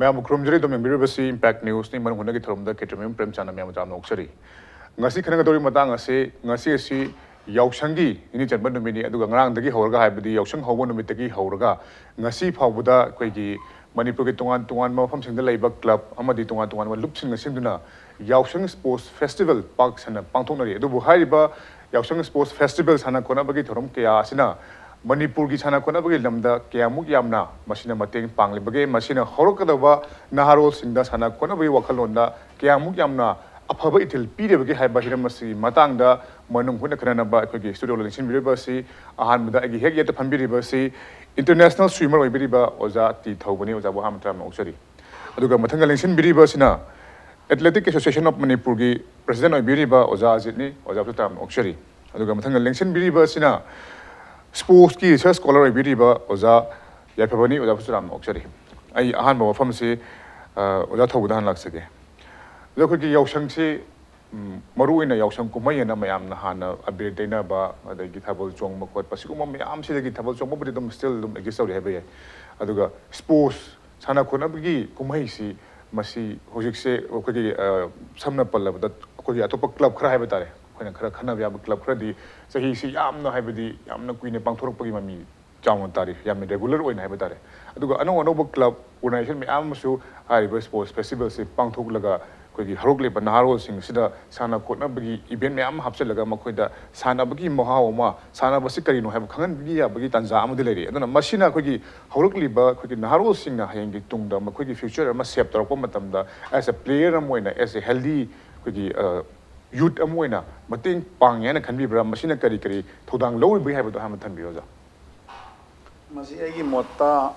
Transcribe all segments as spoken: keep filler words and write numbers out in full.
ꯃꯌꯥꯝꯕꯨ ꯈꯨꯔꯨꯝꯖꯔꯤ꯫ ꯑꯗꯨꯝ ꯌꯦꯡꯕꯤꯔꯤꯕꯁꯤ Impact News ꯅꯤ꯫ ꯃꯅꯨꯡ ꯍꯨꯠꯅꯒꯤ ꯊꯧꯔꯝꯗ ꯈꯦꯇ꯭ꯔꯤꯃꯌꯨꯝ ꯄ꯭ꯔꯦꯝꯆꯥꯟꯅ ꯃꯌꯥꯝꯕꯨ ꯇꯔꯥꯝꯅ ꯑꯣꯛꯆꯔꯤ꯫ ꯉꯁꯤ ꯈꯟꯅꯒꯗꯧꯔꯤꯕ ꯃꯇꯥꯡ ꯑꯁꯤ, ꯉꯁꯤ ꯑꯁꯤ ꯌꯥꯎꯁꯪꯒꯤ ꯅꯤꯅꯤ ꯆꯟꯕ ꯅꯨꯃꯤꯠꯅꯤ꯫ ꯑꯗꯨꯒ ꯉꯔꯥꯡꯗꯒꯤ ꯍꯧꯔꯒ, ꯍꯥꯏꯕꯗꯤ ꯌꯥꯎꯁꯪ ꯍꯧꯕ ꯅꯨꯃꯤꯠꯇꯒꯤ ꯍꯧꯔꯒ ꯉꯁꯤ ꯐꯥꯎꯕꯗ ꯑꯩꯈꯣꯏꯒꯤ ꯃꯅꯤꯄꯨꯔꯒꯤ ꯇꯣꯉꯥꯟ ꯇꯣꯉꯥꯟꯕ ꯃꯐꯝꯁꯤꯡꯗ ꯂꯩꯕ club ꯑꯃꯗꯤ ꯇꯣꯉꯥꯟ ꯇꯣꯉꯥꯟꯕ ꯂꯨꯞꯁꯤꯡꯅ ꯁꯤꯟꯗꯨꯅ ꯌꯥꯎꯁꯪ sports festival ꯄꯥꯛ ꯁꯟꯅ ꯄꯥꯡꯊꯣꯛꯅꯔꯤ꯫ ꯑꯗꯨꯕꯨ ꯍꯥꯏꯔꯤꯕ ꯌꯥꯎꯁꯪ sports festival, ꯁꯥꯟꯅ ꯈꯣꯠꯅꯕꯒꯤ ꯊꯧꯔꯝ ꯀꯌꯥ ꯑꯁꯤꯅ ꯃꯅꯤꯄꯨꯔꯒꯤ ꯁꯥꯟꯅ ꯈꯣꯠꯅꯕꯒꯤ ꯂꯝꯗ ꯀꯌꯥꯃꯨꯛ ꯌꯥꯝꯅ ꯃꯁꯤꯅ ꯃꯇꯦꯡ ꯄꯥꯡꯂꯤꯕꯒꯦ, ꯃꯁꯤꯅ ꯍꯧꯔꯛꯀꯗꯧꯕ ꯅꯍꯥꯔꯣꯜꯁꯤꯡꯗ ꯁꯥꯟꯅ ꯈꯣꯠꯅꯕꯒꯤ ꯋꯥꯈꯜꯂꯣꯟꯗ ꯀꯌꯥꯃꯨꯛ ꯌꯥꯝꯅ ꯑꯐꯕ ꯏꯊꯤꯜ ꯄꯤꯔꯤꯕꯒꯦ ꯍꯥꯏꯕ ꯍꯤꯔꯝ ꯑꯁꯤꯒꯤ ꯃꯇꯥꯡꯗ ꯃꯅꯨꯡ ꯍꯨꯠꯅ ꯈꯟꯅꯅꯕ ꯑꯩꯈꯣꯏꯒꯤ studio ꯗ ꯂꯦꯡꯁꯤꯟꯕꯤꯔꯤꯕ ꯑꯁꯤ ꯑꯍꯥꯟꯕꯗ ꯑꯩꯒꯤ ꯍꯦꯛ ꯌꯦꯠꯇ ꯐꯝꯕꯤꯔꯤꯕ ꯑꯁꯤ international swimmer ꯑꯣꯏꯕꯤꯔꯤꯕ ꯑꯣꯖꯥ ꯇꯤ ꯊꯧꯕꯅꯤ꯫ ꯑꯣꯖꯥꯕꯨ ꯑꯍꯥꯟꯕ ꯇꯔꯥꯝꯅ ꯑꯣꯛꯆꯔꯤ꯫ ꯑꯗꯨꯒ ꯃꯊꯪꯗ ꯂꯦꯡꯁꯤꯟꯕꯤꯔꯤꯕ ꯑꯁꯤꯅ Athletic Association of ꯃꯅꯤꯄꯨꯔꯒꯤ president ꯑꯣꯏꯕꯤꯔꯤꯕ ꯑꯣꯖꯥ ꯑꯖꯤꯠꯅꯤ꯫ ꯑꯣꯖꯥꯕꯨꯁꯨ ꯇꯔꯥꯝꯅ ꯑꯣꯛꯆꯔꯤ꯫ ꯑꯗꯨꯒ ꯃꯊꯪꯗ ꯂꯦꯡꯁꯤꯟꯕꯤꯔꯤꯕ ꯑꯁꯤꯅ sports ꯀꯤ research scholar ꯑꯣꯏꯕꯤꯔꯤꯕ ꯑꯣꯖꯥ ꯌꯥꯏꯐꯕꯅꯤ꯫ ꯑꯣꯖꯥꯕꯨꯁꯨ ꯇꯔꯥꯝꯅ ꯑꯣꯛꯆꯔꯤ꯫ ꯑꯩ ꯑꯍꯥꯟꯕ ꯋꯥꯐꯝꯁꯤ, ꯑ, ꯑꯣꯖꯥ ꯊꯧꯕꯗ ꯍꯥꯟꯅ ꯂꯥꯛꯆꯒꯦ꯫ ꯑꯗꯣ ꯑꯩꯈꯣꯏꯒꯤ ꯌꯥꯎꯁꯪꯁꯤ, ꯎꯝ, ꯃꯔꯨꯑꯣꯏꯅ ꯌꯥꯎꯁꯪ ꯀꯨꯝꯍꯩ ꯑꯅ ꯃꯌꯥꯝꯅ ꯍꯥꯟꯅ ꯑꯕꯦꯔ ꯇꯩꯅꯕ, ꯑꯗꯒꯤ ꯊꯥꯕꯜ ꯆꯣꯡꯕ ꯈꯣꯠꯄ, ꯁꯤꯒꯨꯝꯕ ꯃꯌꯥꯝꯁꯤꯗꯒꯤ, ꯊꯥꯕꯜ ꯆꯣꯡꯕꯕꯨꯗꯤ ꯑꯗꯨꯝ still ꯑꯗꯨꯝ exist ꯇꯧꯔꯤ ꯍꯥꯏꯕ ꯌꯥꯏ꯫ ꯑꯗꯨꯒ sports, ꯁꯥꯟꯅ ꯈꯣꯠꯅꯕꯒꯤ ꯀꯨꯝꯍꯩꯁꯤ, ꯃꯁꯤ ꯍꯧꯖꯤꯛꯁꯦ ꯑꯩꯈꯣꯏꯒꯤ, ꯑ, ꯁꯝꯅ ꯄꯜꯂꯕꯗ ꯑꯩꯈꯣꯏꯒꯤ ꯑꯇꯣꯞꯄ club ꯈꯔ ꯍꯥꯏꯕ ꯇꯥꯔꯦ, ꯑꯩꯈꯣꯏꯅ ꯈꯔ ꯈꯟꯅꯕ ꯌꯥꯕ club ꯈꯔꯗꯤ ꯆꯍꯤꯁꯤ ꯌꯥꯝꯅ, ꯍꯥꯏꯕꯗꯤ ꯌꯥꯝꯅ ꯀꯨꯏꯅ ꯄꯥꯡꯊꯣꯔꯛꯄꯒꯤ ꯃꯃꯤ ꯆꯥꯎꯅ ꯇꯥꯔꯤ, ꯌꯥꯝꯅ regular ꯑꯣꯏꯅ ꯍꯥꯏꯕ ꯇꯥꯔꯦ꯫ ꯑꯗꯨꯒ ꯑꯅꯧ ꯑꯅꯧꯕ club, organisation ꯃꯌꯥꯝ ꯑꯃꯁꯨ ꯍꯥꯏꯔꯤꯕ sports festival ꯁꯤ ꯄꯥꯡꯊꯣꯛꯂꯒ ꯑꯩꯈꯣꯏꯒꯤ ꯍꯧꯔꯛꯂꯤꯕ ꯅꯍꯥꯔꯣꯜꯁꯤꯡ ꯑꯁꯤꯗ ꯁꯥꯟꯅ ꯈꯣꯠꯅꯕꯒꯤ event ꯃꯌꯥꯝ ꯑꯃ ꯍꯥꯞꯆꯤꯜꯂꯒ ꯃꯈꯣꯏꯗ ꯁꯥꯟꯅꯕꯒꯤ ꯃꯍꯥꯎ ꯑꯃ, ꯁꯥꯟꯅꯕꯁꯤ ꯀꯔꯤꯅꯣ ꯍꯥꯏꯕ ꯈꯪꯍꯟꯕ ꯌꯥꯕꯒꯤ ꯇꯥꯟꯖꯥ ꯑꯃꯗꯤ ꯂꯩꯔꯤ꯫ ꯑꯗꯨꯅ ꯃꯁꯤꯅ ꯑꯩꯈꯣꯏꯒꯤ ꯍꯧꯔꯛꯂꯤꯕ ꯑꯩꯈꯣꯏꯒꯤ ꯅꯍꯥꯔꯣꯜꯁꯤꯡꯅ ꯍꯌꯦꯡꯒꯤ ꯇꯨꯡꯗ ꯃꯈꯣꯏꯒꯤ future ꯑꯃ shape ꯇꯧꯔꯛꯄ ꯃꯇꯝꯗ, as a player ꯑꯃ ꯑꯣꯏꯅ, as a healthy ꯑꯩꯈꯣꯏꯒꯤ, ꯑ, youth ꯑꯃ ꯑꯣꯏꯅ ꯃꯇꯦꯡ ꯄꯥꯡꯉꯦ ꯍꯥꯏꯅ ꯈꯟꯕꯤꯕ꯭ꯔꯥ? ꯃꯁꯤꯅ ꯀꯔꯤ ꯀꯔꯤ ꯊꯧꯗꯥꯡ ꯂꯧꯔꯤꯕꯒꯦ ꯍꯥꯏꯕꯗꯣ ꯑꯍꯥꯟꯕ ꯊꯝꯕꯤꯌꯨ, ꯑꯣꯖꯥ꯫ ꯃꯁꯤ ꯑꯩꯒꯤ ꯃꯣꯠꯇ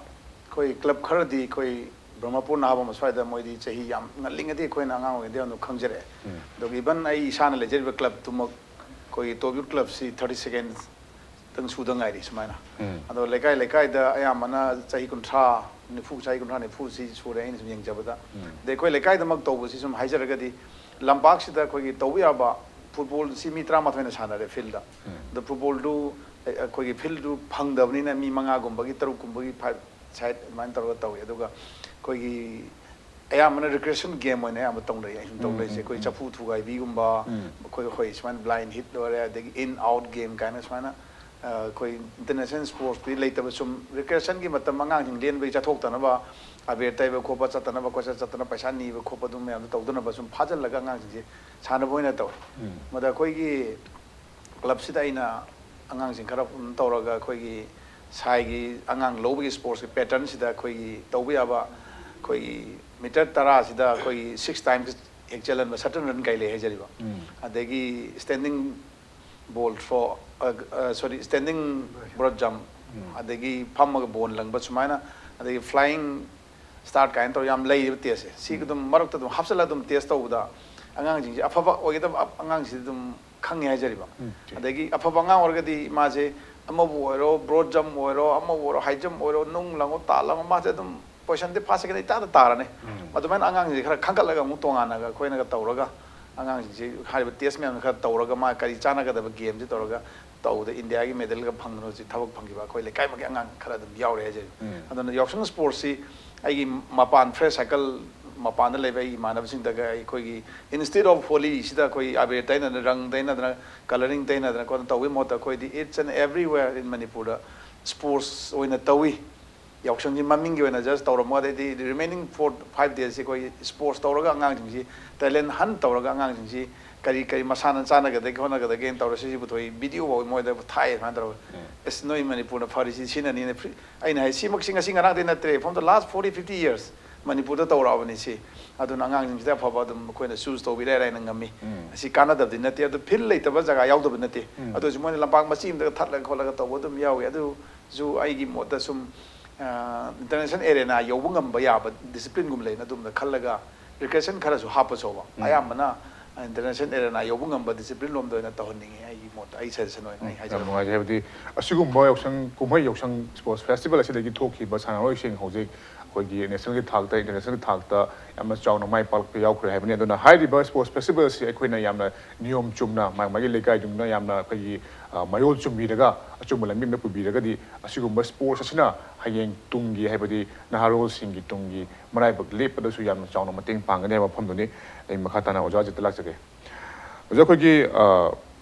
ꯑꯩꯈꯣꯏ club ꯈꯔꯗꯤ ꯑꯩꯈꯣꯏ ꯕ꯭ꯔꯍ꯭ꯃꯄꯨꯔ ꯅꯍꯥꯕꯝ ꯑꯁ꯭ꯋꯥꯏꯗ ꯃꯣꯏꯗꯤ ꯆꯍꯤ ꯌꯥꯝ ꯉꯜꯂꯤꯉꯩꯗꯒꯤ ꯑꯩꯈꯣꯏꯅ ꯑꯉꯥꯡ ꯑꯣꯏꯔꯤꯉꯩꯗꯒꯤ ꯑꯗꯨꯝ ꯈꯪꯖꯔꯛꯑꯦ꯫ ꯎꯝ꯫ ꯑꯗꯨꯒ even ꯑꯩ ꯏꯁꯥꯅ ꯂꯩꯖꯔꯤꯕ club ꯇꯨꯃꯛ ꯑꯩꯈꯣꯏꯒꯤ top youth club ꯁꯤ thirty second ꯇꯪ ꯁꯨꯗ ꯉꯥꯏꯔꯤ ꯁꯨꯃꯥꯏꯅ꯫ ꯎꯝ꯫ ꯑꯗꯣ ꯂꯩꯀꯥꯏ ꯂꯩꯀꯥꯏꯗ ꯑꯌꯥꯝꯕꯅ ꯆꯍꯤ ꯀꯨꯟꯊ꯭ꯔꯥ, ꯅꯤꯐꯨ, ꯆꯍꯤ ꯀꯨꯟꯊ꯭ꯔꯥ ꯅꯤꯐꯨꯁꯤ ꯁꯨꯔꯦ ꯑꯩꯅ ꯁꯨꯝ ꯌꯦꯡꯖꯕꯗ꯫ ꯎꯝ꯫ ꯑꯗꯩ ꯑꯩꯈꯣꯏ ꯂꯩꯀꯥꯏꯗꯃꯛ ꯇꯧꯕꯁꯤ ꯁꯨꯝ ꯍꯥꯏꯖꯔꯒꯗꯤ, ꯂꯝꯄꯥꯛꯁꯤꯗ ꯑꯩꯈꯣꯏꯒꯤ ꯇꯧꯕ ꯌꯥꯕ, football ꯁꯤ ꯃꯤ ꯇꯔꯥꯃꯥꯊꯣꯏꯅ ꯁꯥꯟꯅꯔꯦ field ꯗ꯫ ꯎꯝ꯫ ꯑꯗꯣ football ꯗꯨ, ꯑꯩ-, ꯑꯩꯈꯣꯏꯒꯤ field ꯗꯨ ꯐꯪꯗꯕꯅꯤꯅ ꯃꯤ ꯃꯉꯥꯒꯨꯝꯕꯒꯤ, ꯇꯔꯨꯛꯀꯨꯝꯕꯒꯤ, five, ꯁꯥꯏꯠ ꯑꯗꯨꯃꯥꯏꯅ ꯇꯧꯔꯒ ꯇꯧꯏ꯫ ꯑꯗꯨꯒ ꯑꯩꯈꯣꯏꯒꯤ ꯑꯌꯥꯝꯕꯅ ꯔꯤꯀ꯭ꯔꯤꯌꯦꯁꯟ ꯒꯦꯝ ꯑꯣꯏꯅ ꯑꯌꯥꯝꯕ ꯇꯧꯅꯩ꯫ ꯑꯩꯅ ꯇꯧꯅꯔꯤꯁꯦ ꯑꯩꯈꯣꯏ ꯆꯐꯨ ꯊꯨꯒꯥꯏꯕꯤꯒꯨꯝꯕ, ꯑꯩꯈꯣꯏ ꯍꯣꯏ ꯁꯨꯃꯥꯏꯅ ꯕ꯭ꯂꯥꯏꯟ ꯍꯤꯠ ꯑꯣꯏꯔꯦ, ꯑꯗꯒꯤ ꯏꯟ ꯑꯥꯎꯠ ꯒꯦꯝ ꯀꯥꯏꯅ ꯁꯨꯃꯥꯏꯅ ꯑꯩꯈꯣꯏ ꯏꯟꯇꯔꯅꯦꯁꯅꯦꯜ ꯁ꯭ꯄꯣꯔꯠꯁꯇꯤ ꯂꯩꯇꯕ, ꯁꯨꯝ ꯔꯤꯀ꯭ꯔꯤꯌꯦꯁꯟꯒꯤ ꯃꯇꯝ ꯑꯉꯥꯡꯁꯤꯡ ꯂꯦꯟꯕꯒꯤ ꯆꯠꯊꯣꯛꯇꯅꯕ, ꯑꯕꯦꯔ ꯇꯩꯕ ꯈꯣꯠꯄ ꯆꯠꯇꯅꯕ, ꯀꯣꯏꯆꯠ ꯆꯠꯇꯅ ꯄꯩꯁꯥ ꯅꯤꯕ ꯈꯣꯠꯄ ꯑꯗꯨ ꯃꯌꯥꯝꯗꯣ ꯇꯧꯗꯅꯕ ꯁꯨꯝ ꯐꯥꯖꯤꯜꯂꯒ ꯑꯉꯥꯡꯁꯤꯡꯁꯦ ꯁꯥꯟꯅꯕ ꯑꯣꯏꯅ ꯇꯧꯋꯦ꯫ ꯃꯗ ꯑꯩꯈꯣꯏꯒꯤ ꯀ꯭ꯂꯕꯁꯤꯗ ꯑꯩꯅ ꯑꯉꯥꯡꯁꯤꯡ ꯈꯔ ꯄꯨꯟ ꯇꯧꯔꯒ ꯑꯩꯈꯣꯏꯒꯤ ꯁꯥꯏꯒꯤ ꯑꯉꯥꯡ ꯂꯧꯕꯒꯤ ꯁ꯭ꯄꯣꯔꯠꯁꯀꯤ ꯄꯦꯇꯔꯟꯁꯤꯗ ꯑꯩꯈꯣꯏꯒꯤ ꯇꯧꯕ ꯌꯥꯕ, ꯑꯩꯈꯣꯏꯒꯤ ꯃꯤꯇꯔ ꯇꯔꯥꯁꯤꯗ ꯑꯩꯈꯣꯏꯒꯤ ꯁꯤꯛꯁ ꯇꯥꯏꯝꯁ ꯍꯦꯛ ꯆꯦꯜꯍꯟꯕ, ꯁꯇꯜ ꯔꯟ ꯀꯥꯏ ꯂꯩ ꯍꯥꯏꯖꯔꯤꯕ꯫ ꯑꯗꯒꯤ ꯁ꯭ꯇꯦꯟꯗꯤꯡ ꯕꯣꯜ ꯊ꯭ꯔꯣ, ꯁꯣꯔꯤ, ꯁ꯭ꯇꯦꯟꯗꯤꯡ ꯕ꯭ꯔꯣꯗ ꯖꯝ, ꯑꯗꯒꯤ ꯐꯝꯃꯒ ꯕꯣꯜ ꯂꯪꯕ ꯁꯨꯃꯥꯏꯅ, ꯑꯗꯒꯤ ꯐ꯭ꯂꯥꯏꯌꯤꯡ ꯁ꯭ꯇꯥꯔꯠ ꯀꯥꯏꯅ ꯇꯧꯔ ꯌꯥꯝ ꯂꯩꯔꯤꯕ ꯇꯦꯁꯁꯦ꯫ ꯁꯤ ꯑꯗꯨꯝ ꯃꯔꯛꯇ ꯑꯗꯨꯝ ꯍꯥꯞꯆꯤꯜꯂꯒ ꯑꯗꯨꯝ ꯇꯦꯁ ꯇꯧꯕꯗ ꯑꯉꯥꯡꯁꯤꯡꯁꯦ ꯑꯐꯕ ꯑꯣꯏꯒꯗꯕ ꯑ-, ꯑꯉꯥꯡꯁꯤꯗꯤ ꯑꯗꯨꯝ ꯈꯪꯉꯦ ꯍꯥꯏꯖꯔꯤꯕ꯫ ꯑꯗꯒꯤ ꯑꯐꯕ ꯑꯉꯥꯡ ꯑꯣꯏꯔꯒꯗꯤ ꯃꯥꯁꯦ ꯑꯃꯕꯨ ꯑꯣꯏꯔꯣ, ꯕ꯭ꯔꯣꯗ ꯖꯝ ꯑꯣꯏꯔꯣ, ꯑꯃꯕꯨ ꯑꯣꯏꯔꯣ, ꯍꯥꯏ ꯖꯝ ꯑꯣꯏꯔꯣ, ꯅꯨꯡ ꯂꯪꯉꯣ, ꯇꯥ ꯂꯪꯉꯣ, ꯃꯥꯁꯦ ꯑꯗꯨꯝ ꯄꯣꯖꯤꯁꯟꯗꯤ ꯐꯥꯔꯁ, ꯁꯦꯀꯦꯟ ꯏꯇꯥꯗ ꯇꯥꯔꯅꯤ꯫ ꯑꯗꯨꯃꯥꯏꯅ ꯑꯉꯥꯡꯁꯤꯡꯁꯦ ꯈꯔ ꯈꯟꯒꯠꯂꯒ ꯑꯃꯨꯛ ꯇꯣꯉꯥꯟꯅꯒ ꯑꯩꯈꯣꯏꯅꯒ ꯇꯧꯔꯒ ꯑꯉꯥꯡꯁꯤꯡꯁꯤ ꯍꯥꯏꯔꯤꯕ ꯇꯦꯁ ꯃꯌꯥꯝꯁꯦ ꯈꯔ ꯇꯧꯔꯒ ꯃꯥ ꯀꯔꯤ ꯆꯥꯟꯅꯒꯗꯕ ꯒꯦꯝꯁꯦ ꯇꯧꯔꯒ ꯇꯧꯕꯗ ꯏꯟꯗꯤꯌꯥꯒꯤ ꯃꯦꯗꯜꯒ ꯐꯪꯗꯅ ꯍꯧꯖꯤꯛ ꯊꯕꯛ ꯐꯪꯈꯤꯕ ꯑꯩꯈꯣꯏ ꯂꯩꯀꯥꯏꯃꯛꯀꯤ ꯑꯉꯥꯡ ꯈꯔ ꯑꯗꯨꯝ ꯌꯥꯎꯔꯦ ꯍꯥꯏꯖꯔꯤ꯫ ꯑꯗꯨꯅ ꯌꯥꯎꯁꯪ ꯁ꯭ꯄꯣꯔꯠꯁꯤ ꯑꯩꯒꯤ ꯃꯄꯥꯟ, ꯐ꯭ꯔꯦꯟ ꯁꯥꯔꯀꯜ ꯃꯄꯥꯟꯗ ꯂꯩꯕ ꯑꯩꯒꯤ ꯏꯃꯥꯟꯅꯕꯁꯤꯡꯗꯒ ꯑꯩꯈꯣꯏꯒꯤ instead of ꯍꯣꯂꯤꯁꯤꯗ ꯑꯩꯈꯣꯏ ꯑꯕꯦꯔ ꯇꯩꯅꯗꯅ, ꯔꯪ ꯇꯩꯅꯗꯅ, ꯀꯂꯔꯤꯡ ꯇꯩꯅꯗꯅ ꯈꯣꯠꯇꯅ ꯇꯧꯕꯒꯤ ꯃꯍꯨꯠꯇ ꯑꯩꯈꯣꯏꯗꯤ each and everywhere in ꯃꯅꯤꯄꯨꯔꯗ ꯁ꯭ꯄꯣꯔꯠꯁ ꯑꯣꯏꯅ ꯇꯧꯏ꯫ ꯌꯥꯎꯁꯪꯁꯤ ꯃꯃꯤꯡꯒꯤ ꯑꯣꯏꯅ ꯖꯁ ꯇꯧꯔꯝꯃꯒ ꯑꯗꯩꯗꯤ ꯔꯤꯃꯦꯅꯤꯡ ꯐꯣꯔ ꯐꯥꯏꯚ ꯗꯦꯁꯁꯤ ꯑꯩꯈꯣꯏ ꯁ꯭ꯄꯣꯔꯠꯁ ꯇꯧꯔꯒ ꯑꯉꯥꯡꯁꯤꯡꯁꯤ ꯇꯦꯂꯦꯟ ꯍꯟ ꯇꯧꯔꯒ ꯑꯉꯥꯡꯁꯤꯡꯁꯤ ꯀꯔꯤ ꯀꯔꯤ ꯃꯁꯥꯟꯅ ꯆꯥꯟꯅꯒꯗꯒꯦ ꯍꯣꯠꯅꯒꯗꯒꯦꯅ ꯇꯧꯔ ꯁꯤꯁꯤ ꯄꯨꯊꯣꯛꯏ, ꯚꯤꯗꯤꯑꯣ ꯐꯥꯎ ꯃꯣꯏꯗ ꯊꯥꯏ꯫ ꯑꯗꯨꯃꯥꯏꯅ ꯇꯧꯔꯒ ꯑꯦꯁ, ꯅꯣꯏ ꯃꯅꯤꯄꯨꯔꯅ ꯐꯔꯤꯁꯤ ꯁꯤꯅꯅꯤꯅ ꯐ꯭ꯔꯤ-, ꯑꯩꯅ ꯍꯥꯏ ꯁꯤꯃꯛꯁꯤ ꯉꯁꯤ ꯉꯔꯥꯡꯗꯩ ꯅꯠꯇ꯭ꯔꯦ, from the last forty fifty years ꯃꯅꯤꯄꯨꯔꯗ ꯇꯧꯔꯛꯑꯕꯅꯤ ꯁꯤ꯫ ꯑꯗꯨꯅ ꯑꯉꯥꯡꯁꯤꯡꯁꯤꯗ ꯑꯐꯕ ꯑꯗꯨꯝ ꯑꯩꯈꯣꯏꯅ ꯆꯨꯁ ꯇꯧꯕ ꯏꯔꯥꯏ ꯂꯥꯏꯅ ꯉꯝꯃꯤ꯫ ꯑꯁꯤ ꯀꯥꯟꯅꯗꯕꯗꯤ ꯅꯠꯇꯦ, ꯑꯗꯨ ꯐꯤꯜ ꯂꯩꯇꯕ ꯖꯒꯥ ꯌꯥꯎꯗꯕ ꯅꯠꯇꯦ꯫ ꯑꯗꯨ ꯑꯣꯏꯔꯁꯨ ꯃꯣꯏꯅ ꯂꯝꯄꯥꯛ ꯃꯆꯤ ꯑꯃꯗꯒ ꯊꯠꯂꯒ ꯈꯣꯠꯂꯒ ꯇꯧꯕ ꯑꯗꯨꯝ ꯌꯥꯎꯏ꯫ ꯑꯗꯨꯁꯨ ꯑꯩꯒꯤ ꯃꯣꯠꯇ ꯁꯨꯝ ꯏꯟꯇꯔꯅꯦꯁꯅꯦꯜ ꯑꯦꯔꯦꯅꯥ ꯌꯧꯕ ꯉꯝꯕ ꯌꯥꯕ ꯗꯤꯁꯤꯄ꯭ꯂꯤꯟꯒꯨꯝꯕ ꯂꯩꯅ ꯑꯗꯨꯝꯕ ꯈꯜꯂꯒ ꯔꯤꯀ꯭ꯔꯤꯌꯦꯁꯟ ꯈꯔꯁꯨ ꯍꯥꯞꯄꯁꯨꯕ꯫ ꯑꯌꯥꯝꯕꯅ ꯏꯟꯇꯔꯅꯦꯁꯅꯦꯜ ꯑꯦꯔꯦꯅꯥ ꯌꯧꯕ ꯉꯝꯕ ꯗꯤꯁꯤꯄ꯭ꯂꯤꯟ ꯂꯣꯝꯗ ꯑꯣꯏꯅ ꯇꯧꯍꯟꯅꯤꯡꯉꯤ ꯑꯩꯒꯤ ꯃꯣꯠꯇ, ꯑꯩ ꯁꯖꯦꯁꯟ ꯑꯣꯏꯅ ꯑꯩ ꯌꯥꯝ ꯍꯥꯏꯖꯕ꯫ ꯅꯨꯡꯉꯥꯏꯖꯩ꯫ ꯍꯥꯏꯕꯗꯤ ꯑꯁꯤꯒꯨꯝꯕ ꯌꯥꯎꯁꯪ ꯀꯨꯝꯍꯩ, ꯌꯥꯎꯁꯪ ꯁ꯭ꯄꯣꯔꯠꯁ ꯐꯦꯁꯇꯤꯚꯦꯜ ꯑꯁꯤꯗꯒꯤ ꯊꯣꯛꯈꯤꯕ ꯁꯥꯟꯅꯔꯣꯏꯁꯤꯡ ꯍꯧꯖꯤꯛ ꯑꯩꯈꯣꯏꯒꯤ ꯅꯦꯁꯅꯦꯜꯒꯤ ꯊꯥꯛꯇ, ꯏꯟꯇꯔꯅꯦꯁꯅꯦꯜꯒꯤ ꯊꯥꯛꯇ ꯌꯥꯝꯅ ꯆꯥꯎꯅ ꯃꯥꯏ ꯄꯥꯛꯄ ꯌꯥꯎꯈ꯭ꯔꯦ ꯍꯥꯏꯕꯅꯤ꯫ ꯑꯗꯨꯅ ꯍꯥꯏꯔꯤꯕ ꯁ꯭ꯄꯣꯔꯠꯁ ꯐꯦꯁꯇꯤꯚꯦꯜꯁꯤ ꯑꯩꯈꯣꯏꯅ ꯌꯥꯝꯅ ꯅꯤꯌꯣꯝ ꯆꯨꯝꯅ, ꯃꯥꯒꯤ ꯃꯥꯒꯤ ꯂꯩꯀꯥꯏꯗꯨꯅ ꯌꯥꯝꯅ ꯑꯩꯈꯣꯏꯒꯤ, ꯑ, ꯃꯌꯣꯜ ꯆꯨꯝꯕꯤꯔꯒ, ꯑꯆꯨꯝꯕ ꯂꯝꯕꯤ ꯑꯃꯗ ꯄꯨꯕꯤꯔꯒꯗꯤ, ꯑꯁꯤꯒꯨꯝꯕ ꯁ꯭ꯄꯣꯔꯠꯁ ꯑꯁꯤꯅ ꯍꯌꯦꯡ ꯇꯨꯡꯒꯤ, ꯍꯥꯏꯕꯗꯤ ꯅꯍꯥꯔꯣꯜꯁꯤꯡꯒꯤ ꯇꯨꯡꯒꯤ ꯃꯔꯥꯏꯕꯛ ꯂꯦꯞꯄꯗꯁꯨ ꯌꯥꯝꯅ ꯆꯥꯎꯅ ꯃꯇꯦꯡ ꯄꯥꯡꯒꯅꯤ ꯍꯥꯏꯕ ꯋꯥꯐꯝꯗꯨꯅꯤ꯫ ꯑꯩ ꯃꯈꯥ ꯇꯥꯅ ꯑꯣꯖꯥ ꯑꯖꯤꯠꯇ ꯂꯥꯛꯆꯒꯦ꯫ ꯑꯣꯖꯥ, ꯑꯩꯈꯣꯏꯒꯤ, ꯑ,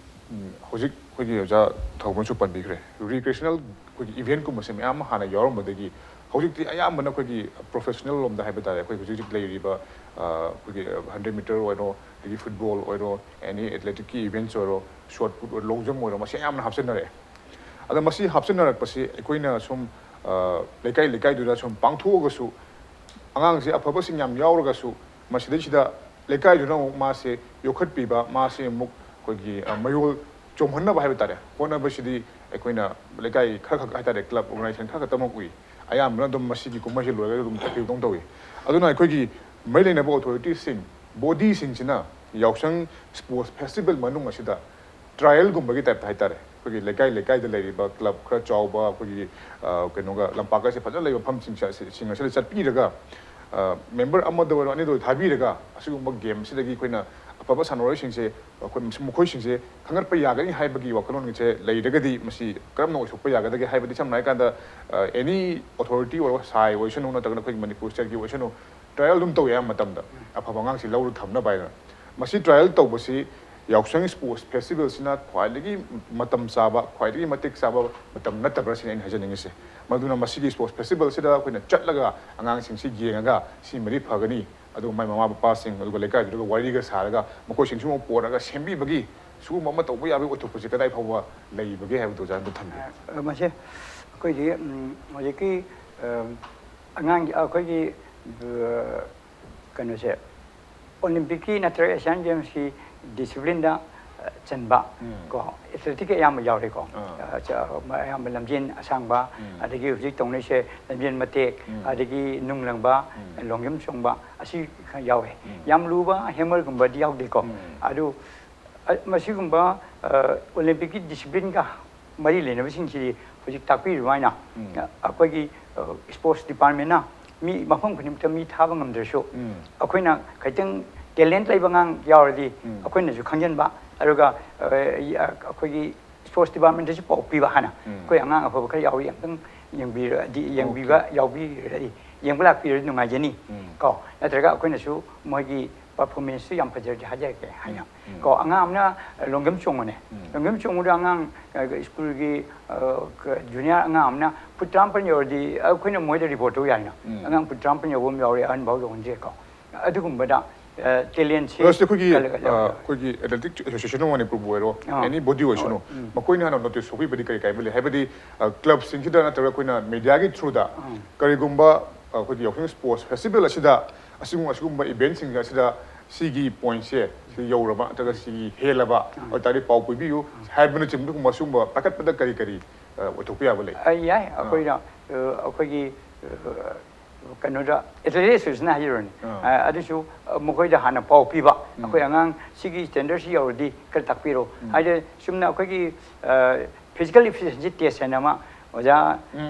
ꯎꯝ, ꯍꯧꯖꯤꯛ ꯑꯩꯈꯣꯏꯒꯤ ꯑꯣꯖꯥ ꯊꯧꯕꯅꯁꯨ ꯄꯟꯕꯤꯈ꯭ꯔꯦ, ꯔꯤꯀ꯭ꯔꯤꯌꯦꯁꯅꯦꯜ ꯑꯩꯈꯣꯏꯒꯤ ꯏꯚꯦꯟꯠꯀꯨꯝꯕꯁꯦ ꯃꯌꯥꯝ ꯑꯃ ꯍꯥꯟꯅ ꯌꯥꯎꯔꯝꯕꯗꯒꯤ ꯍꯧꯖꯤꯛꯇꯤ ꯑꯌꯥꯝꯕꯅ ꯑꯩꯈꯣꯏꯒꯤ ꯄ꯭ꯔꯣꯐꯦꯁꯅꯦꯜ ꯂꯣꯝꯗ ꯍꯥꯏꯕ ꯇꯥꯔꯦ, ꯑꯩꯈꯣꯏ ꯍꯧꯖꯤꯛ ꯍꯧꯖꯤꯛ ꯂꯩꯔꯤꯕ, ꯑ, ꯑꯩꯈꯣꯏꯒꯤ ꯍꯟꯗ꯭ꯔꯦꯠ ꯃꯤꯇꯔ ꯑꯣꯏꯔꯣ, ꯑꯗꯒꯤ ꯐꯨꯠꯕꯣꯜ ꯑꯣꯏꯔꯣ, ꯑꯦꯅꯤ ꯑꯦꯊꯂꯦꯇꯤꯛꯀꯤ ꯏꯚꯦꯟꯠꯁ ꯑꯣꯏꯔꯣ, ꯁꯣꯠ ꯄꯨꯠ ꯑꯣꯏꯔꯣ, ꯂꯣꯡ ꯖꯝꯞ ꯑꯣꯏꯔꯣ, ꯃꯁꯤ ꯑꯌꯥꯝꯕꯅ ꯍꯥꯞꯆꯤꯟꯅꯔꯛꯑꯦ꯫ ꯑꯗꯣ ꯃꯁꯤ ꯍꯥꯞꯆꯤꯟꯅꯔꯛꯄꯁꯤ ꯑꯩꯈꯣꯏꯅ ꯁꯨꯝ, ꯑ, ꯂꯩꯀꯥꯏ ꯂꯩꯀꯥꯏꯗꯨꯗ ꯁꯨꯝ ꯄꯥꯡꯊꯣꯛꯑꯒꯁꯨ, ꯑꯉꯥꯡꯁꯦ ꯑꯐꯕꯁꯤꯡ ꯌꯥꯝ ꯌꯥꯎꯔꯒꯁꯨ, ꯃꯁꯤꯗꯩꯁꯤꯗ ꯂꯩꯀꯥꯏꯗꯨꯅ ꯑꯃꯨꯛ ꯃꯥꯁꯦ ꯌꯣꯛꯈꯠꯄꯤꯕ, ꯃꯥꯁꯦ ꯑꯃꯨꯛ ꯑꯩꯈꯣꯏꯒꯤ, ꯑ, ꯃꯌꯣꯜ ꯆꯣꯡꯍꯟꯅꯕ ꯍꯥꯏꯕ ꯇꯥꯔꯦ, ꯍꯣꯠꯅꯕꯁꯤꯗꯤ ꯑꯩꯈꯣꯏꯅ ꯂꯩꯀꯥꯏ ꯈꯔ ꯈꯛ ꯍꯥꯏ ꯇꯥꯔꯦ, ꯀ꯭ꯂꯕ ꯑꯣꯔꯒꯅꯥꯏꯖꯦꯁꯟ ꯈꯔ ꯈꯛꯇꯃꯛ ꯎꯏ꯫ ꯑꯌꯥꯝꯕꯅ ꯑꯗꯨꯝ ꯃꯁꯤꯒꯤ ꯀꯨꯝꯍꯩꯁꯤ ꯂꯣꯏꯔꯒ ꯑꯗꯨꯝ ꯆꯠꯈꯤꯕꯗꯧꯅ ꯇꯧꯏ꯫ ꯑꯗꯨꯅ ꯑꯩꯈꯣꯏꯒꯤ ꯃꯔꯤ ꯂꯩꯅꯕ ꯑꯣꯊꯣꯔꯤꯇꯤꯁꯤꯡ, ꯕꯣꯗꯤꯁꯤꯡꯁꯤꯅ ꯌꯥꯎꯁꯪ ꯁ꯭ꯄꯣꯔꯠꯁ ꯐꯦꯁꯇꯤꯚꯦꯜ ꯃꯅꯨꯡ ꯑꯁꯤꯗ ꯇ꯭ꯔꯥꯏꯌꯦꯜꯒꯨꯝꯕꯒꯤ ꯇꯥꯏꯞꯇ ꯍꯥꯏ ꯇꯥꯔꯦ, ꯑꯩꯈꯣꯏꯒꯤ ꯂꯩꯀꯥꯏ ꯂꯩꯀꯥꯏꯗ ꯂꯩꯔꯤꯕ ꯀ꯭ꯂꯕ ꯈꯔ ꯆꯥꯎꯕ, ꯑꯩꯈꯣꯏꯒꯤ, ꯑ, ꯀꯩꯅꯣꯒ, ꯂꯝꯄꯥꯛꯀꯁꯦ ꯐꯖꯅ ꯂꯩꯕ ꯃꯐꯝꯁꯤꯡ ꯑꯁꯤ-, ꯁꯤꯡ ꯑꯁꯤꯗ ꯆꯠꯄꯤꯔꯒ, ꯑ, ꯃꯦꯝꯕꯔ ꯑꯃꯗ ꯑꯣꯏꯔꯣ, ꯑꯅꯤꯗ ꯑꯣꯏꯔꯣ ꯊꯥꯕꯤꯔꯒ, ꯑꯁꯤꯒꯨꯝꯕ ꯒꯦꯝꯁꯤꯗꯒꯤ ꯑꯩꯈꯣꯏꯅ ꯑꯐꯕ ꯁꯥꯟꯅꯔꯣꯏꯁꯤꯡꯁꯦ, ꯑꯩꯈꯣꯏ ꯃꯈꯣꯏꯁꯤꯡꯁꯦ ꯈꯪꯒꯠꯄ ꯌꯥꯒꯅꯤ ꯍꯥꯏꯕꯒꯤ ꯋꯥꯈꯜꯂꯣꯟꯁꯦ ꯂꯩꯔꯒꯗꯤ, ꯃꯁꯤ ꯀꯔꯝꯅ ꯑꯣꯏꯊꯣꯛꯄ ꯌꯥꯒꯗꯒꯦ ꯍꯥꯏꯕꯗꯤ, ꯁꯝꯅ ꯍꯥꯏꯔꯀꯥꯟꯗ, ꯑ, ꯑꯦꯅꯤ ꯑꯣꯊꯣꯔꯤꯇꯤ ꯑꯣꯏꯔꯣ, ꯁꯥꯏ ꯑꯣꯏꯁꯅꯨ, ꯅꯠꯇ꯭ꯔꯒꯅ ꯑꯩꯈꯣꯏꯒꯤ ꯃꯅꯤꯄꯨꯔ ꯁ꯭ꯇꯦꯠꯀꯤ ꯑꯣꯏꯁꯅꯨ, ꯇ꯭ꯔꯥꯏꯌꯦꯜ ꯑꯗꯨꯝ ꯇꯧꯋꯤ ꯑꯌꯥꯝꯕ ꯃꯇꯝꯗ, ꯑꯐꯕ ꯑꯉꯥꯡꯁꯤ ꯂꯧꯔ ꯊꯝꯅꯕ ꯍꯥꯏꯗꯅ꯫ ꯃꯁꯤ ꯇ꯭ꯔꯥꯏꯌꯦꯜ ꯇꯧꯕꯁꯤ ꯌꯥꯎꯁꯪ ꯁ꯭ꯄꯣꯔꯠꯁ ꯐꯦꯁꯇꯤꯚꯦꯜꯁꯤꯅ ꯈ꯭ꯋꯥꯏꯗꯒꯤ ꯃꯇꯝ ꯆꯥꯕ, ꯈ꯭ꯋꯥꯏꯗꯒꯤ ꯃꯇꯤꯛ ꯆꯥꯕ ꯃꯇꯝ ꯅꯠꯇꯕ꯭ꯔꯥ ꯁꯤꯅꯤ ꯑꯩꯅ ꯍꯥꯏꯖꯅꯤꯡꯉꯤꯁꯦ꯫ ꯃꯗꯨꯅ ꯃꯁꯤꯒꯤ ꯁ꯭ꯄꯣꯔꯠꯁ ꯐꯦꯁꯇꯤꯚꯦꯜꯁꯤꯗ ꯑꯩꯈꯣꯏꯅ ꯆꯠꯂꯒ ꯑꯉꯥꯡꯁꯤꯡꯁꯤ ꯌꯦꯡꯉꯒ ꯁꯤꯃꯗꯤ ꯐꯒꯅꯤ, ꯑꯗꯨꯒ ꯃꯥꯏ ꯃꯃꯥ ꯃꯄꯥꯁꯤꯡ, ꯑꯗꯨꯒ ꯂꯩꯀꯥꯏꯗꯨꯗꯒ ꯋꯥꯔꯤꯒ ꯁꯥꯔꯒ ꯃꯈꯣꯏꯁꯤꯡꯁꯨ ꯑꯃꯨꯛ ꯄꯣꯔꯛꯑꯒ ꯁꯦꯝꯕꯤꯕꯒꯤ ꯁꯤꯒꯨꯝꯕ ꯑꯃ ꯇꯧꯕ ꯌꯥꯕꯒꯤ ꯑꯣꯏꯊꯣꯛꯄꯁꯤ ꯀꯗꯥꯏ ꯐꯥꯎꯕ ꯂꯩꯕꯒꯦ ꯍꯥꯏꯕꯗꯨ ꯑꯣꯖꯥ ꯑꯝꯇ ꯊꯝꯕꯤꯌꯨ꯫ ꯑ, ꯃꯁꯦ ꯑꯩꯈꯣꯏꯗꯤ, ꯎꯝ, ꯍꯧꯖꯤꯛꯀꯤ, ꯑ, ꯑꯉꯥꯡꯒꯤ, ꯑꯩꯈꯣꯏꯒꯤ, ꯑ, ꯀꯩꯅꯣꯁꯦ, ꯑꯣꯂꯤꯝꯄꯤꯛꯀꯤ ꯅꯠꯇ꯭ꯔꯒ ꯑꯦꯁꯤꯌꯥꯟ ꯒꯦꯝꯁꯀꯤ ꯗꯤꯁꯤꯄ꯭ꯂꯤꯟꯗ, ꯑ, ꯆꯟꯕ, ꯎꯝ꯫ ꯀꯣ, ꯑꯦꯊꯂꯦꯇꯤꯛꯀꯤ ꯑꯌꯥꯝꯕ ꯌꯥꯎꯔꯦꯀꯣ꯫ ꯑꯥ꯫ ꯑ, ꯆ-, ꯑꯌꯥꯝꯕ ꯂꯝꯖꯦꯟ ꯑꯁꯥꯡꯕ, ꯎꯝ꯫ ꯑꯗꯒꯤ ꯍꯧꯖꯤꯛ ꯇꯧꯅꯔꯤꯁꯦ ꯂꯝꯖꯦꯟ ꯃꯇꯦꯛ, ꯎꯝ꯫ ꯑꯗꯒꯤ ꯅꯨꯡ ꯂꯪꯕ, ꯎꯝ꯫ ꯂꯣꯡ ꯖꯝꯞ ꯆꯣꯡꯕ, ꯑꯁꯤ ꯈꯔ ꯌꯥꯎꯋꯦ꯫ ꯎꯝ꯫ ꯌꯥꯝ ꯂꯨꯕ ꯍꯦꯃꯔꯒꯨꯝꯕꯗꯤ ꯌꯥꯎꯗꯦꯀꯣ꯫ ꯎꯝ꯫ ꯑꯗꯨ, ꯑ, ꯃꯁꯤꯒꯨꯝꯕ, ꯑ, ꯑꯣꯂꯤꯝꯄꯤꯛꯀꯤ ꯗꯤꯁꯤꯄ꯭ꯂꯤꯟꯒ ꯃꯔꯤ ꯂꯩꯅꯕꯁꯤꯡꯁꯤꯗꯤ ꯍꯧꯖꯤꯛ ꯇꯥꯛꯄꯤꯔꯤꯕ ꯍꯥꯏꯅ, ꯎꯝ꯫ ꯑ, ꯑꯩꯈꯣꯏꯒꯤ, ꯑ, ꯁ꯭ꯄꯣꯔꯠꯁ ꯗꯤꯄꯥꯔꯠꯃꯦꯟꯅ ꯃꯤ ꯃꯐꯝ ꯈꯨꯗꯤꯡꯃꯛꯇ ꯃꯤ ꯊꯥꯕ ꯉꯝꯗ꯭ꯔꯁꯨ, ꯑꯩꯈꯣꯏꯅ ꯈꯤꯇꯪ talent ꯂꯩꯕ ꯑꯉꯥꯡ ꯌꯥꯎꯔꯗꯤ ꯑꯩꯈꯣꯏꯅꯁꯨ ꯈꯪꯖꯤꯟꯕ, ꯑꯗꯨꯒ ꯑ, ꯑꯩꯈꯣꯏꯒꯤ sports departmentꯇꯁꯨ ꯄꯥꯎ ꯄꯤꯕ ꯍꯥꯟꯅ, ꯑꯩꯈꯣꯏ ꯑꯉꯥꯡ ꯑꯐꯕ ꯈꯔ ꯌꯥꯎꯔꯤ, ꯑꯝꯇꯪ ꯌꯦꯡꯕꯤꯔꯗꯤ, ꯌꯦꯡꯕꯤꯕ ꯌꯥꯎꯕꯤꯔꯗꯤ, ꯌꯦꯡꯕ ꯂꯥꯛꯄꯤꯔꯗꯤ ꯅꯨꯡꯉꯥꯏꯖꯅꯤ꯫ ꯀꯣ, ꯅꯠꯇ꯭ꯔꯒ ꯑꯩꯈꯣꯏꯅꯁꯨ ꯃꯣꯏꯒꯤ performanceꯁꯨ ꯌꯥꯝ ꯐꯖꯔꯗꯤ ꯍꯥꯏꯖꯔꯛꯀꯦ ꯍꯥꯏꯅ꯫ ꯀꯣ, ꯑꯉꯥꯡ ꯑꯃꯅ ꯂꯣꯡꯒꯝ ꯆꯣꯡꯕꯅꯦ꯫ ꯂꯣꯡꯒꯝ ꯆꯣꯡꯕꯗ ꯑꯉꯥꯡ, ꯑ, schoolꯒꯤ, ꯑ, ꯀ-, junior ꯑꯉꯥꯡ ꯑꯃꯅ foot ꯇꯔꯥꯃꯥꯄꯟ ꯌꯧꯔꯗꯤ ꯑꯩꯈꯣꯏꯅ ꯃꯣꯏꯗ report ꯇꯧ ꯌꯥꯏꯅ꯫ ꯑꯉꯥꯡ foot ꯇꯔꯥꯃꯥꯄꯟ ꯌꯧꯕ ꯑꯃ ꯌꯥꯎꯔꯦ, ꯑꯍꯟ ꯐꯥꯎ ꯌꯧꯍꯟꯗ꯭ꯔꯦꯀꯣ꯫ ꯑꯗꯨꯒꯨꯝꯕꯗ, ꯑ, talentꯁꯦ ꯑꯗꯨꯁꯨ ꯑꯩꯈꯣꯏꯒꯤ, ꯀꯜꯂꯒ ꯑ, ꯌꯥꯎꯔꯦ꯫ ꯑꯩꯈꯣꯏꯒꯤ Athletic Association of Manipurꯕꯨ ꯑꯣꯏꯔꯣ, ꯑꯥ꯫ Any body ꯑꯣꯏꯁꯅꯨ, ꯃꯈꯣꯏꯅ ꯍꯥꯟꯅ notice ꯁꯣꯛꯄꯤꯕꯗꯤ ꯀꯔꯤ ꯀꯥꯏꯕ ꯂꯩ? ꯍꯥꯏꯕꯗꯤ, ꯑ, clubꯁꯤꯡꯁꯤꯗ ꯅꯠꯇ꯭ꯔꯒ ꯑꯩꯈꯣꯏꯅ mediaꯒꯤ throughꯗ ꯀꯔꯤꯒꯨꯝꯕ, ꯑ, ꯑꯩꯈꯣꯏꯒꯤ ꯌꯥꯎꯁꯪ sports festival ꯑꯁꯤꯗ ꯑꯁꯤꯒꯨꯝꯕ, ꯑꯁꯤꯒꯨꯝꯕ eventꯁꯤꯡ ꯑꯁꯤꯗ ꯁꯤꯒꯤ pointꯁꯦ ꯁꯤ ꯌꯧꯔꯕ ꯅꯠꯇ꯭ꯔꯒ ꯁꯤꯒꯤ ꯍꯦꯜꯂꯕ ꯑꯣꯏꯇꯥꯔꯗꯤ ꯄꯥꯎ ꯄꯤꯕꯤꯌꯨ ꯍꯥꯏꯕꯅꯆꯤꯡꯕꯗꯨꯒꯨꯝꯕ ꯁꯤꯒꯨꯝꯕ ꯄꯥꯏꯈꯠꯄꯗ ꯀꯔꯤ ꯀꯔꯤ, ꯑ, ꯑꯣꯏꯊꯣꯛꯄ ꯌꯥꯕ ꯂꯩ? ꯑ, ꯌꯥꯏ꯫ ꯑꯥ꯫ ꯑꯩꯈꯣꯏꯅ, ꯑ, ꯑꯩꯈꯣꯏꯒꯤ, ꯑ, ꯀꯩꯅꯣꯗ Athletic Associationꯅ ꯍꯥꯏꯖꯔꯨꯔꯅꯤ꯫ ꯑꯥ꯫ ꯑ, ꯑꯗꯨꯁꯨ, ꯑ, ꯃꯈꯣꯏꯗ ꯍꯥꯟꯅ ꯄꯥꯎ ꯄꯤꯕ, ꯑꯩꯈꯣꯏ ꯑꯉꯥꯡ ꯁꯤꯒꯤ standardꯁꯤ ꯌꯧꯔꯗꯤ ꯈꯔ ꯇꯥꯛꯄꯤꯔꯣ꯫ ꯍꯥꯏꯗꯤ ꯆꯨꯝꯅ ꯑꯩꯈꯣꯏꯒꯤ, ꯑ, physical efficiency test ꯍꯥꯏꯅ ꯑꯃ ꯑꯣꯖꯥ,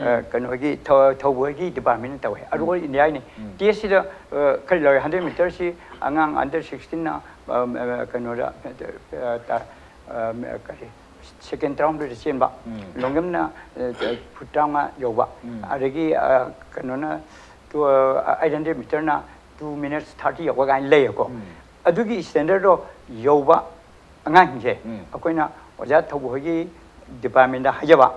ꯑ, ꯀꯩꯅꯣꯒꯤ ꯊꯧ-, ꯊꯧꯕ ꯍꯣꯏꯒꯤ departmentꯅ ꯇꯧꯋꯦ꯫ ꯑꯗꯨ all Indiaꯒꯤꯅꯤ꯫ Testꯁꯤꯗ, ꯑ, ꯈꯔ ꯂꯧꯋꯦ꯫ Hundred meterꯁꯤ ꯑꯉꯥꯡ under sixteenꯅ, ꯑ, ꯑ, ꯀꯩꯅꯣꯗ, ꯑ, ꯇ-, ꯑ, ꯀꯔꯤ, second ꯇꯔꯥꯍꯨꯝꯗꯣꯏꯗ ꯆꯦꯟꯕ, ꯂꯣꯡꯒꯝꯅ, ꯑ, foot ꯇꯔꯥꯃꯉꯥ ꯌꯧꯕ, ꯑꯗꯒꯤ, ꯑ, ꯀꯩꯅꯣꯅ two, ꯑ, eight hundred meterꯅ two minutes thirty ꯌꯧꯕ ꯀꯥꯏꯅ ꯂꯩꯌꯦꯀꯣ꯫ ꯑꯗꯨꯒꯤ standardꯗꯣ ꯌꯧꯕ ꯑꯉꯥꯡꯁꯤꯡꯁꯦ ꯑꯩꯈꯣꯏꯅ ꯑꯣꯖꯥ ꯊꯧꯕ ꯍꯣꯏꯒꯤ departmentꯗ ꯍꯥꯏꯖꯕ,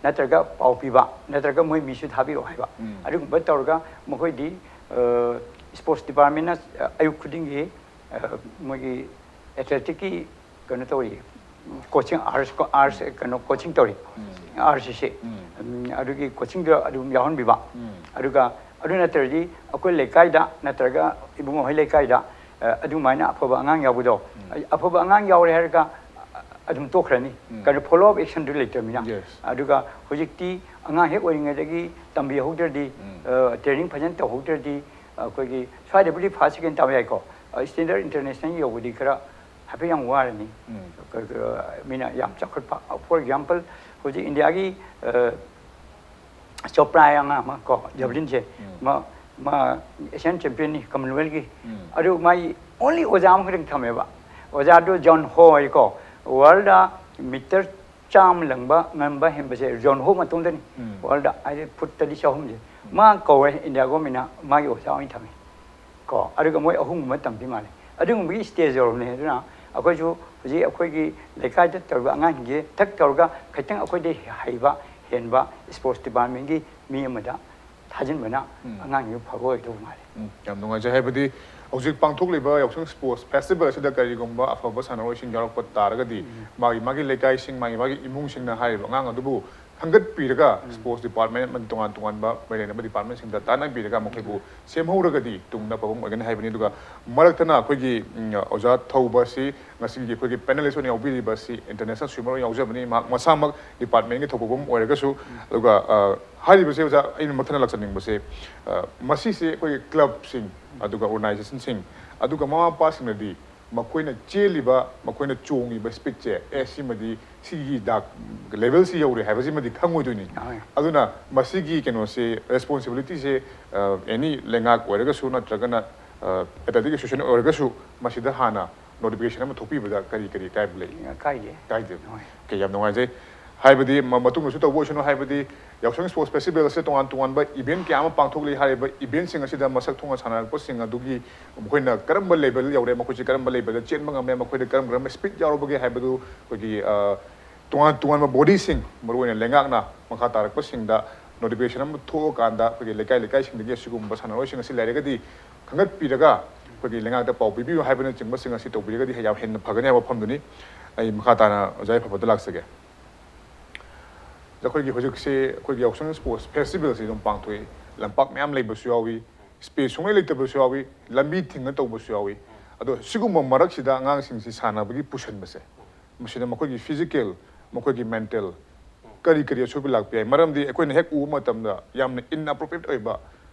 ꯅꯠꯇ꯭ꯔꯒ ꯄꯥꯎ ꯄꯤꯕ, ꯅꯠꯇ꯭ꯔꯒ ꯃꯣꯏ ꯃꯤꯁꯨ ꯊꯥꯕꯤꯔꯛꯑꯣ ꯍꯥꯏꯕ, ꯑꯗꯨꯒꯨꯝꯕ ꯇꯧꯔꯒ ꯃꯈꯣꯏꯗꯤ, ꯑ, sports departmentꯅ, ꯑ, ꯑꯌꯨꯛ ꯈꯨꯗꯤꯡꯒꯤ, ꯑ, ꯃꯣꯏꯒꯤ athleticꯀꯤ ꯀꯩꯅꯣ ꯇꯧꯔꯤ, coaching, arts, arts ꯀꯩꯅꯣ coaching ꯇꯧꯔꯤ, RCC꯫ ꯎꯝ, ꯑꯗꯨꯒꯤ coachingꯗ ꯑꯗꯨꯝ ꯌꯥꯎꯍꯟꯕꯤꯕ꯫ ꯑꯗꯨꯒ ꯑꯗꯨ ꯅꯠꯇ꯭ꯔꯗꯤ ꯑꯩꯈꯣꯏ ꯂꯩꯀꯥꯏꯗ ꯅꯠꯇ꯭ꯔꯒ ꯏꯕꯨꯡꯉꯣ ꯍꯣꯏ ꯂꯩꯀꯥꯏꯗ, ꯑ, ꯑꯗꯨꯃꯥꯏꯅ ꯑꯐꯕ ꯑꯉꯥꯡ ꯌꯥꯎꯕꯗꯣ, ꯑꯐꯕ ꯑꯉꯥꯡ ꯌꯥꯎꯔꯦ ꯍꯥꯏꯔꯒ, ꯑ, ꯑꯗꯨꯝ ꯇꯣꯛꯈ꯭ꯔꯅꯤ꯫ ꯀꯩꯅꯣ follow up actionꯗꯨ ꯂꯩꯇ꯭ꯔꯕꯅꯤꯅ꯫ Yes꯫ ꯑꯗꯨꯒ ꯍꯧꯖꯤꯛꯇꯤ ꯑꯉꯥꯡ ꯍꯦꯛ ꯑꯣꯏꯔꯤꯉꯩꯗꯒꯤ ꯇꯝꯕꯤꯍꯧꯗ꯭ꯔꯗꯤ, ꯑ, training ꯐꯖꯅ ꯇꯧꯍꯧꯗ꯭ꯔꯗꯤ, ꯑꯩꯈꯣꯏꯒꯤ ꯁ꯭ꯋꯥꯏꯗꯕꯨꯗꯤ first second ꯇꯥꯕ ꯌꯥꯏꯀꯣ, ꯑ, standard international ꯌꯧꯕꯗꯤ ꯈꯔ ꯍꯥꯏꯐꯦꯠ ꯌꯥꯝ ꯋꯥꯔꯅꯤ꯫ ꯎꯝ꯫ ꯀ-, ꯀ-, ꯃꯤꯅ ꯌꯥꯝ ꯆꯥꯎꯈꯠꯄ, for example, ꯍꯧꯖꯤꯛ ꯏꯟꯗꯤꯌꯥꯒꯤ, ꯑ, ꯆꯣꯄ꯭ꯔꯥ ꯍꯥꯏ ꯑꯉꯥꯡ ꯑꯃ ꯀꯣ, javelinꯁꯦ, ꯎꯝ꯫ ꯃꯥ ꯃꯥ ꯑꯦꯁꯤꯌꯥꯟ ꯆꯦꯝꯄꯤꯌꯟꯅꯤ ꯀꯃꯟꯋꯦꯜꯒꯤ꯫ ꯑꯗꯨ ꯃꯥꯒꯤ ꯑꯣꯟꯂꯤ ꯑꯣꯖꯥ ꯑꯃꯈꯛꯇꯪ ꯊꯝꯃꯦꯕ꯫ ꯑꯣꯖꯥꯗꯨ ꯖꯣꯟ ꯍꯣ ꯍꯥꯏꯀꯣ, ꯋꯥꯔꯜꯗ ꯃꯤꯇꯔ ꯆꯥꯝꯃ ꯂꯪꯕ ꯉꯝꯕ ꯍꯦꯟꯕꯁꯦ ꯖꯣꯟ ꯍꯣ ꯃꯇꯣꯝꯗꯅꯤ꯫ ꯋꯥꯔꯜꯗ ꯍꯥꯏꯗꯤ ꯐꯨꯠ ꯇꯔꯦꯠ ꯆꯍꯨꯝꯁꯦ꯫ ꯃꯥ ꯀꯧꯋꯦ, ꯏꯟꯗꯤꯌꯥ ꯒꯣꯔꯃꯦꯟꯅ ꯃꯥꯒꯤ ꯑꯣꯖꯥ ꯑꯣꯏꯅ ꯊꯝꯃꯦ꯫ ꯀꯣ, ꯑꯗꯨꯒ ꯃꯣꯏ ꯑꯍꯨꯝꯒꯨꯝꯕ ꯇꯝꯕꯤ ꯃꯥꯜꯂꯦ꯫ ꯑꯗꯨꯒꯨꯝꯕꯒꯤ ꯁ꯭ꯇꯦꯖ ꯌꯧꯔꯕꯅꯦ꯫ ꯑꯗꯨꯅ ꯑꯩꯈꯣꯏꯁꯨ ꯍꯧꯖꯤꯛ ꯑꯩꯈꯣꯏꯒꯤ ꯂꯩꯀꯥꯏꯗ ꯇꯧꯔꯤꯕ ꯑꯉꯥꯡꯁꯤꯡꯁꯦ ꯊꯛ ꯇꯧꯔꯒ ꯈꯤꯇꯪ ꯑꯩꯈꯣꯏꯗꯩ ꯍꯩꯕ ꯍꯦꯟꯕ ꯁ꯭ꯄꯣꯔꯠꯁ ꯗꯤꯄꯥꯔꯠꯃꯦꯟꯒꯤ ꯃꯤ ꯑꯃꯗ ꯊꯥꯖꯤꯟꯕꯅ ꯑꯉꯥꯡꯁꯤꯡꯗꯨ ꯐꯕ ꯑꯣꯏꯗꯧꯕ ꯃꯥꯜꯂꯦ꯫ ꯎꯝ, ꯌꯥꯝ ꯅꯨꯡꯉꯥꯏꯖꯩ꯫ ꯍꯥꯏꯕꯗꯤ ꯍꯧꯖꯤꯛ ꯄꯥꯡꯊꯣꯛꯂꯤꯕ ꯌꯥꯎꯁꯪ ꯁ꯭ꯄꯣꯔꯠꯁ ꯐꯦꯁꯇꯤꯚꯦꯜ ꯑꯁꯤꯗ ꯀꯔꯤꯒꯨꯝꯕ ꯑꯐꯕ ꯁꯥꯟꯅꯔꯣꯏꯁꯤꯡ ꯌꯥꯎꯔꯛꯄ ꯇꯥꯔꯒꯗꯤ ꯃꯥꯒꯤ ꯃꯥꯒꯤ ꯂꯩꯀꯥꯏꯁꯤꯡ, ꯃꯥꯒꯤ ꯃꯥꯒꯤ ꯏꯃꯨꯡꯁꯤꯡꯅ ꯍꯥꯏꯔꯤꯕ ꯑꯉꯥꯡ ꯑꯗꯨꯕꯨ ꯈꯟꯒꯠꯄꯤꯔꯒ ꯁ꯭ꯄꯣꯔꯠꯁ ꯗꯤꯄꯥꯔꯠꯃꯦꯟ ꯑꯃꯗꯤ ꯇꯣꯉꯥꯟ ꯇꯣꯉꯥꯟꯕ ꯃꯔꯤ ꯂꯩꯅꯕ ꯗꯤꯄꯥꯔꯠꯃꯦꯟꯁꯤꯡꯗ ꯇꯥꯟꯅꯕꯤꯔꯒ ꯃꯈꯣꯏꯕꯨ ꯁꯦꯝꯍꯧꯔꯒꯗꯤ ꯇꯨꯡꯗ ꯑꯐꯕ ꯑꯃ ꯑꯣꯏꯒꯅꯤ ꯍꯥꯏꯕꯅꯤ꯫ ꯑꯗꯨꯒ ꯃꯔꯛꯇꯅ ꯑꯩꯈꯣꯏꯒꯤ, ꯎꯝ, ꯑꯣꯖꯥ ꯊꯧꯕꯁꯤ ꯉꯁꯤꯒꯤ ꯑꯩꯈꯣꯏꯒꯤ ꯄꯦꯅꯦꯂꯤꯁ ꯑꯣꯏꯅ ꯌꯥꯎꯕꯤꯔꯤꯕꯁꯤ ꯏꯟꯇꯔꯅꯦꯁꯅꯦꯜ ꯁ꯭ꯋꯤꯃꯔ ꯑꯣꯏꯅ ꯌꯥꯎꯖꯕꯅꯤ꯫ ꯃꯍꯥꯛ ꯃꯁꯥꯃꯛ ꯗꯤꯄꯥꯔꯠꯃꯦꯟꯒꯤ ꯊꯧꯄꯨꯕꯝ ꯑꯣꯏꯔꯒꯁꯨ꯫ ꯑꯗꯨꯒ, ꯑ, ꯍꯥꯏꯔꯤꯕꯁꯦ ꯑꯣꯖꯥ, ꯑꯩꯅ ꯃꯊꯪꯗ ꯂꯥꯛꯆꯅꯤꯡꯕꯁꯦ, ꯑ, ꯃꯁꯤꯁꯦ ꯑꯩꯈꯣꯏꯒꯤ ꯀ꯭ꯂꯕꯁꯤꯡ, ꯑꯗꯨꯒ ꯑꯣꯔꯒꯅꯥꯏꯖꯦꯁꯟꯁꯤꯡ, ꯑꯗꯨꯒ ꯃꯃꯥ ꯃꯄꯥꯁꯤꯡꯅꯗꯤ ꯃꯈꯣꯏꯅ ꯆꯦꯜꯂꯤꯕ, ꯃꯈꯣꯏꯅ ꯆꯣꯡꯉꯤꯕ ꯁ꯭ꯄꯤꯠꯁꯦ, ꯑꯦ, ꯁꯤꯃꯗꯤ ꯁꯤꯒꯤ ꯗꯥꯛ ꯂꯦꯚꯦꯜꯁꯤ ꯌꯧꯔꯦ ꯍꯥꯏꯕꯁꯤꯃꯗꯤ ꯈꯪꯉꯣꯏꯗꯣꯏꯅꯤ꯫ ꯍꯣꯏ꯫ ꯑꯗꯨꯅ ꯃꯁꯤꯒꯤ ꯀꯩꯅꯣꯁꯦ, ꯔꯦꯁꯄꯣꯟꯁꯤꯕꯤꯂꯤꯇꯤꯁꯦ, ꯑ, ꯑꯦꯅꯤ ꯂꯩꯉꯥꯛ ꯑꯣꯏꯔꯒꯁꯨ ꯅꯠꯇ꯭ꯔꯒꯅ, ꯑ, ꯑꯦꯊꯂꯦꯇꯤꯛ ꯑꯦꯁꯣꯁꯤꯌꯦꯁꯟ ꯑꯣꯏꯔꯒꯁꯨ ꯃꯁꯤꯗ ꯍꯥꯟꯅ ꯅꯣꯇꯤꯐꯤꯀꯦꯁꯟ ꯑꯃ ꯊꯣꯛꯄꯤꯕꯗ ꯀꯔꯤ ꯀꯔꯤ ꯑꯀꯥꯏꯕ ꯂꯩ? ꯀꯥꯏꯗꯦ꯫ ꯀꯥꯏꯗꯦ꯫ ꯍꯣꯏ꯫ ꯑꯣꯀꯦ, ꯌꯥꯝ ꯅꯨꯡꯉꯥꯏꯖꯩ꯫ ꯍꯥꯏꯕꯗꯤ ꯃ-, ꯃꯇꯨꯡꯗꯁꯨ ꯇꯧꯕ ꯑꯣꯏꯁꯅꯨ, ꯍꯥꯏꯕꯗꯤ ꯌꯥꯎꯁꯪ ꯁ꯭ꯄꯣꯔꯠꯁ ꯐꯦꯁꯇꯤꯚꯦꯜ ꯑꯁꯤꯗ ꯇꯣꯉꯥꯟ ꯇꯣꯉꯥꯟꯕ ꯏꯚꯦꯟꯠ ꯀꯌꯥ ꯑꯃ ꯄꯥꯡꯊꯣꯛꯂꯤ꯫ ꯍꯥꯏꯔꯤꯕ ꯏꯚꯦꯟꯠꯁꯤꯡ ꯑꯁꯤꯗ ꯃꯁꯛ ꯊꯣꯡꯅ ꯁꯥꯟꯅꯔꯛꯄꯁꯤꯡ ꯑꯗꯨꯒꯤ ꯃꯈꯣꯏꯅ ꯀꯔꯝꯕ ꯂꯦꯚꯦꯜ ꯌꯧꯔꯦ, ꯃꯈꯣꯏꯁꯤ ꯀꯔꯝꯕ ꯂꯦꯚꯦꯜꯗ ꯆꯦꯟꯕ ꯉꯝꯃꯦ, ꯃꯈꯣꯏꯗ ꯀꯔꯝ ꯀꯔꯝꯕ ꯁ꯭ꯄꯤꯠ ꯌꯥꯎꯔꯕꯒꯦ ꯍꯥꯏꯕꯗꯨ ꯑꯩꯈꯣꯏꯒꯤ, ꯑ, ꯇꯣꯉꯥꯟ ꯇꯣꯉꯥꯟꯕ ꯕꯣꯗꯤꯁꯤꯡ, ꯃꯔꯨꯑꯣꯏꯅ ꯂꯩꯉꯥꯛꯅ ꯃꯈꯥ ꯇꯥꯔꯛꯄꯁꯤꯡꯗ ꯅꯣꯇꯤꯐꯤꯀꯦꯁꯟ ꯑꯃ ꯊꯣꯛꯑꯀꯥꯟꯗ ꯑꯩꯈꯣꯏꯒꯤ ꯂꯩꯀꯥꯏ ꯂꯩꯀꯥꯏꯁꯤꯡꯗꯒꯤ ꯑꯁꯤꯒꯨꯝꯕ ꯁꯥꯟꯅꯔꯣꯏꯁꯤꯡ ꯑꯁꯤ ꯂꯩꯔꯒꯗꯤ ꯈꯟꯒꯠꯄꯤꯔꯒ ꯑꯩꯈꯣꯏꯒꯤ ꯂꯩꯉꯥꯛꯇ ꯄꯥꯎ ꯄꯤꯕꯤꯌꯨ ꯍꯥꯏꯕꯅꯆꯤꯡꯕꯁꯤꯡ ꯑꯁꯤ ꯇꯧꯕꯤꯔꯒꯗꯤ ꯌꯥꯝ ꯍꯦꯟꯅ ꯐꯒꯅꯤ ꯍꯥꯏꯕ ꯋꯥꯐꯝꯗꯨꯅꯤ꯫ ꯑꯩ ꯃꯈꯥ ꯇꯥꯅ ꯑꯣꯖꯥ ꯌꯥꯏꯐꯕꯗ ꯂꯥꯛꯆꯒꯦ꯫ ꯑꯩꯈꯣꯏꯒꯤ ꯍꯧꯖꯤꯛꯁꯦ ꯑꯩꯈꯣꯏꯒꯤ ꯌꯥꯎꯁꯪ ꯁ꯭ꯄꯣꯔꯠꯁ ꯐꯦꯁꯇꯤꯚꯦꯜꯁꯤ ꯑꯗꯨꯝ ꯄꯥꯡꯊꯣꯛꯏ꯫ ꯂꯝꯄꯥꯛ ꯃꯌꯥꯝ ꯂꯩꯕꯁꯨ ꯌꯥꯎꯏ, ꯁ꯭ꯄꯦꯁ ꯁꯨꯡꯂꯩ ꯂꯩꯇꯕꯁꯨ ꯌꯥꯎꯏ, ꯂꯝꯕꯤ ꯊꯤꯡꯅ ꯇꯧꯕꯁꯨ ꯌꯥꯎꯏ꯫ ꯑꯗꯣ ꯁꯤꯒꯨꯝꯕ ꯃꯔꯛꯁꯤꯗ ꯑꯉꯥꯡꯁꯤꯡꯁꯤ ꯁꯥꯟꯅꯕꯒꯤ ꯄꯨꯁꯤꯟꯕꯁꯦ, ꯃꯁꯤꯗ ꯃꯈꯣꯏꯒꯤ ꯐꯤꯖꯤꯀꯦꯜ, ꯃꯈꯣꯏꯒꯤ ꯃꯦꯟꯇꯦꯜ ꯀꯔꯤ ꯀꯔꯤ ꯑꯁꯣꯏꯕ ꯂꯥꯛꯄ ꯌꯥꯏ? ꯃꯔꯝꯗꯤ ꯑꯩꯈꯣꯏꯅ ꯍꯦꯛ ꯎꯕ ꯃꯇꯝꯗ ꯌꯥꯝꯅ ꯏꯟꯑꯦꯄ꯭ꯔꯣꯄ꯭ꯔꯤꯌꯦꯠ ꯑꯣꯏꯕ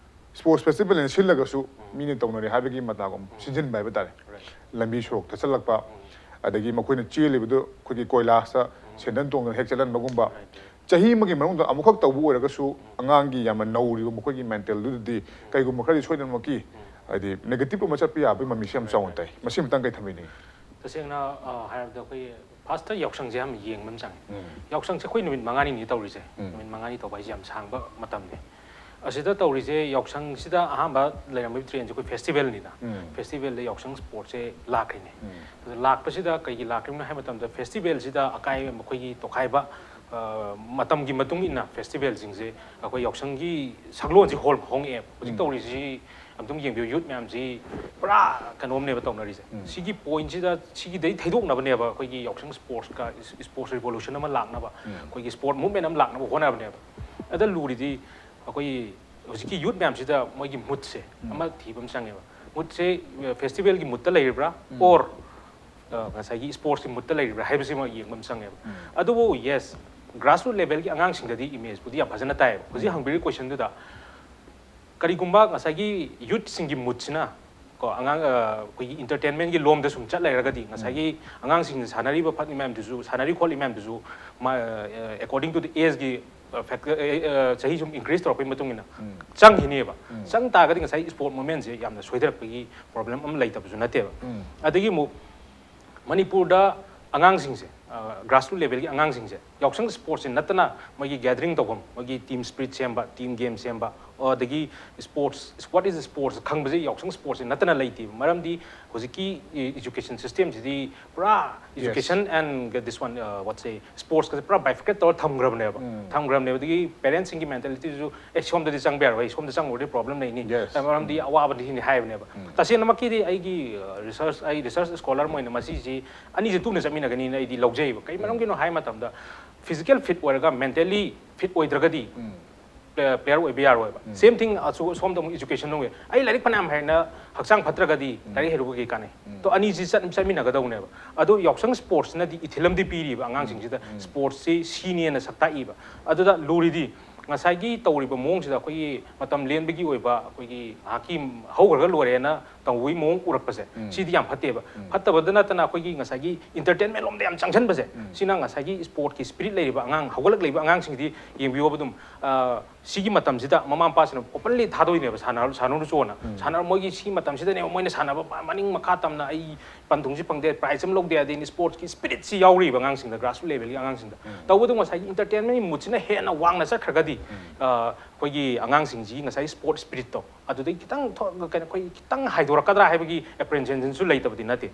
ꯁ꯭ꯄꯣꯔꯠꯁ ꯐꯦꯁꯇꯤꯚꯦꯜꯅ ꯁꯤꯜꯂꯒꯁꯨ ꯃꯤꯅ ꯇꯧꯅꯔꯦ ꯍꯥꯏꯕꯒꯤ ꯃꯇꯥꯒꯨꯝ ꯁꯤꯖꯤꯟꯕ ꯍꯥꯏꯕ ꯇꯥꯔꯦ꯫ ꯂꯝꯕꯤ ꯁꯣꯔꯣꯛ ꯊꯠꯆꯜꯂꯛꯄ, ꯑꯗꯒꯤ ꯃꯈꯣꯏꯅ ꯆꯦꯜꯂꯤꯕꯗꯨ ꯑꯩꯈꯣꯏꯒꯤ ꯀꯣꯏꯂꯥꯁꯇ ꯁꯦꯟꯗꯟ ꯇꯣꯡꯗꯅ ꯍꯦꯛ ꯆꯠꯍꯟꯕꯒꯨꯝꯕ, ꯆꯍꯤ ꯑꯃꯒꯤ ꯃꯅꯨꯡꯗ ꯑꯃꯨꯛꯈꯛ ꯇꯧꯕ ꯑꯣꯏꯔꯒꯁꯨ ꯑꯉꯥꯡꯒꯤ ꯌꯥꯝꯅ ꯅꯧꯔꯤꯕ ꯃꯈꯣꯏꯒꯤ ꯃꯦꯟꯇꯦꯜꯗꯨꯗꯗꯤ ꯀꯩꯒꯨꯝꯕ ꯈꯔꯗꯤ ꯁꯣꯏꯗꯅꯃꯛꯀꯤ ꯍꯥꯏꯗꯤ ꯅꯦꯒꯦꯇꯤꯞ ꯑꯃ ꯆꯠꯄ ꯌꯥꯕꯒꯤ ꯃꯃꯤꯁꯦ ꯌꯥꯝ ꯆꯥꯎꯅ ꯇꯥꯏ꯫ ꯃꯁꯤ ꯃꯇꯥꯡ ꯀꯩ ꯊꯝꯕꯤꯅꯤꯡꯉꯤ? ꯇꯁꯦꯡꯅ ꯑ, ꯍꯥꯏꯔꯕꯗ ꯑꯩꯈꯣꯏ ꯐꯥꯔꯁꯇ ꯌꯥꯎꯁꯪꯁꯦ ꯌꯥꯝ ꯌꯦꯡꯕ ꯑꯃ ꯆꯪꯉꯦ꯫ ꯌꯥꯎꯁꯪꯁꯦ ꯑꯩꯈꯣꯏ ꯅꯨꯃꯤꯠ ꯃꯉꯥꯅꯤꯅꯤ ꯇꯧꯔꯤꯁꯦ꯫ ꯅꯨꯃꯤꯠ ꯃꯉꯥꯅꯤ ꯇꯧꯕ ꯍꯥꯏꯁꯦ ꯌꯥꯝ ꯁꯥꯡꯕ ꯃꯇꯝꯅꯦ꯫ ꯑꯁꯤꯗ ꯇꯧꯔꯤꯁꯦ ꯌꯥꯎꯁꯪꯁꯤꯗ ꯑꯍꯥꯟꯕ ꯂꯩꯔꯝꯕꯒꯤ ꯇ꯭ꯔꯦꯟꯁꯦ ꯑꯩꯈꯣꯏ ꯐꯦꯁꯇꯤꯚꯦꯜꯅꯤꯅ꯫ ꯐꯦꯁꯇꯤꯚꯦꯜꯗ ꯌꯥꯎꯁꯪ ꯁ꯭ꯄꯣꯔꯠꯁꯦ ꯂꯥꯛꯈ꯭ꯔꯤꯅꯦ꯫ ꯑꯗꯨꯗ ꯂꯥꯛꯄꯁꯤꯗ ꯀꯩꯒꯤ ꯂꯥꯛꯈ꯭ꯔꯤꯕꯅꯣ ꯍꯥꯏꯕ ꯃꯇꯝꯗ ꯐꯦꯁꯇꯤꯚꯦꯜꯁꯤꯗ ꯑꯀꯥꯏ ꯃꯈꯣꯏꯒꯤ ꯇꯣꯈꯥꯏꯕ ꯑ, ꯃꯇꯝꯒꯤ ꯃꯇꯨꯡ ꯏꯟꯅ ꯐꯦꯁꯇꯤꯚꯦꯜꯁꯤꯡꯁꯦ ꯑꯩꯈꯣꯏ ꯌꯥꯎꯁꯪꯒꯤ ꯁꯛꯂꯣꯟꯁꯤ ꯍꯣꯡ ꯍꯣꯡꯉꯛꯑꯦꯕ꯫ ꯍꯧꯖꯤꯛ ꯇꯧꯔꯤꯁꯤ ꯑꯝꯇꯪ ꯌꯦꯡꯕꯤꯌꯨ, ꯌꯨꯠ ꯃꯌꯥꯝꯁꯤ ꯄꯨꯔꯥ ꯀꯩꯅꯣꯝꯅꯦꯕ ꯇꯧꯅꯔꯤꯁꯦ꯫ ꯁꯤꯒꯤ ꯄꯣꯏꯟꯁꯤꯗ ꯁꯤꯒꯤꯗꯩ ꯊꯩꯗꯣꯛꯅꯕꯅꯦꯕ ꯑꯩꯈꯣꯏꯒꯤ ꯌꯥꯎꯁꯪ ꯁ꯭ꯄꯣꯔꯠꯁꯀ ꯁ꯭ꯄꯣꯔꯠꯁ ꯔꯤꯚꯣꯂꯨꯁꯟ ꯑꯃ ꯂꯥꯛꯅꯕ, ꯑꯩꯈꯣꯏꯒꯤ ꯁ꯭ꯄꯣꯔꯠ ꯃꯨꯚꯃꯦꯟ ꯑꯃ ꯂꯥꯛꯅꯕ ꯍꯣꯠꯅꯕꯅꯦꯕ꯫ ꯑꯗ ꯂꯨꯔꯤꯗꯤ ꯑꯩꯈꯣꯏꯒꯤ ꯍꯧꯖꯤꯛꯀꯤ ꯌꯨꯠ ꯃꯌꯥꯝꯁꯤꯗ ꯃꯣꯏꯒꯤ ꯃꯨꯠꯁꯦ ꯑꯃ ꯊꯤꯕ ꯑꯃ ꯆꯪꯉꯦꯕ꯫ ꯃꯨꯠꯁꯦ ꯐꯦꯁꯇꯤꯚꯦꯜꯒꯤ ꯃꯨꯠꯇ ꯂꯩꯔꯤꯕ꯭ꯔꯥ, ꯑꯣꯔ ꯉꯁꯥꯏꯒꯤ ꯁ꯭ꯄꯣꯔꯠꯁꯀꯤ ꯃꯨꯠꯇ ꯂꯩꯔꯤꯕ꯭ꯔꯥ ꯍꯥꯏꯕꯁꯤꯃ ꯌꯦꯡꯕ ꯑꯃ ꯆꯪꯉꯦꯕ꯫ ꯑꯗꯨꯕꯨ ꯌꯦꯁ, ꯒ꯭ꯔꯥꯁꯔꯨꯠ ꯂꯦꯚꯦꯜꯒꯤ ꯑꯉꯥꯡꯁꯤꯡꯗꯗꯤ ꯏꯃꯦꯖꯄꯨꯗꯤ ꯌꯥꯝ ꯐꯖꯅ ꯇꯥꯏꯌꯦꯕ꯫ ꯍꯧꯖꯤꯛ ꯍꯪꯕꯤꯔꯤꯕ ꯀꯣꯏꯁꯟꯗꯨꯗ ꯀꯔꯤꯒꯨꯝꯕ ꯉꯁꯥꯏꯒꯤ ꯌꯨꯠꯁꯤꯡꯒꯤ ꯃꯨꯠꯁꯤꯅ ꯀꯣ ꯑꯉꯥꯡ ꯑ, ꯑꯩꯈꯣꯏꯒꯤ ꯏꯟꯇꯔꯇꯦꯟꯃꯦꯟꯒꯤ ꯂꯣꯝꯗ ꯁꯨꯝ ꯆꯠ ꯂꯩꯔꯒꯗꯤ ꯉꯁꯥꯏꯒꯤ ꯑꯉꯥꯡꯁꯤꯡꯅ ꯁꯥꯟꯅꯔꯤꯕ ꯐꯠꯂꯤ ꯃꯌꯥꯝꯗꯨꯁꯨ, ꯁꯥꯟꯅꯔꯤ ꯈꯣꯠꯂꯤ ꯃꯌꯥꯝꯗꯨꯁꯨ ꯃꯥ, ꯑ, according to the age ꯒꯤ ꯐꯦꯛꯇꯔ ꯆꯍꯤ ꯁꯨꯝ ꯏꯟꯀ꯭ꯔꯤꯁ ꯇꯧꯔꯛꯄꯒꯤ ꯃꯇꯨꯡ ꯏꯟꯅ ꯆꯪꯈꯤꯅꯦꯕ꯫ ꯆꯪ ꯇꯥꯔꯒꯗꯤ ꯉꯁꯥꯏ ꯁ꯭ꯄꯣꯔꯠ ꯃꯨꯚꯃꯦꯟꯁꯦ ꯌꯥꯝꯅ ꯁꯣꯏꯊꯔꯛꯄꯒꯤ ꯄ꯭ꯔꯣꯕ꯭ꯂꯦꯝ ꯑꯃ ꯂꯩꯇꯕꯁꯨ ꯅꯠꯇꯦꯕ꯫ ꯑꯗꯒꯤ ꯑꯃꯨꯛ ꯃꯅꯤꯄꯨꯔꯗ ꯑꯉꯥꯡꯁꯤꯡꯁꯦ, ꯒ꯭ꯔꯥꯁꯔꯨꯠ ꯂꯦꯚꯦꯜꯒꯤ ꯑꯉꯥꯡꯁꯤꯡꯁꯦ ꯌꯥꯎꯁꯪ ꯁ꯭ꯄꯣꯔꯠꯁꯦ ꯅꯠꯇꯅ ꯃꯣꯏꯒꯤ ꯒꯦꯗꯔꯤꯡ ꯇꯧꯐꯝ, ꯃꯣꯏꯒꯤ ꯇꯤꯝ ꯁ꯭ꯄꯤꯔꯤꯠ ꯁꯦꯝꯕ, ꯇꯤꯝ ꯒꯦꯝ ꯁꯦꯝꯕ, ꯑꯗꯒꯤ ꯁ꯭ꯄꯣꯔꯠꯁ, what is sports ꯈꯪꯕꯁꯦ ꯌꯥꯎꯁꯪ ꯁ꯭ꯄꯣꯔꯠꯁꯦ ꯅꯠꯇꯅ ꯂꯩꯇꯦꯕ꯫ ꯃꯔꯝꯗꯤ ꯍꯧꯖꯤꯛꯀꯤ ꯏꯖꯨꯀꯦꯁꯟ ꯁꯤꯁꯇꯦꯝꯁꯤꯗꯤ ꯄꯨꯔꯥ education and this one, what say, ꯁ꯭ꯄꯣꯔꯠꯁꯀꯁꯦ ꯄꯨꯔꯥ bifurcate ꯇꯧꯔ ꯊꯝꯈ꯭ꯔꯕꯅꯦꯕ꯫ ꯊꯝꯈ꯭ꯔꯕꯅꯦꯕ꯫ ꯑꯗꯒꯤ ꯄꯦꯔꯦꯟꯁꯁꯤꯡꯒꯤ ꯃꯦꯟꯇꯦꯂꯤꯇꯤꯁꯨ ꯑꯦ ꯁꯣꯝꯗꯗꯤ ꯆꯪꯕ ꯌꯥꯔꯣꯏ, ꯁꯣꯝꯗ ꯆꯪꯉꯨꯔꯗꯤ ꯄ꯭ꯔꯣꯕ꯭ꯂꯦꯝ ꯂꯩꯅꯤ꯫ ꯃꯔꯝꯗꯤ ꯑꯋꯥꯕꯅꯤ ꯁꯤꯅꯤ ꯍꯥꯏꯕꯅꯦꯕ꯫ ꯇꯁꯦꯡꯅꯃꯛꯀꯤꯗꯤ ꯑꯩꯒꯤ ꯔꯤꯁꯔꯁ, ꯑꯩ ꯔꯤꯁꯔꯁ ꯁ꯭ꯀꯣꯂꯔ ꯑꯃ ꯑꯣꯏꯅ ꯃꯁꯤꯁꯤ ꯑꯅꯤꯁꯦ ꯇꯨꯅ ꯆꯠꯃꯤꯟꯅꯒꯅꯤꯅ ꯑꯩꯗꯤ ꯂꯧꯖꯩꯕ꯫ ꯀꯩ ꯃꯔꯝꯒꯤꯅꯣ ꯍꯥꯏ ꯃꯇꯝꯗ ꯐꯤꯖꯤꯀꯦꯜ ꯐꯤꯠ ꯑꯣꯏꯔꯒ ꯃꯦꯟꯇꯦꯜꯂꯤ ꯐꯤꯠ ꯑꯣꯏꯗ꯭ꯔꯒꯗꯤ ꯄ꯭ꯂꯦꯌꯔ ꯑꯣꯏꯕ ꯌꯥꯔꯣꯏꯕ꯫ ꯁꯦꯝ ꯊꯤꯡ ꯁꯣꯝꯗ ꯑꯃꯨꯛ ꯏꯖꯨꯀꯦꯁꯟ ꯑꯃꯨꯛ ꯑꯩ ꯂꯥꯏꯔꯤꯛ ꯐꯅꯌꯥꯝ ꯍꯩꯅ ꯍꯛꯆꯥꯡ ꯐꯠꯇ꯭ꯔꯒꯗꯤ ꯂꯥꯏꯔꯤꯛ ꯍꯩꯔꯨꯕ ꯀꯩ ꯀꯥꯟꯅꯩ? ꯇꯣ ꯑꯅꯤꯁꯤ ꯆꯠ ꯆꯠꯃꯤꯟꯅꯒꯗꯧꯅꯦꯕ꯫ ꯑꯗꯣ ꯌꯥꯎꯁꯪ ꯁ꯭ꯄꯣꯔꯠꯁꯅꯗꯤ ꯏꯊꯤꯜ ꯑꯃꯗꯤ ꯄꯤꯔꯤꯕ ꯑꯉꯥꯡꯁꯤꯡꯁꯤꯗ꯫ ꯁ꯭ꯄꯣꯔꯠꯁꯁꯤ ꯁꯤꯅꯦꯅ ꯁꯛꯇꯥꯛꯏꯕ꯫ ꯑꯗꯨꯗ ꯂꯨꯔꯤꯗꯤ ꯉꯁꯥꯏꯒꯤ ꯇꯧꯔꯤꯕ ꯃꯑꯣꯡꯁꯤꯗ ꯑꯩꯈꯣꯏꯒꯤ ꯃꯇꯝ ꯂꯦꯟꯕꯒꯤ ꯑꯣꯏꯕ, ꯑꯩꯈꯣꯏꯒꯤ ꯉꯥꯏꯍꯥꯛꯀꯤ ꯍꯧꯈ꯭ꯔꯒ ꯂꯣꯏꯔꯦꯅ ꯇꯧꯕꯒꯤ ꯃꯑꯣꯡ ꯎꯔꯛꯄꯁꯦ, ꯁꯤꯗꯤ ꯌꯥꯝ ꯐꯠꯇꯦꯕ꯫ ꯐꯠꯇꯕꯗ ꯅꯠꯇꯅ ꯑꯩꯈꯣꯏꯒꯤ ꯉꯁꯥꯏꯒꯤ entertainment ꯂꯣꯝꯗ ꯌꯥꯝ ꯆꯪꯁꯤꯟꯕꯁꯦ, ꯁꯤꯅ ꯉꯁꯥꯏꯒꯤ sportꯀꯤ spirit ꯂꯩꯔꯤꯕ ꯑꯉꯥꯡ, ꯍꯧꯒꯠꯂꯛꯂꯤꯕ ꯑꯉꯥꯡꯁꯤꯡꯗꯤ ꯌꯦꯡꯕꯤꯌꯣꯕ ꯑꯗꯨꯝ, ꯑ, ꯁꯤꯒꯤ ꯃꯇꯝꯁꯤꯗ ꯃꯃꯥ ꯃꯄꯥꯁꯤꯅ openly ꯊꯥꯗꯣꯛꯏꯅꯦꯕ, "ꯁꯥꯟꯅꯔꯨ-, ꯁꯥꯟꯅꯔꯨꯆꯣꯅ"꯫ ꯁꯥꯟꯅꯔ-, ꯃꯣꯏꯒꯤ ꯁꯤ ꯃꯇꯝꯁꯤꯗꯅꯦꯕ ꯃꯣꯏꯅ ꯁꯥꯟꯅꯕ ꯃ-, ꯃꯅꯤꯡ ꯃꯈꯥ ꯇꯝꯅ ꯑꯩ ꯄꯟꯊꯨꯡꯁꯤ ꯐꯪꯗꯦ, prize ꯑꯃ ꯂꯧꯗꯦ, ꯑꯗꯩ sportsꯀꯤ spiritꯁꯤ ꯌꯥꯎꯔꯤꯕ ꯑꯉꯥꯡꯁꯤꯡꯗ, grassroots levelꯒꯤ ꯑꯉꯥꯡꯁꯤꯡꯗ꯫ ꯇꯧꯕꯗ ꯉꯁꯥꯏꯒꯤ entertainmentꯀꯤ moodꯁꯤꯅ ꯍꯦꯟꯅ ꯋꯥꯡꯅ ꯆꯠꯈ꯭ꯔꯒꯗꯤ, ꯑ, ꯑꯩꯈꯣꯏꯒꯤ ꯑꯉꯥꯡꯁꯤꯡꯁꯤꯒꯤ ꯉꯁꯥꯏꯒꯤ sport spiritꯇꯣ ꯑꯗꯨꯗꯒꯤ ꯈꯤꯇꯪ ꯊꯣꯛ-, ꯀꯩꯅꯣ, ꯑꯩꯈꯣꯏ ꯈꯤꯇꯪ ꯍꯥꯏꯗꯣꯔꯛꯀꯗ꯭ꯔꯥ ꯍꯥꯏꯕꯒꯤ apprehensionꯁꯨ ꯂꯩꯇꯕꯗꯤ ꯅꯠꯇꯦ꯫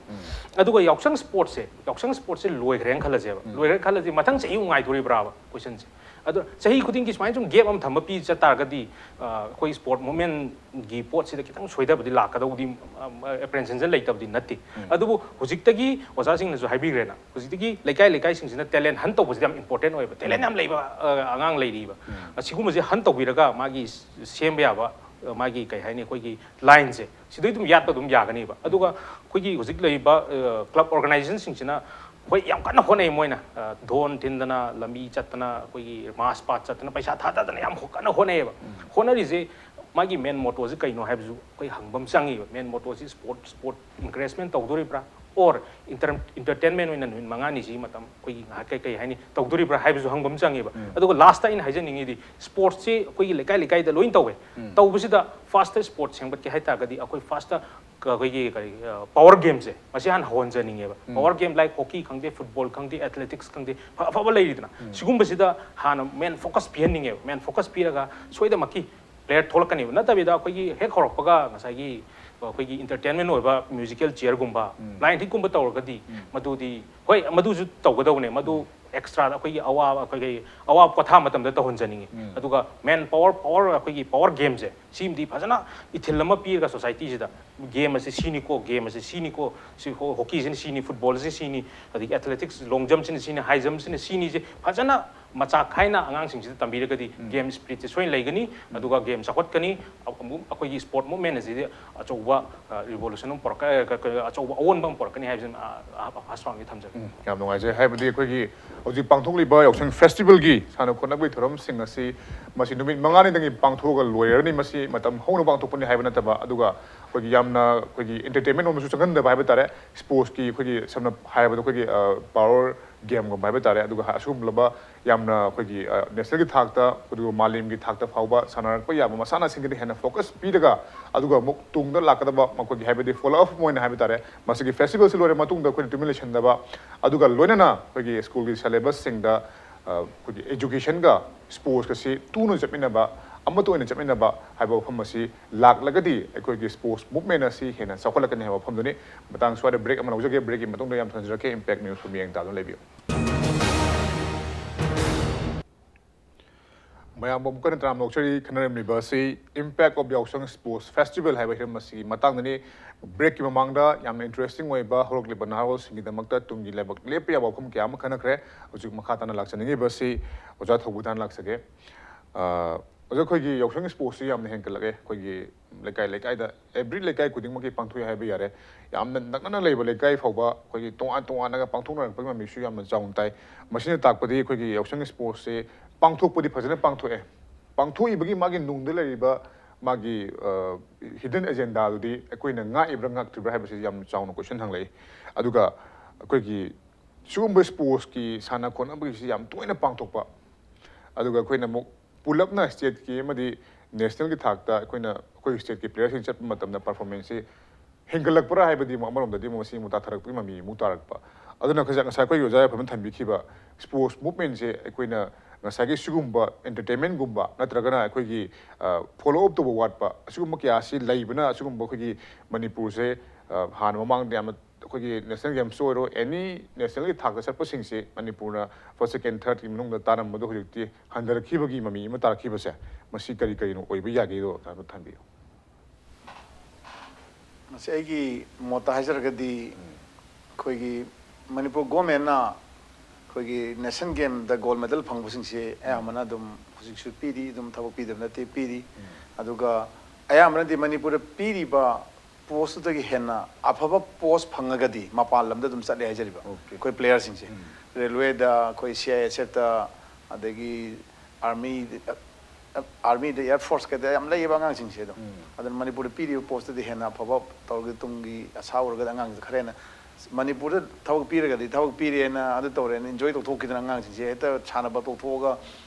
ꯑꯗꯨꯒ ꯌꯥꯎꯁꯪ sportsꯁꯦ, ꯌꯥꯎꯁꯪ sportsꯁꯦ ꯂꯣꯏꯈ꯭ꯔꯦꯅ ꯈꯜꯂꯁꯦꯕ꯫ ꯂꯣꯏꯈ꯭ꯔꯦꯅ ꯈꯜꯂꯁꯦ, ꯃꯊꯪ ꯆꯍꯤ ꯑꯃꯨꯛ ꯉꯥꯏꯗꯣꯔꯤꯕ꯭ꯔꯥꯕ questionꯁꯦ? ꯑꯗꯣ ꯆꯍꯤ ꯈꯨꯗꯤꯡꯒꯤ ꯁꯨꯃꯥꯏꯅ ꯁꯨꯝ gap ꯑꯃ ꯊꯝꯕ ꯄꯤ ꯆꯠ ꯇꯥꯔꯒꯗꯤ, ꯑ, ꯑꯩꯈꯣꯏ sport movementꯀꯤ ꯄꯣꯠꯁꯤꯗ ꯈꯤꯇꯪ ꯁꯣꯏꯗꯕꯗꯤ ꯂꯥꯛꯀꯗꯧꯕꯗꯤ, ꯑ, apprehensionꯁꯦ ꯂꯩꯇꯕꯗꯤ ꯅꯠꯇꯦ꯫ ꯑꯗꯨꯕꯨ ꯍꯧꯖꯤꯛꯇꯒꯤ ꯑꯣꯖꯥꯁꯤꯡꯅꯁꯨ ꯍꯥꯏꯕꯤꯈ꯭ꯔꯦꯅ, ꯍꯧꯖꯤꯛꯇꯒꯤ ꯂꯩꯀꯥꯏ ꯂꯩꯀꯥꯏꯁꯤꯡꯁꯤꯅ talent hunt ꯇꯧꯕꯁꯤꯗꯤ ꯌꯥꯝ important ꯑꯣꯏꯕ꯫ Talent ꯌꯥꯝ ꯂꯩꯕ, ꯑ, ꯑꯉꯥꯡ ꯂꯩꯔꯤꯕ꯫ ꯑꯁꯤꯒꯨꯝꯕꯁꯦ hunt ꯇꯧꯕꯤꯔꯒ ꯃꯥꯒꯤ ꯁꯦꯝꯕ ꯌꯥꯕ, ꯑ, ꯃꯥꯒꯤ ꯀꯩ ꯍꯥꯏꯅꯤ, ꯑꯩꯈꯣꯏꯒꯤ lineꯁꯦ ꯁꯤꯗꯩ ꯑꯗꯨꯝ ꯌꯥꯠꯄ ꯑꯗꯨꯝ ꯌꯥꯒꯅꯤꯕ꯫ ꯑꯗꯨꯒ ꯑꯩꯈꯣꯏꯒꯤ ꯍꯧꯖꯤꯛ ꯂꯩꯔꯤꯕ, ꯑ, club organizationꯁꯤꯡꯁꯤꯅ ꯍꯣꯏ ꯌꯥꯝ ꯀꯟꯅ ꯍꯣꯠꯅꯩ ꯃꯣꯏꯅ, ꯑ, ꯙꯣꯟ ꯊꯤꯟꯗꯅ, ꯂꯝꯕꯤ ꯆꯠꯇꯅ, ꯑꯩꯈꯣꯏꯒꯤ march past ꯆꯠꯇꯅ, ꯄꯩꯁꯥ ꯊꯥꯗꯗꯅ ꯌꯥꯝ ꯍꯣ-, ꯀꯟꯅ ꯍꯣꯠꯅꯩꯌꯦꯕ꯫ ꯍꯣꯠꯅꯔꯤꯁꯦ ꯃꯥꯒꯤ main mottoꯁꯦ ꯀꯩꯅꯣ ꯍꯥꯏꯕꯁꯨ ꯑꯩꯈꯣꯏ ꯍꯪꯕ ꯑꯃ ꯆꯪꯉꯤꯕ꯫ Main mottoꯁꯤ sport, sport encouragement ꯇꯧꯗꯣꯔꯤꯕ꯭ꯔꯥ, or inter-, entertainment ꯑꯣꯏꯅ ꯅꯨꯃꯤꯠ ꯃꯉꯥꯅꯤꯁꯤꯒꯤ ꯃꯇꯝ ꯑꯩꯈꯣꯏꯒꯤ ꯉꯥꯏꯍꯥꯛ ꯀꯩ ꯀꯩ ꯍꯥꯏꯅꯤ ꯇꯧꯗꯣꯔꯤꯕ꯭ꯔꯥ ꯍꯥꯏꯕꯁꯨ ꯍꯪꯕ ꯑꯃ ꯆꯪꯉꯤꯕ꯫ ꯑꯗꯨꯒ lastꯇ ꯑꯩꯅ ꯍꯥꯏꯖꯅꯤꯡꯉꯤꯗꯤ, sportsꯁꯤ ꯑꯩꯈꯣꯏꯒꯤ ꯂꯩꯀꯥꯏ ꯂꯩꯀꯥꯏꯗ ꯂꯣꯏꯅ ꯇꯧꯋꯦ꯫ ꯇꯧꯕꯁꯤꯗ firstꯇ sport ꯁꯦꯝꯒꯠꯀꯦ ꯍꯥꯏ ꯇꯥꯔꯒꯗꯤ ꯑꯩꯈꯣꯏ firstꯇ ꯀ-, ꯑꯩꯈꯣꯏꯒꯤ ꯀꯔꯤ, ꯑ, power gameꯁꯦ ꯃꯁꯤ ꯍꯥꯟꯅ ꯍꯧꯍꯟꯖꯅꯤꯡꯉꯦꯕ꯫ Power game like hockey ꯈꯪꯗꯦ, football ꯈꯪꯗꯦ, athletics ꯈꯪꯗꯦ, ꯐ-, ꯑꯐꯕ ꯂꯩꯔꯤꯗꯅ꯫ ꯁꯤꯒꯨꯝꯕꯁꯤꯗ ꯍꯥꯟꯅ main focus ꯄꯤꯍꯟꯅꯤꯡꯉꯦꯕ꯫ Main focus ꯄꯤꯔꯒ ꯁꯣꯏꯗꯃꯛꯀꯤ player ꯊꯣꯛꯂꯛꯀꯅꯦꯕ꯫ ꯅꯠꯇꯕꯤꯗ ꯑꯩꯈꯣꯏꯒꯤ ꯍꯦꯛ ꯍꯧꯔꯛꯄꯒ ꯉꯁꯥꯏꯒꯤ, ꯑ, ꯑꯩꯈꯣꯏꯒꯤ entertainment ꯑꯣꯏꯕ musical chairꯒꯨꯝꯕ, blind dateꯀꯨꯝꯕ ꯇꯧꯔꯒꯗꯤ ꯃꯗꯨꯗꯤ, ꯍꯣꯏ, ꯃꯗꯨꯁꯨ ꯇꯧꯒꯗꯧꯕꯅꯦ꯫ ꯃꯗꯨ extraꯗ ꯑꯩꯈꯣꯏꯒꯤ ꯑꯋꯥꯕ, ꯑꯩꯈꯣꯏꯒꯤ ꯑꯋꯥꯕ ꯄꯣꯊꯥ ꯃꯇꯝꯗ ꯇꯧꯍꯟꯖꯅꯤꯡꯉꯤ꯫ ꯑꯗꯨꯒ main power, power, ꯑꯩꯈꯣꯏꯒꯤ power gameꯁꯦ ꯁꯤꯃꯗꯤ ꯐꯖꯅ ꯏꯊꯤꯜ ꯑꯃ ꯄꯤꯔꯒ societyꯁꯤꯗ game ꯑꯁꯤ ꯁꯤꯅꯤꯀꯣ, game ꯑꯁꯤ ꯁꯤꯅꯤꯀꯣ, ꯁꯤ ꯍꯣ-, hockeyꯁꯤꯅ ꯁꯤꯅꯤ, footballꯁꯤ ꯁꯤꯅꯤ, ꯑꯗꯒꯤ athletics, long jumpꯁꯤꯅ ꯁꯤꯅꯤ, high jumpꯁꯤꯅ ꯁꯤꯅꯤꯁꯦ ꯐꯖꯅ ꯃꯆꯥꯛ ꯈꯥꯏꯅ ꯑꯉꯥꯡꯁꯤꯡꯁꯤꯗ ꯇꯝꯕꯤꯔꯒꯗꯤ ꯒꯦꯝ ꯁ꯭ꯄꯤꯔꯤꯠꯁꯦ ꯁꯣꯏꯅ ꯂꯩꯒꯅꯤ꯫ ꯑꯗꯨꯒ ꯒꯦꯝ ꯆꯥꯎꯈꯠꯀꯅꯤ꯫ ꯑꯃꯨꯛ ꯑꯩꯈꯣꯏꯒꯤ ꯁ꯭ꯄꯣꯔꯠ ꯃꯨꯞꯃꯦꯟ ꯑꯁꯤꯗꯤ ꯑꯆꯧꯕ ꯔꯤꯚꯣꯂꯨꯁꯟ ꯑꯃ ꯄꯨꯔꯛꯀ ꯑ, ꯀ- ꯀ- ꯑꯆꯧꯕ ꯑꯑꯣꯟꯕ ꯑꯃ ꯄꯨꯔꯛꯀꯅꯤ ꯍꯥꯏꯕꯁꯤ ꯑ, ꯑ, ꯐꯥꯔꯁ ꯔꯥꯎꯟꯒꯤ ꯊꯝꯖꯒꯦ꯫ ꯌꯥꯝ ꯅꯨꯡꯉꯥꯏꯖꯩ꯫ ꯍꯥꯏꯕꯗꯤ ꯑꯩꯈꯣꯏꯒꯤ ꯍꯧꯖꯤꯛ ꯄꯥꯡꯊꯣꯛꯂꯤꯕ ꯌꯥꯎꯁꯪ ꯐꯦꯁꯇꯤꯚꯦꯜꯒꯤ ꯁꯥꯟꯅ ꯈꯣꯠꯅꯕꯒꯤ ꯊꯧꯔꯝꯁꯤꯡ ꯑꯁꯤ ꯃꯁꯤ ꯅꯨꯃꯤꯠ ꯃꯉꯥꯅꯤꯗꯪꯒꯤ ꯄꯥꯡꯊꯣꯛꯑꯒ ꯂꯣꯏꯔꯅꯤ꯫ ꯃꯁꯤ ꯃꯇꯝ ꯍꯧꯅ ꯄꯥꯡꯊꯣꯛꯄꯅꯤ ꯍꯥꯏꯕ ꯅꯠꯇꯕ, ꯑꯗꯨꯒ ꯑꯩꯈꯣꯏꯒꯤ ꯌꯥꯝꯅ ꯑꯩꯈꯣꯏꯒꯤ ꯑꯦꯟꯇꯔꯇꯦꯟꯃꯦꯟ ꯂꯣꯝꯗꯁꯨ ꯆꯪꯍꯟꯗꯕ ꯍꯥꯏꯕ ꯇꯥꯔꯦ꯫ ꯁ꯭ꯄꯣꯔꯠꯁꯀꯤ ꯑꯩꯈꯣꯏꯒꯤ ꯁꯝꯅ ꯍꯥꯏꯔꯕꯗ ꯑꯩꯈꯣꯏꯒꯤ ꯄꯥꯋꯔ ꯒꯦꯝꯒꯨꯝꯕ ꯍꯥꯏꯕ ꯇꯥꯔꯦ꯫ ꯑꯗꯨꯒ ꯑꯁꯤꯒꯨꯝꯂꯕ ꯌꯥꯝꯅ ꯑꯩꯈꯣꯏꯒꯤ ꯅꯦꯁꯅꯦꯜꯒꯤ ꯊꯥꯛꯇ, ꯑꯗꯨꯒ ꯃꯥꯂꯦꯝꯒꯤ ꯊꯥꯛꯇ ꯐꯥꯎꯕ ꯁꯥꯟꯅꯔꯛꯄ ꯌꯥꯕ ꯃꯁꯥꯟꯅꯁꯤꯡꯒꯤꯗ ꯍꯦꯟꯅ ꯐꯣꯀꯁ ꯄꯤꯔꯒ, ꯑꯗꯨꯒ ꯑꯃꯨꯛ ꯇꯨꯡꯗ ꯂꯥꯛꯀꯗꯕ ꯃꯈꯣꯏꯒꯤ ꯍꯥꯏꯕꯗꯤ ꯐꯣꯂꯣ ꯑꯞ ꯑꯣꯏꯅ ꯍꯥꯏꯕ ꯇꯥꯔꯦ, ꯃꯁꯤꯒꯤ ꯐꯦꯁꯇꯤꯚꯦꯜꯁꯤ ꯂꯣꯏꯔ ꯃꯇꯨꯡꯗ ꯑꯩꯈꯣꯏꯅ ꯇꯨꯃꯤꯟ ꯂꯩꯁꯤꯟꯗꯕ, ꯑꯗꯨꯒ ꯂꯣꯏꯅꯅ ꯑꯩꯈꯣꯏꯒꯤ ꯁ꯭ꯀꯨꯜꯒꯤ ꯁꯦꯂꯦꯕꯁꯁꯤꯡꯗ ꯑꯩꯈꯣꯏꯒꯤ ꯑꯦꯖꯨꯀꯦꯁꯟꯒ ꯁ꯭ꯄꯣꯔꯠꯁꯀꯁꯤ ꯇꯨꯅ ꯆꯠꯃꯤꯟꯅꯕ, ꯑꯃꯠꯇ ꯑꯣꯏꯅ ꯆꯠꯃꯤꯟꯅꯕ ꯍꯥꯏꯕ ꯋꯥꯐꯝ ꯑꯁꯤ ꯂꯥꯛꯂꯒꯗꯤ ꯑꯩꯈꯣꯏꯒꯤ ꯁ꯭ꯄꯣꯔꯠꯁ ꯃꯨꯞꯃꯦꯟ ꯑꯁꯤ ꯍꯦꯟꯅ ꯆꯥꯎꯈꯠꯂꯛꯀꯅꯤ ꯍꯥꯏꯕ ꯋꯥꯐꯝꯗꯨꯅꯤ꯫ ꯃꯇꯥꯡ ꯁ꯭ꯋꯥꯏꯗ ꯕ꯭ꯔꯦꯛ ꯑꯃ ꯂꯧꯖꯒꯦ꯫ ꯕ꯭ꯔꯦꯛꯀꯤ ꯃꯇꯨꯡꯗ ꯌꯥꯝ ꯊꯝꯖꯔꯛꯀꯦ꯫ ꯏꯝꯄꯦꯛ ꯅ꯭ꯌꯨꯁꯄꯨ ꯃꯤꯠꯌꯦꯡ ꯇꯥꯗꯨꯅ ꯂꯩꯕꯤꯌꯨ꯫ ꯃꯌꯥꯝꯕꯨ ꯑꯃꯨꯛꯀ ꯍꯟꯅ ꯇꯔꯥꯝꯅ ꯑꯣꯛꯆꯔꯤ꯫ ꯈꯟꯅꯔꯝꯂꯤꯕ ꯑꯁꯤ Impact of Yaosang Sports Festival ꯍꯥꯏꯕ ꯍꯤꯔꯝ ꯑꯁꯤꯒꯤ ꯃꯇꯥꯡꯗꯅꯤ꯫ ꯕ꯭ꯔꯦꯛꯀꯤ ꯃꯃꯥꯡꯗ ꯌꯥꯝꯅ ꯏꯟꯇꯔꯦꯁꯇꯤꯡ ꯑꯣꯏꯕ ꯍꯧꯔꯛꯂꯤꯕ ꯅꯍꯥꯔꯣꯜꯁꯤꯡꯒꯤꯗꯃꯛꯇ ꯇꯨꯡꯒꯤ ꯂꯥꯏꯕꯛ ꯂꯦꯞꯄ ꯌꯥꯕ ꯋꯥꯐꯝ ꯀꯌꯥ ꯑꯃ ꯈꯟꯅꯈ꯭ꯔꯦ꯫ ꯍꯧꯖꯤꯛ ꯃꯈꯥ ꯇꯥꯅ ꯂꯥꯛꯆꯅꯤꯡꯉꯤꯕ ꯑꯁꯤ ꯑꯣꯖꯥ ꯊꯧꯕꯨꯗꯥꯟ ꯂꯥꯛꯆꯒꯦ꯫ ꯑ, ꯑꯣꯖꯥ, ꯑꯩꯈꯣꯏꯒꯤ ꯌꯥꯎꯁꯪ ꯁ꯭ꯄꯣꯔꯠꯁꯁꯤ ꯌꯥꯝꯅ ꯍꯦꯟꯒꯠꯂꯛꯑꯦ꯫ ꯑꯩꯈꯣꯏꯒꯤ ꯂꯩꯀꯥꯏ ꯂꯩꯀꯥꯏꯗ, ꯑꯦꯕ꯭ꯔꯤ ꯂꯩꯀꯥꯏ ꯈꯨꯗꯤꯡꯃꯛꯀꯤ ꯄꯥꯡꯊꯣꯛꯏ ꯍꯥꯏꯕ ꯌꯥꯔꯦ꯫ ꯌꯥꯝꯅ ꯅꯛꯅꯅ ꯂꯩꯕ ꯂꯩꯀꯥꯏ ꯐꯥꯎꯕ ꯑꯩꯈꯣꯏꯒꯤ ꯇꯣꯉꯥꯟ ꯇꯣꯉꯥꯟꯅꯒ ꯄꯥꯡꯊꯣꯛꯅꯔꯛꯄꯒꯤ ꯃꯃꯤꯁꯨ ꯌꯥꯝꯅ ꯆꯥꯎꯅ ꯇꯥꯏ꯫ ꯃꯁꯤꯅ ꯇꯥꯛꯄꯗꯤ ꯑꯩꯈꯣꯏꯒꯤ ꯌꯥꯎꯁꯪ ꯁ꯭ꯄꯣꯔꯠꯁꯁꯦ ꯄꯥꯡꯊꯣꯛꯄꯗꯤ ꯐꯖꯅ ꯄꯥꯡꯊꯣꯛꯑꯦ꯫ ꯄꯥꯡꯊꯣꯛꯏꯕꯒꯤ ꯃꯥꯒꯤ ꯅꯨꯡꯗ ꯂꯩꯔꯤꯕ ꯃꯥꯒꯤ, ꯑ, ꯍꯤꯗꯟ ꯑꯦꯖꯦꯟꯗꯥꯗꯨꯗꯤ ꯑꯩꯈꯣꯏꯅ ꯉꯥꯛꯏꯕ꯭ꯔꯥ ꯉꯥꯛꯇ꯭ꯔꯤꯕ꯭ꯔꯥ ꯍꯥꯏꯕꯁꯤ ꯌꯥꯝꯅ ꯆꯥꯎꯅ ꯀꯣꯏꯁꯟ ꯍꯪꯂꯛꯏ꯫ ꯑꯗꯨꯒ ꯑꯩꯈꯣꯏꯒꯤ ꯁꯤꯒꯨꯝꯕ ꯁ꯭ꯄꯣꯔꯠꯁꯀꯤ ꯁꯥꯟꯅ ꯈꯣꯠꯅꯕꯒꯤꯁꯤ ꯌꯥꯝ ꯇꯣꯏꯅ ꯄꯥꯡꯊꯣꯛꯄ, ꯑꯗꯨꯒ ꯑꯩꯈꯣꯏꯅ ꯑꯃꯨꯛ ꯄꯨꯂꯞꯅ ꯁ꯭ꯇꯦꯠꯀꯤ ꯑꯃꯗꯤ ꯅꯦꯁꯅꯦꯜꯒꯤ ꯊꯥꯛꯇ ꯑꯩꯈꯣꯏꯅ, ꯑꯩꯈꯣꯏ ꯁ꯭ꯇꯦꯠꯀꯤ ꯄ꯭ꯂꯦꯌꯔꯁꯤꯡ ꯆꯠꯄ ꯃꯇꯝꯗ ꯄꯔꯐꯣꯔꯃꯦꯟꯁꯁꯤ ꯍꯦꯟꯒꯠꯂꯛꯄ꯭ꯔꯥ ꯍꯥꯏꯕꯗꯤ ꯑꯃꯨꯛ ꯑꯃꯔꯣꯝꯗꯗꯤ ꯑꯃꯨꯛ ꯃꯁꯤ ꯑꯃꯨꯛ ꯇꯥꯊꯔꯛꯄꯒꯤ ꯃꯃꯤ ꯑꯃꯨꯛ ꯇꯥꯔꯛꯄ꯫ ꯑꯗꯨꯅ ꯉꯁꯥꯏ, ꯉꯁꯥꯏ ꯑꯩꯈꯣꯏꯒꯤ ꯑꯣꯖꯥ ꯌꯥꯏꯐꯕꯅ ꯊꯝꯕꯤꯈꯤꯕ ꯁ꯭ꯄꯣꯔꯠꯁ ꯃꯨꯞꯃꯦꯟꯁꯦ ꯑꯩꯈꯣꯏꯅ ꯉꯁꯥꯏꯒꯤ ꯁꯤꯒꯨꯝꯕ ꯑꯦꯟꯇꯔꯇꯦꯟꯃꯦꯟꯒꯨꯝꯕ ꯅꯠꯇ꯭ꯔꯒꯅ ꯑꯩꯈꯣꯏꯒꯤ, ꯑ, ꯐꯣꯂꯣ ꯑꯞ ꯇꯧꯕ ꯋꯥꯠꯄ, ꯑꯁꯤꯒꯨꯝꯕ ꯀꯌꯥ ꯑꯁꯤ ꯂꯩꯕꯅ ꯑꯁꯤꯒꯨꯝꯕ ꯑꯩꯈꯣꯏꯒꯤ ꯃꯅꯤꯄꯨꯔꯁꯦ, ꯑ, ꯍꯥꯟꯅ ꯃꯃꯥꯡꯗ ꯌꯥꯝꯅ ꯑꯩꯈꯣꯏꯒꯤ ꯅꯦꯁꯅꯦꯜ ꯒꯦꯝꯁꯇ ꯑꯣꯏꯔꯣ, ꯑꯦꯅꯤ ꯅꯦꯁꯅꯦꯜꯒꯤ ꯊꯥꯛꯇ ꯆꯠꯄꯁꯤꯡꯁꯦ ꯃꯅꯤꯄꯨꯔꯅ ꯐꯥꯔꯁ, ꯁꯦꯀꯦꯟ, ꯊꯥꯔꯠꯀꯤ ꯃꯅꯨꯡꯗ ꯇꯥꯔꯝꯕꯗꯣ ꯍꯧꯖꯤꯛꯇꯤ ꯍꯟꯊꯔꯛꯈꯤꯕꯒꯤ ꯃꯃꯤ ꯑꯃ ꯇꯥꯔꯛꯈꯤꯕꯁꯦ, ꯃꯁꯤ ꯀꯔꯤ ꯀꯔꯤꯅꯣ ꯑꯣꯏꯕ ꯌꯥꯒꯦꯗꯣ ꯍꯥꯏꯐꯦꯠ ꯊꯝꯕꯤꯌꯨ꯫ ꯃꯁꯤ ꯑꯩꯒꯤ ꯃꯣꯠꯇ ꯍꯥꯏꯖꯔꯒꯗꯤ, ꯑꯩꯈꯣꯏꯒꯤ ꯃꯅꯤꯄꯨꯔ ꯒꯣꯔꯃꯦꯟꯅ ꯑꯩꯈꯣꯏꯒꯤ ꯅꯦꯁꯅꯦꯜ ꯒꯦꯝꯗ ꯒꯣꯜ ꯃꯦꯗꯜ ꯐꯪꯕꯁꯤꯡꯁꯦ ꯑꯌꯥꯝꯕꯅ ꯑꯗꯨꯝ ꯍꯧꯖꯤꯛꯁꯨ ꯄꯤꯔꯤ, ꯑꯗꯨꯝ ꯊꯕꯛ ꯄꯤꯗꯕ ꯅꯠꯇꯦ, ꯄꯤꯔꯤ꯫ ꯑꯗꯨꯒ ꯑꯌꯥꯝꯕꯅꯗꯤ ꯃꯅꯤꯄꯨꯔꯗ ꯄꯤꯔꯤꯕ ꯄꯣꯁꯇꯨꯗꯒꯤ ꯍꯦꯟꯅ ꯑꯐꯕ ꯄꯣꯁ ꯐꯪꯉꯒꯗꯤ ꯃꯄꯥꯟ ꯂꯝꯗ ꯑꯗꯨꯝ ꯆꯠꯂꯦ ꯍꯥꯏꯖꯔꯤꯕ꯫ ꯑꯣꯀꯦ꯫ ꯑꯩꯈꯣꯏ ꯄ꯭ꯂꯦꯌꯔꯁꯤꯡꯁꯦ ꯔꯦꯜꯋꯦꯗ, ꯑꯩꯈꯣꯏ ꯁꯤ ꯑꯥꯏ ꯑꯦꯁ ꯑꯦꯐꯇ, ꯑꯗꯒꯤ ꯑꯥꯔꯃꯤ, ꯑꯥꯔꯃꯤꯗ, ꯑꯦꯌꯔ ꯐꯣꯔꯁ ꯀꯩꯗ ꯌꯥꯝ ꯂꯩꯌꯦꯕ ꯑꯉꯥꯡꯁꯤꯡꯁꯦ ꯑꯗꯨꯝ꯫ ꯑꯗꯨꯅ ꯃꯅꯤꯄꯨꯔꯗ ꯄꯤꯔꯤꯕ ꯄꯣꯁꯇꯨꯗꯤ ꯍꯦꯟꯅ ꯑꯐꯕ ꯇꯧꯔꯒ ꯇꯨꯡꯒꯤ ꯑꯁꯥ ꯎꯔꯒꯗꯤ ꯑꯉꯥꯡꯁꯦ ꯈꯔ ꯍꯦꯟꯅ ꯃꯅꯤꯄꯨꯔꯗ ꯊꯕꯛ ꯄꯤꯔꯒꯗꯤ, ꯊꯕꯛ ꯄꯤꯔꯦꯅ ꯑꯗꯨ ꯇꯧꯔꯦꯅ ꯏꯟꯖꯣꯏ ꯇꯧꯊꯣꯛꯈꯤꯗꯅ ꯑꯉꯥꯡꯁꯤꯡꯁꯦ ꯍꯦꯛꯇ ꯁꯥꯟꯅꯕ ꯇꯣꯛꯊꯣꯛꯑꯒ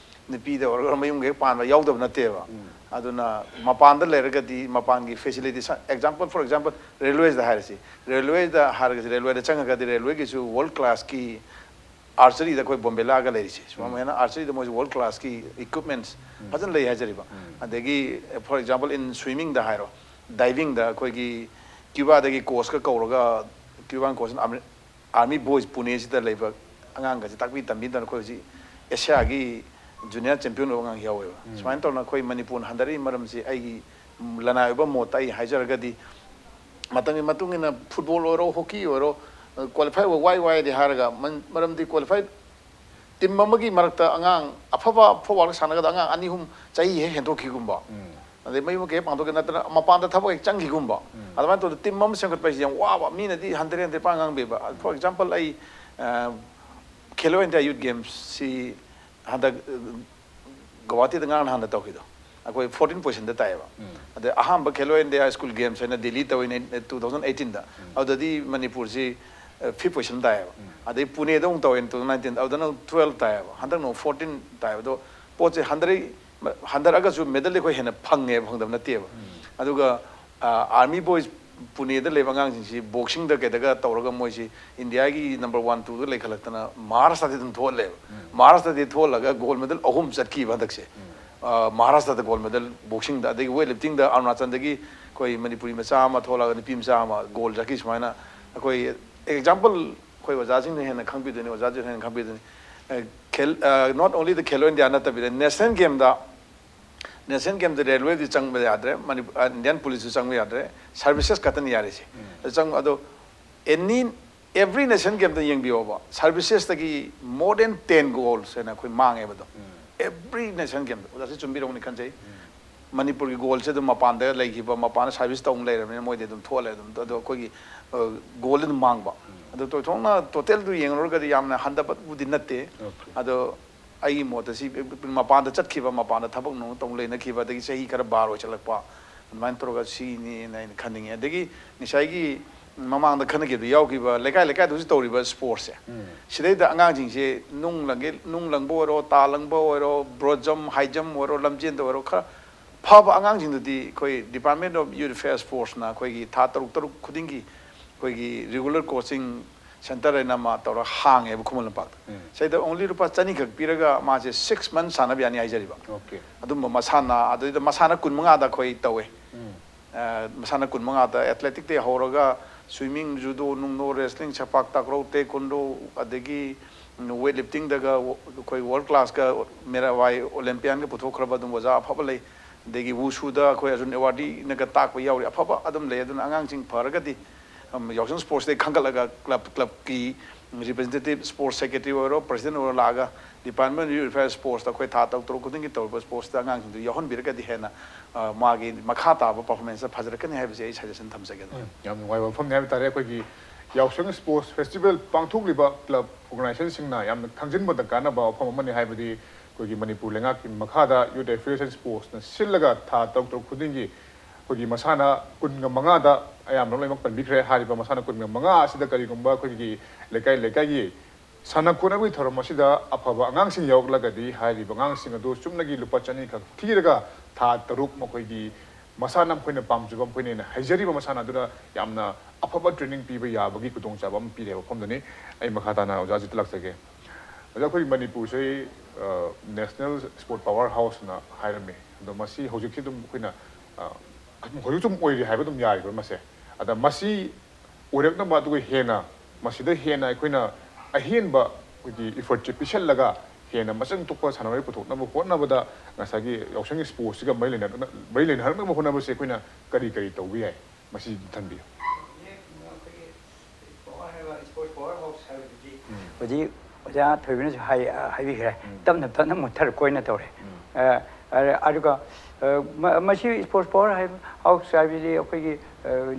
ꯅꯨꯄꯤꯗ ꯑꯣꯏꯔꯒ ꯃꯌꯨꯝꯒ ꯍꯦꯛ ꯄꯥꯟꯕ ꯌꯥꯎꯗꯕ ꯅꯠꯇꯦꯕ꯫ ꯑꯗꯨꯅ ꯃꯄꯥꯟꯗ ꯂꯩꯔꯒꯗꯤ ꯃꯄꯥꯟꯒꯤ ꯐꯦꯁꯤꯂꯤꯇꯤ, ꯑꯦꯛꯖꯥꯝꯄꯜ, ꯐꯣꯔ ꯑꯦꯛꯖꯥꯝꯄꯜ, ꯔꯦꯜꯋꯦꯁꯤꯗ ꯍꯥꯏꯔꯁꯤ꯫ ꯔꯦꯜꯋꯦꯗ ꯍꯥꯏꯔꯒꯗꯤ, ꯔꯦꯜꯋꯦꯗ ꯆꯪꯉꯒꯗꯤ ꯔꯦꯜꯋꯦꯒꯤꯁꯨ ꯋꯥꯔꯜ ꯀ꯭ꯂꯥꯁꯀꯤ ꯑꯥꯔꯆꯔꯤꯗ ꯑꯩꯈꯣꯏ ꯕꯣꯝꯕꯦꯂꯥꯒ ꯂꯩꯔꯤꯁꯦ, ꯁꯨꯃꯥꯏꯅ ꯑꯥꯔꯆꯔꯤꯗ ꯃꯣꯏꯁꯨ ꯋꯥꯔꯜ ꯀ꯭ꯂꯥꯁꯀꯤ ꯏꯀ꯭ꯋꯤꯞꯃꯦꯟꯁ ꯐꯖꯅ ꯂꯩ ꯍꯥꯏꯖꯔꯤꯕ꯫ ꯑꯗꯒꯤ, ꯐꯣꯔ ꯑꯦꯛꯖꯥꯝꯄꯜ, ꯏꯟ ꯁ꯭ꯋꯤꯃꯤꯡꯗ ꯍꯥꯏꯔꯣ, ꯗꯥꯏꯚꯤꯡꯗ ꯑꯩꯈꯣꯏꯒꯤ ꯀ꯭ꯌꯨꯕꯥꯗꯒꯤ ꯀꯣꯆꯀ ꯀꯧꯔꯒ, ꯀ꯭ꯌꯨꯕꯥꯟ ꯀꯣꯆꯅ ꯑꯥꯔꯃꯤ ꯕꯣꯏꯁ ꯄꯨꯅꯦꯁꯤꯗ ꯂꯩꯕ ꯑꯉꯥꯡꯒꯁꯦ ꯇꯥꯛꯄꯤ ꯇꯝꯕꯤꯗꯅ ꯑꯩꯈꯣꯏ ꯍꯧꯖꯤꯛ ꯑꯦꯁꯤꯌꯥꯒꯤ ꯖꯨꯅꯤꯌꯔ ꯆꯦꯝꯄꯤꯌꯟ ꯑꯣꯏꯕ ꯑꯉꯥꯡ ꯌꯥꯎꯋꯦꯕ꯫ ꯁꯨꯃꯥꯏꯅ ꯇꯧꯗꯅ ꯑꯩꯈꯣꯏ ꯃꯅꯤꯄꯨꯔꯅ ꯍꯟꯊꯔꯛꯏ ꯃꯔꯝꯁꯤ ꯑꯩꯒꯤ ꯂꯅꯥꯏ ꯑꯣꯏꯕ ꯃꯣꯠꯇ ꯑꯩ ꯍꯥꯏꯖꯔꯒꯗꯤ, ꯃꯇꯝꯒꯤ ꯃꯇꯨꯡ ꯏꯟꯅ ꯐꯨꯠꯕꯣꯜ ꯑꯣꯏꯔꯣ, ꯍꯣꯀꯤ ꯑꯣꯏꯔꯣ, ꯀ꯭ꯋꯥꯂꯤꯐꯥꯏ ꯑꯣꯏꯕ ꯋꯥꯏ ꯋꯥꯏꯗꯤ ꯍꯥꯏꯔꯒ, ꯃꯔꯝꯗꯤ ꯀ꯭ꯋꯥꯂꯤꯐꯥꯏ ꯇꯤꯝ ꯑꯃꯒꯤ ꯃꯔꯛꯇ ꯑꯉꯥꯡ ꯑꯐꯕ ꯐꯨꯠꯕꯣꯜ ꯁꯥꯟꯅꯒꯗꯕ ꯑꯉꯥꯡ ꯑꯅꯤ ꯑꯍꯨꯝ ꯆꯍꯤ ꯍꯦꯛ ꯍꯦꯟꯗꯣꯛꯈꯤꯒꯨꯝꯕ, ꯑꯗꯩ ꯃꯌꯨꯝ ꯃꯀꯩ ꯍꯦꯛ ꯄꯥꯡꯊꯣꯛꯈꯤ ꯅꯠꯇꯅ ꯃꯄꯥꯟꯗ ꯊꯕꯛ ꯍꯦꯛ ꯆꯪꯈꯤꯒꯨꯝꯕ, ꯑꯗꯨꯃꯥꯏꯅ ꯇꯧꯗꯅ ꯇꯤꯝ ꯑꯃ ꯁꯦꯝꯒꯠꯄ ꯍꯥꯏꯁꯤ ꯌꯥꯝ ꯋꯥꯕ꯫ ꯃꯤꯅꯗꯤ ꯍꯟꯗ꯭ꯔꯦꯠ ꯍꯟꯗ꯭ꯔꯦꯠ ꯄꯥꯡ ꯉꯥꯡꯕꯤꯕ꯫ ꯐꯣꯔ ꯑꯦꯛꯖꯥꯝꯄꯜ, ꯑꯩ ꯈꯦꯂꯣ ꯏꯟꯗꯤꯌꯥ ꯌꯨꯠ ꯒꯦꯝꯁꯁꯤ ꯍꯟꯗꯛ ꯒꯧꯍꯥꯇꯤꯗ ꯉꯔꯥꯡ ꯅꯍꯥꯟꯗ ꯇꯧꯈꯤꯗꯣ, ꯑꯩꯈꯣꯏ ꯐꯣꯔꯇꯤꯟ ꯄꯣꯖꯤꯁꯟꯗ ꯇꯥꯏꯌꯦꯕ꯫ ꯑꯗꯩ ꯑꯍꯥꯟꯕ ꯈꯦꯂꯣ ꯏꯟꯗꯤꯌꯥ ꯁ꯭ꯀꯨꯜ ꯒꯦꯝꯁ ꯍꯥꯏꯅ ꯗꯦꯜꯂꯤ ꯇꯧꯋꯤꯅꯦ, ꯇꯨ ꯊꯥꯎꯖꯟ ꯑꯩꯠꯇꯤꯟꯗ꯫ ꯑꯗꯨꯗꯗꯤ ꯃꯅꯤꯄꯨꯔꯁꯤ ꯐꯤꯐ ꯄꯣꯖꯤꯁꯟ ꯇꯥꯏꯌꯦꯕ꯫ ꯑꯗꯩ ꯄꯨꯅꯦꯗ ꯑꯃꯨꯛ ꯇꯧꯋꯦ ꯇꯨ ꯊꯥꯎꯖꯟ ꯅꯥꯏꯟꯇꯤꯟꯗ, ꯑꯗꯨꯗꯅ ꯇꯨꯋꯦꯜꯐ ꯇꯥꯏꯌꯦꯕ, ꯍꯟꯗꯛꯅ ꯑꯃꯨꯛ ꯐꯣꯔꯇꯤꯟ ꯇꯥꯏꯌꯦꯕ꯫ ꯑꯗꯣ ꯄꯣꯠꯁꯦ ꯍꯟꯗꯔꯛꯏ, ꯍꯟꯗꯔꯛꯑꯒꯁꯨ ꯃꯦꯗꯜꯗꯤ ꯑꯩꯈꯣꯏ ꯍꯦꯟꯅ ꯐꯪꯉꯦꯕ, ꯐꯪꯗꯕ ꯅꯠꯇꯦꯕ꯫ ꯑꯗꯨꯒ ꯑꯥꯔꯃꯤ ꯕꯣꯏꯁ ꯄꯨꯅꯦꯗ ꯂꯩꯕ ꯑꯉꯥꯡꯁꯤꯡꯁꯤ ꯕꯣꯛꯁꯤꯡꯗ ꯀꯩꯗꯒ ꯇꯧꯔꯒ ꯃꯣꯏꯁꯤ ꯏꯟꯗꯤꯌꯥꯒꯤ ꯅꯝꯕꯔ ꯋꯥꯟ ꯇꯨꯗ ꯂꯩꯈꯠꯂꯛꯇꯅ ꯃꯍꯥꯔꯥꯁꯇ꯭ꯔꯗꯤ ꯑꯗꯨꯝ ꯊꯣꯛꯍꯜꯂꯦꯕ꯫ ꯃꯍꯥꯔꯥꯁꯇ꯭ꯔꯗꯤ ꯊꯣꯛꯍꯜꯂꯒ ꯒꯣꯜ ꯃꯦꯗꯜ ꯑꯍꯨꯝ ꯆꯠꯈꯤꯕ ꯍꯟꯗꯛꯁꯦ꯫ ꯑ, ꯃꯍꯥꯔꯥꯁꯇ꯭ꯔꯗ ꯒꯣꯜ ꯃꯦꯗꯜ ꯕꯣꯛꯁꯤꯡꯗ, ꯑꯗꯒꯤ ꯋꯦꯠ ꯂꯤꯐꯇꯤꯡꯗ ꯑꯔꯨꯅꯥꯆꯜꯗꯒꯤ ꯑꯩꯈꯣꯏ ꯃꯅꯤꯄꯨꯔꯤ ꯃꯆꯥ ꯑꯃ ꯊꯣꯛꯂꯛꯑꯒ, ꯅꯨꯄꯤ ꯃꯆꯥ ꯑꯃ ꯒꯣꯜ ꯆꯠꯈꯤ꯫ ꯁꯨꯃꯥꯏꯅ ꯑꯩꯈꯣꯏ ꯑꯦꯛꯖꯥꯝꯄꯜ ꯑꯩꯈꯣꯏ ꯑꯣꯖꯥꯁꯤꯡꯅ ꯍꯦꯟꯅ ꯈꯪꯕꯤꯗꯣꯏꯅꯤ, ꯑꯣꯖꯥꯁꯤꯡꯅ ꯍꯦꯟꯅ ꯈꯪꯕꯤꯗꯣꯏꯅꯤ꯫ ꯑ, ꯈꯦꯜ-, ꯑ, not only the ꯈꯦꯂꯣ ꯏꯟꯗꯤꯌꯥ ꯅꯠꯇꯕꯤꯗ ꯅꯦꯁꯅꯦꯜ ꯒꯦꯝꯗ, ꯅꯦꯁꯅꯦꯜ ꯒꯦꯝꯗ ꯔꯦꯜꯋꯦꯗꯤ ꯆꯪꯕ ꯌꯥꯗ꯭ꯔꯦ, ꯃꯅꯤꯄꯨꯔ, ꯑ, ꯏꯟꯗꯤꯌꯥꯟ ꯄꯨꯂꯤꯁꯁꯨ ꯆꯪꯕ ꯌꯥꯗ꯭ꯔꯦ, ꯁꯥꯔꯚꯤꯁꯦꯁ ꯈꯛꯇꯅ ꯌꯥꯔꯤꯁꯦ꯫ ꯑꯗꯨ ꯆꯪ-, ꯑꯗꯣ ꯑꯦꯅꯤ Every nation game ꯗ ꯌꯦꯡꯕꯤꯌꯣꯕ, ꯁꯔꯚꯤꯁꯦꯁꯇꯒꯤ more than ten goals ꯍꯥꯏꯅ ꯑꯩꯈꯣꯏ ꯃꯥꯡꯉꯦꯕ ꯑꯗꯣ꯫ Every nation game ꯗ ꯑꯣꯖꯥꯁꯤ ꯆꯨꯝꯕꯤꯔꯝꯒꯅꯤ ꯈꯟꯖꯩ꯫ ꯃꯅꯤꯄꯨꯔꯒꯤ ꯒꯣꯜꯁꯦ ꯑꯗꯨꯝ ꯃꯄꯥꯟꯗ ꯂꯩꯈꯤꯕ, ꯃꯄꯥꯟꯗ ꯁꯥꯔꯚꯤꯁ ꯇꯧ ꯂꯩꯔꯕꯅꯤꯅ ꯃꯣꯏꯗꯤ ꯑꯗꯨꯝ ꯊꯣꯛꯍꯜꯂꯦ ꯑꯗꯨꯝ꯫ ꯑꯗꯣ ꯑꯩꯈꯣꯏꯒꯤ ꯒꯣꯜꯗꯤ ꯑꯗꯨꯝ ꯃꯥꯡꯕ꯫ ꯑꯗꯣ ꯊꯣꯏꯗꯣꯛꯅ ꯇꯣꯇꯦꯜꯗꯨ ꯌꯦꯡꯂꯨꯔꯒꯗꯤ ꯌꯥꯝꯅ ꯍꯟꯊꯕꯕꯨꯗꯤ ꯅꯠꯇꯦ꯫ ꯑꯗꯣ ꯑꯩꯒꯤ ꯃꯣꯠꯇ ꯁꯤ ꯃꯄꯥꯟꯗ ꯆꯠꯈꯤꯕ, ꯃꯄꯥꯟꯗ ꯊꯕꯛ ꯅꯨꯡ ꯇꯧ ꯂꯩꯅꯈꯤꯕ, ꯑꯗꯒꯤ ꯆꯍꯤ ꯈꯔ ꯕꯥꯔ ꯑꯣꯏꯁꯜꯂꯛꯄ, ꯑꯗꯨꯃꯥꯏꯅ ꯇꯧꯔꯒ ꯁꯤꯅꯤꯅ ꯑꯩꯅ ꯈꯟꯅꯤꯡꯉꯦ꯫ ꯑꯗꯒꯤ ꯉꯁꯥꯏꯒꯤ ꯃꯃꯥꯡꯗ ꯈꯟꯅꯈꯤꯕꯗ ꯌꯥꯎꯈꯤꯕ ꯂꯩꯀꯥꯏ ꯂꯩꯀꯥꯏꯗ ꯍꯧꯖꯤꯛ ꯇꯧꯔꯤꯕ ꯁ꯭ꯄꯣꯔꯠꯁꯦ, ꯁꯤꯗꯩꯗ ꯑꯉꯥꯡꯁꯤꯡꯁꯦ ꯅꯨꯡ ꯂꯪꯒꯦ, ꯅꯨꯡ ꯂꯪꯕ ꯑꯣꯏꯔꯣ, ꯇꯥ ꯂꯪꯕ ꯑꯣꯏꯔꯣ, ꯕ꯭ꯔꯣ ꯖꯝ, ꯍꯥꯏ ꯖꯝ ꯑꯣꯏꯔꯣ, ꯂꯝꯖꯦꯟꯗ ꯑꯣꯏꯔꯣ, ꯈꯔ ꯐꯕ ꯑꯉꯥꯡꯁꯤꯡꯗꯨꯗꯤ ꯑꯩꯈꯣꯏ Department of Youth Affairs Sportsꯅ ꯑꯩꯈꯣꯏꯒꯤ ꯊꯥ ꯇꯔꯨꯛ ꯇꯔꯨꯛ ꯈꯨꯗꯤꯡꯒꯤ ꯑꯩꯈꯣꯏꯒꯤ regular coaching centre ꯍꯥꯏꯅ ꯑꯃ ꯇꯧꯔꯒ ꯍꯥꯡꯉꯦꯕ ꯈꯨꯃꯟ ꯂꯝꯄꯥꯛꯇ꯫ ꯁꯤꯗ only ꯂꯨꯄꯥ ꯆꯅꯤꯈꯛ ꯄꯤꯔꯒ ꯃꯥꯁꯦ six months ꯁꯥꯟꯅꯕ ꯌꯥꯅꯤ ꯍꯥꯏꯖꯔꯤꯕ꯫ ꯑꯗꯨꯝꯕ ꯃꯁꯥꯟꯅ, ꯑꯗꯨꯗꯩꯗ ꯃꯁꯥꯟꯅ ꯀꯨꯟꯃꯉꯥꯗ ꯑꯩꯈꯣꯏ ꯇꯧꯋꯦ꯫ ꯑ, ꯃꯁꯥꯟꯅ ꯀꯨꯟꯃꯉꯥꯗ athleticꯇꯩ ꯍꯧꯔꯒ swimming, judo, ꯅꯨꯡꯗꯣ, wrestling, ꯁꯦꯄꯥꯛ ꯇꯥꯀ꯭ꯔꯧ, taekwondo, ꯑꯗꯒꯤ weight liftingꯗꯒ ꯑꯩꯈꯣꯏ world classꯀ ꯃꯦꯔꯥꯕꯥꯏ Olympianꯒ ꯄꯨꯊꯣꯛꯈ꯭ꯔꯕ ꯑꯗꯨꯝ ꯑꯣꯖꯥ ꯑꯐꯕ ꯂꯩ꯫ ꯑꯗꯒꯤ ꯋꯨꯁꯨꯗ ꯑꯩꯈꯣꯏ ꯑꯔꯖꯨꯟ ꯑꯦꯋꯥꯔꯗꯤꯅꯒ ꯇꯥꯛꯄ ꯌꯥꯎꯔꯤ꯫ ꯑꯐꯕ ꯑꯗꯨꯝ ꯂꯩ꯫ ꯑꯗꯨꯅ ꯑꯉꯥꯡꯁꯤꯡ ꯐꯔꯒꯗꯤ, ꯑꯝ, ꯌꯥꯎꯁꯪ ꯁ꯭ꯄꯣꯔꯠꯁꯇꯩ ꯈꯟꯒꯠꯂꯒ ꯀ꯭ꯂꯕ, ꯀ꯭ꯂꯕꯀꯤ representative, sports secretary ꯑꯣꯏꯔꯣ, president ꯑꯣꯏꯔꯣ ꯂꯥꯛꯑꯒ Department of Youth Affairs Sportsꯇ ꯑꯩꯈꯣꯏ ꯊꯥ ꯇꯔꯨꯛ ꯇꯔꯨꯛ ꯈꯨꯗꯤꯡꯒꯤ ꯇꯧꯔꯤꯕ ꯁ꯭ꯄꯣꯔꯠꯁꯇ ꯑꯉꯥꯡꯁꯤꯡꯗꯨ ꯌꯥꯎꯍꯟꯕꯤꯔꯒꯗꯤ ꯍꯦꯟꯅ, ꯑ, ꯃꯥꯒꯤ ꯃꯈꯥ ꯇꯥꯕ performanceꯇ ꯐꯖꯔꯛꯀꯅꯤ ꯍꯥꯏꯕꯁꯦ ꯑꯩ suggestion ꯊꯝꯖꯒꯦ꯫ ꯎꯝ, ꯌꯥꯝ ꯅꯨꯡꯉꯥꯏꯕ ꯋꯥꯐꯝꯅꯤ ꯍꯥꯏꯕ ꯇꯥꯔꯦ꯫ ꯑꯩꯈꯣꯏꯒꯤ ꯌꯥꯎꯁꯪ ꯁ꯭ꯄꯣꯔꯠꯁ ꯐꯦꯁꯇꯤꯚꯦꯜ ꯄꯥꯡꯊꯣꯛꯂꯤꯕ ꯀ꯭ꯂꯕ ꯑꯣꯔꯒꯅꯥꯏꯖꯦꯁꯟꯁꯤꯡꯅ ꯌꯥꯝꯅ ꯈꯪꯖꯤꯟꯕꯗ ꯀꯥꯟꯅꯕ ꯋꯥꯐꯝ ꯑꯃꯅꯤ꯫ ꯍꯥꯏꯕꯗꯤ ꯑꯩꯈꯣꯏꯒꯤ ꯃꯅꯤꯄꯨꯔ ꯂꯩꯉꯥꯛꯀꯤ ꯃꯈꯥꯗ Youth Affairs and Sportsꯅ ꯁꯤꯜꯂꯒ ꯊꯥ ꯇꯔꯨꯛ ꯇꯔꯨꯛ ꯈꯨꯗꯤꯡꯒꯤ ꯑꯩꯈꯣꯏꯒꯤ ꯃꯁꯥꯟꯅ ꯀꯨꯟꯒ ꯃꯉꯥꯗ ꯑꯌꯥꯝꯕꯅ ꯂꯣꯏꯅꯃꯛ ꯄꯟꯕꯤꯈ꯭ꯔꯦ꯫ ꯍꯥꯏꯔꯤꯕ ꯃꯁꯥꯟꯅ ꯀꯨꯟꯒ ꯃꯉꯥ ꯑꯁꯤꯗ ꯀꯔꯤꯒꯨꯝꯕ ꯑꯩꯈꯣꯏꯒꯤ ꯂꯩꯀꯥꯏ ꯂꯩꯀꯥꯏꯒꯤ ꯁꯥꯟꯅ ꯈꯣꯠꯅꯕꯒꯤ ꯊꯧꯔꯝ ꯑꯁꯤꯗ ꯑꯐꯕ ꯑꯉꯥꯡꯁꯤꯡ ꯌꯥꯎꯔꯛꯂꯒꯗꯤ ꯍꯥꯏꯔꯤꯕ ꯑꯉꯥꯡꯁꯤꯡ ꯑꯗꯨ ꯆꯨꯝꯅꯒꯤ ꯂꯨꯄꯥ ꯆꯅꯤꯈꯛ ꯊꯤꯔꯒ ꯊꯥ ꯇꯔꯨꯛ ꯃꯈꯣꯏꯒꯤ ꯃꯁꯥꯟꯅ ꯃꯈꯣꯏꯅ ꯄꯥꯝꯖꯕ, ꯃꯈꯣꯏꯅ ꯍꯦꯟꯅ ꯍꯩꯖꯔꯤꯕ ꯃꯁꯥꯟꯅ ꯑꯗꯨꯗ ꯌꯥꯝꯅ ꯑꯐꯕ training ꯄꯤꯕ ꯌꯥꯕꯒꯤ ꯈꯨꯗꯣꯡꯆꯥꯕ ꯑꯃ ꯄꯤꯔꯦ ꯍꯥꯏꯕ ꯋꯥꯐꯝꯗꯨꯅꯤ꯫ ꯑꯩ ꯃꯈꯥ ꯇꯥꯅ ꯑꯣꯖꯥ ꯑꯖꯤꯠꯇ ꯂꯥꯛꯆꯒꯦ꯫ ꯑꯣꯖꯥ, ꯑꯩꯈꯣꯏ ꯃꯅꯤꯄꯨꯔꯁꯤ, ꯑ, national sport power houseꯅ ꯍꯥꯏꯔꯝꯃꯤ꯫ ꯑꯗꯣ ꯃꯁꯤ ꯍꯧꯖꯤꯛꯁꯤ ꯑꯗꯨꯝ ꯑꯩꯈꯣꯏꯅ, ꯑ, ꯍꯧꯖꯤꯛꯁꯨ ꯑꯗꯨꯝ ꯑꯣꯏꯔꯤ ꯍꯥꯏꯕ ꯑꯗꯨꯝ ꯌꯥꯔꯤꯕ꯭ꯔꯥ ꯃꯁꯦ? ꯑꯗ ꯃꯁꯤ ꯑꯣꯏꯔꯛꯅꯕ, ꯑꯗꯨꯒ ꯍꯦꯟꯅ ꯃꯁꯤꯗ ꯍꯦꯟꯅ ꯑꯩꯈꯣꯏꯅ ꯑꯍꯦꯟꯕ ꯑꯩꯈꯣꯏꯒꯤ effortꯁꯦ ꯄꯤꯁꯜꯂꯒ ꯍꯦꯟꯅ ꯃꯆꯪ ꯊꯣꯛꯄ ꯁꯥꯟꯅꯔꯣꯏ ꯄꯨꯊꯣꯛꯅꯕ ꯍꯣꯠꯅꯕꯗ ꯉꯁꯥꯏꯒꯤ ꯌꯥꯎꯁꯪꯒꯤ sportsꯁꯤꯒ ꯃꯔꯤ ꯂꯩꯅ-, ꯃꯔꯤ ꯂꯩꯅꯍꯟꯅꯕ ꯍꯣꯠꯅꯕꯁꯦ ꯑꯩꯈꯣꯏꯅ ꯀꯔꯤ ꯀꯔꯤ ꯇꯧꯕ ꯌꯥꯏ? ꯃꯁꯤ ꯊꯝꯕꯤꯌꯨ꯫ ꯍꯧꯖꯤꯛ ꯑꯣꯖꯥ ꯊꯣꯏꯕꯤꯅꯁꯨ ꯍꯥꯏ ꯍꯥꯏꯕꯤꯈ꯭ꯔꯦ꯫ ꯇꯞꯅ ꯇꯞꯅ ꯃꯨꯠꯊꯔꯛꯄ ꯑꯣꯏꯅ ꯇꯧꯔꯦ꯫ ꯑ, ꯑ, ꯑꯗꯨꯒ ꯑ, ꯃ- ꯃꯁꯤ ꯏꯁꯄꯣꯔꯠꯁ ꯄꯥꯋꯔ ꯍꯥꯏꯕ ꯍꯥꯎꯁ ꯍꯥꯏꯕꯁꯤ ꯑꯩꯈꯣꯏꯒꯤ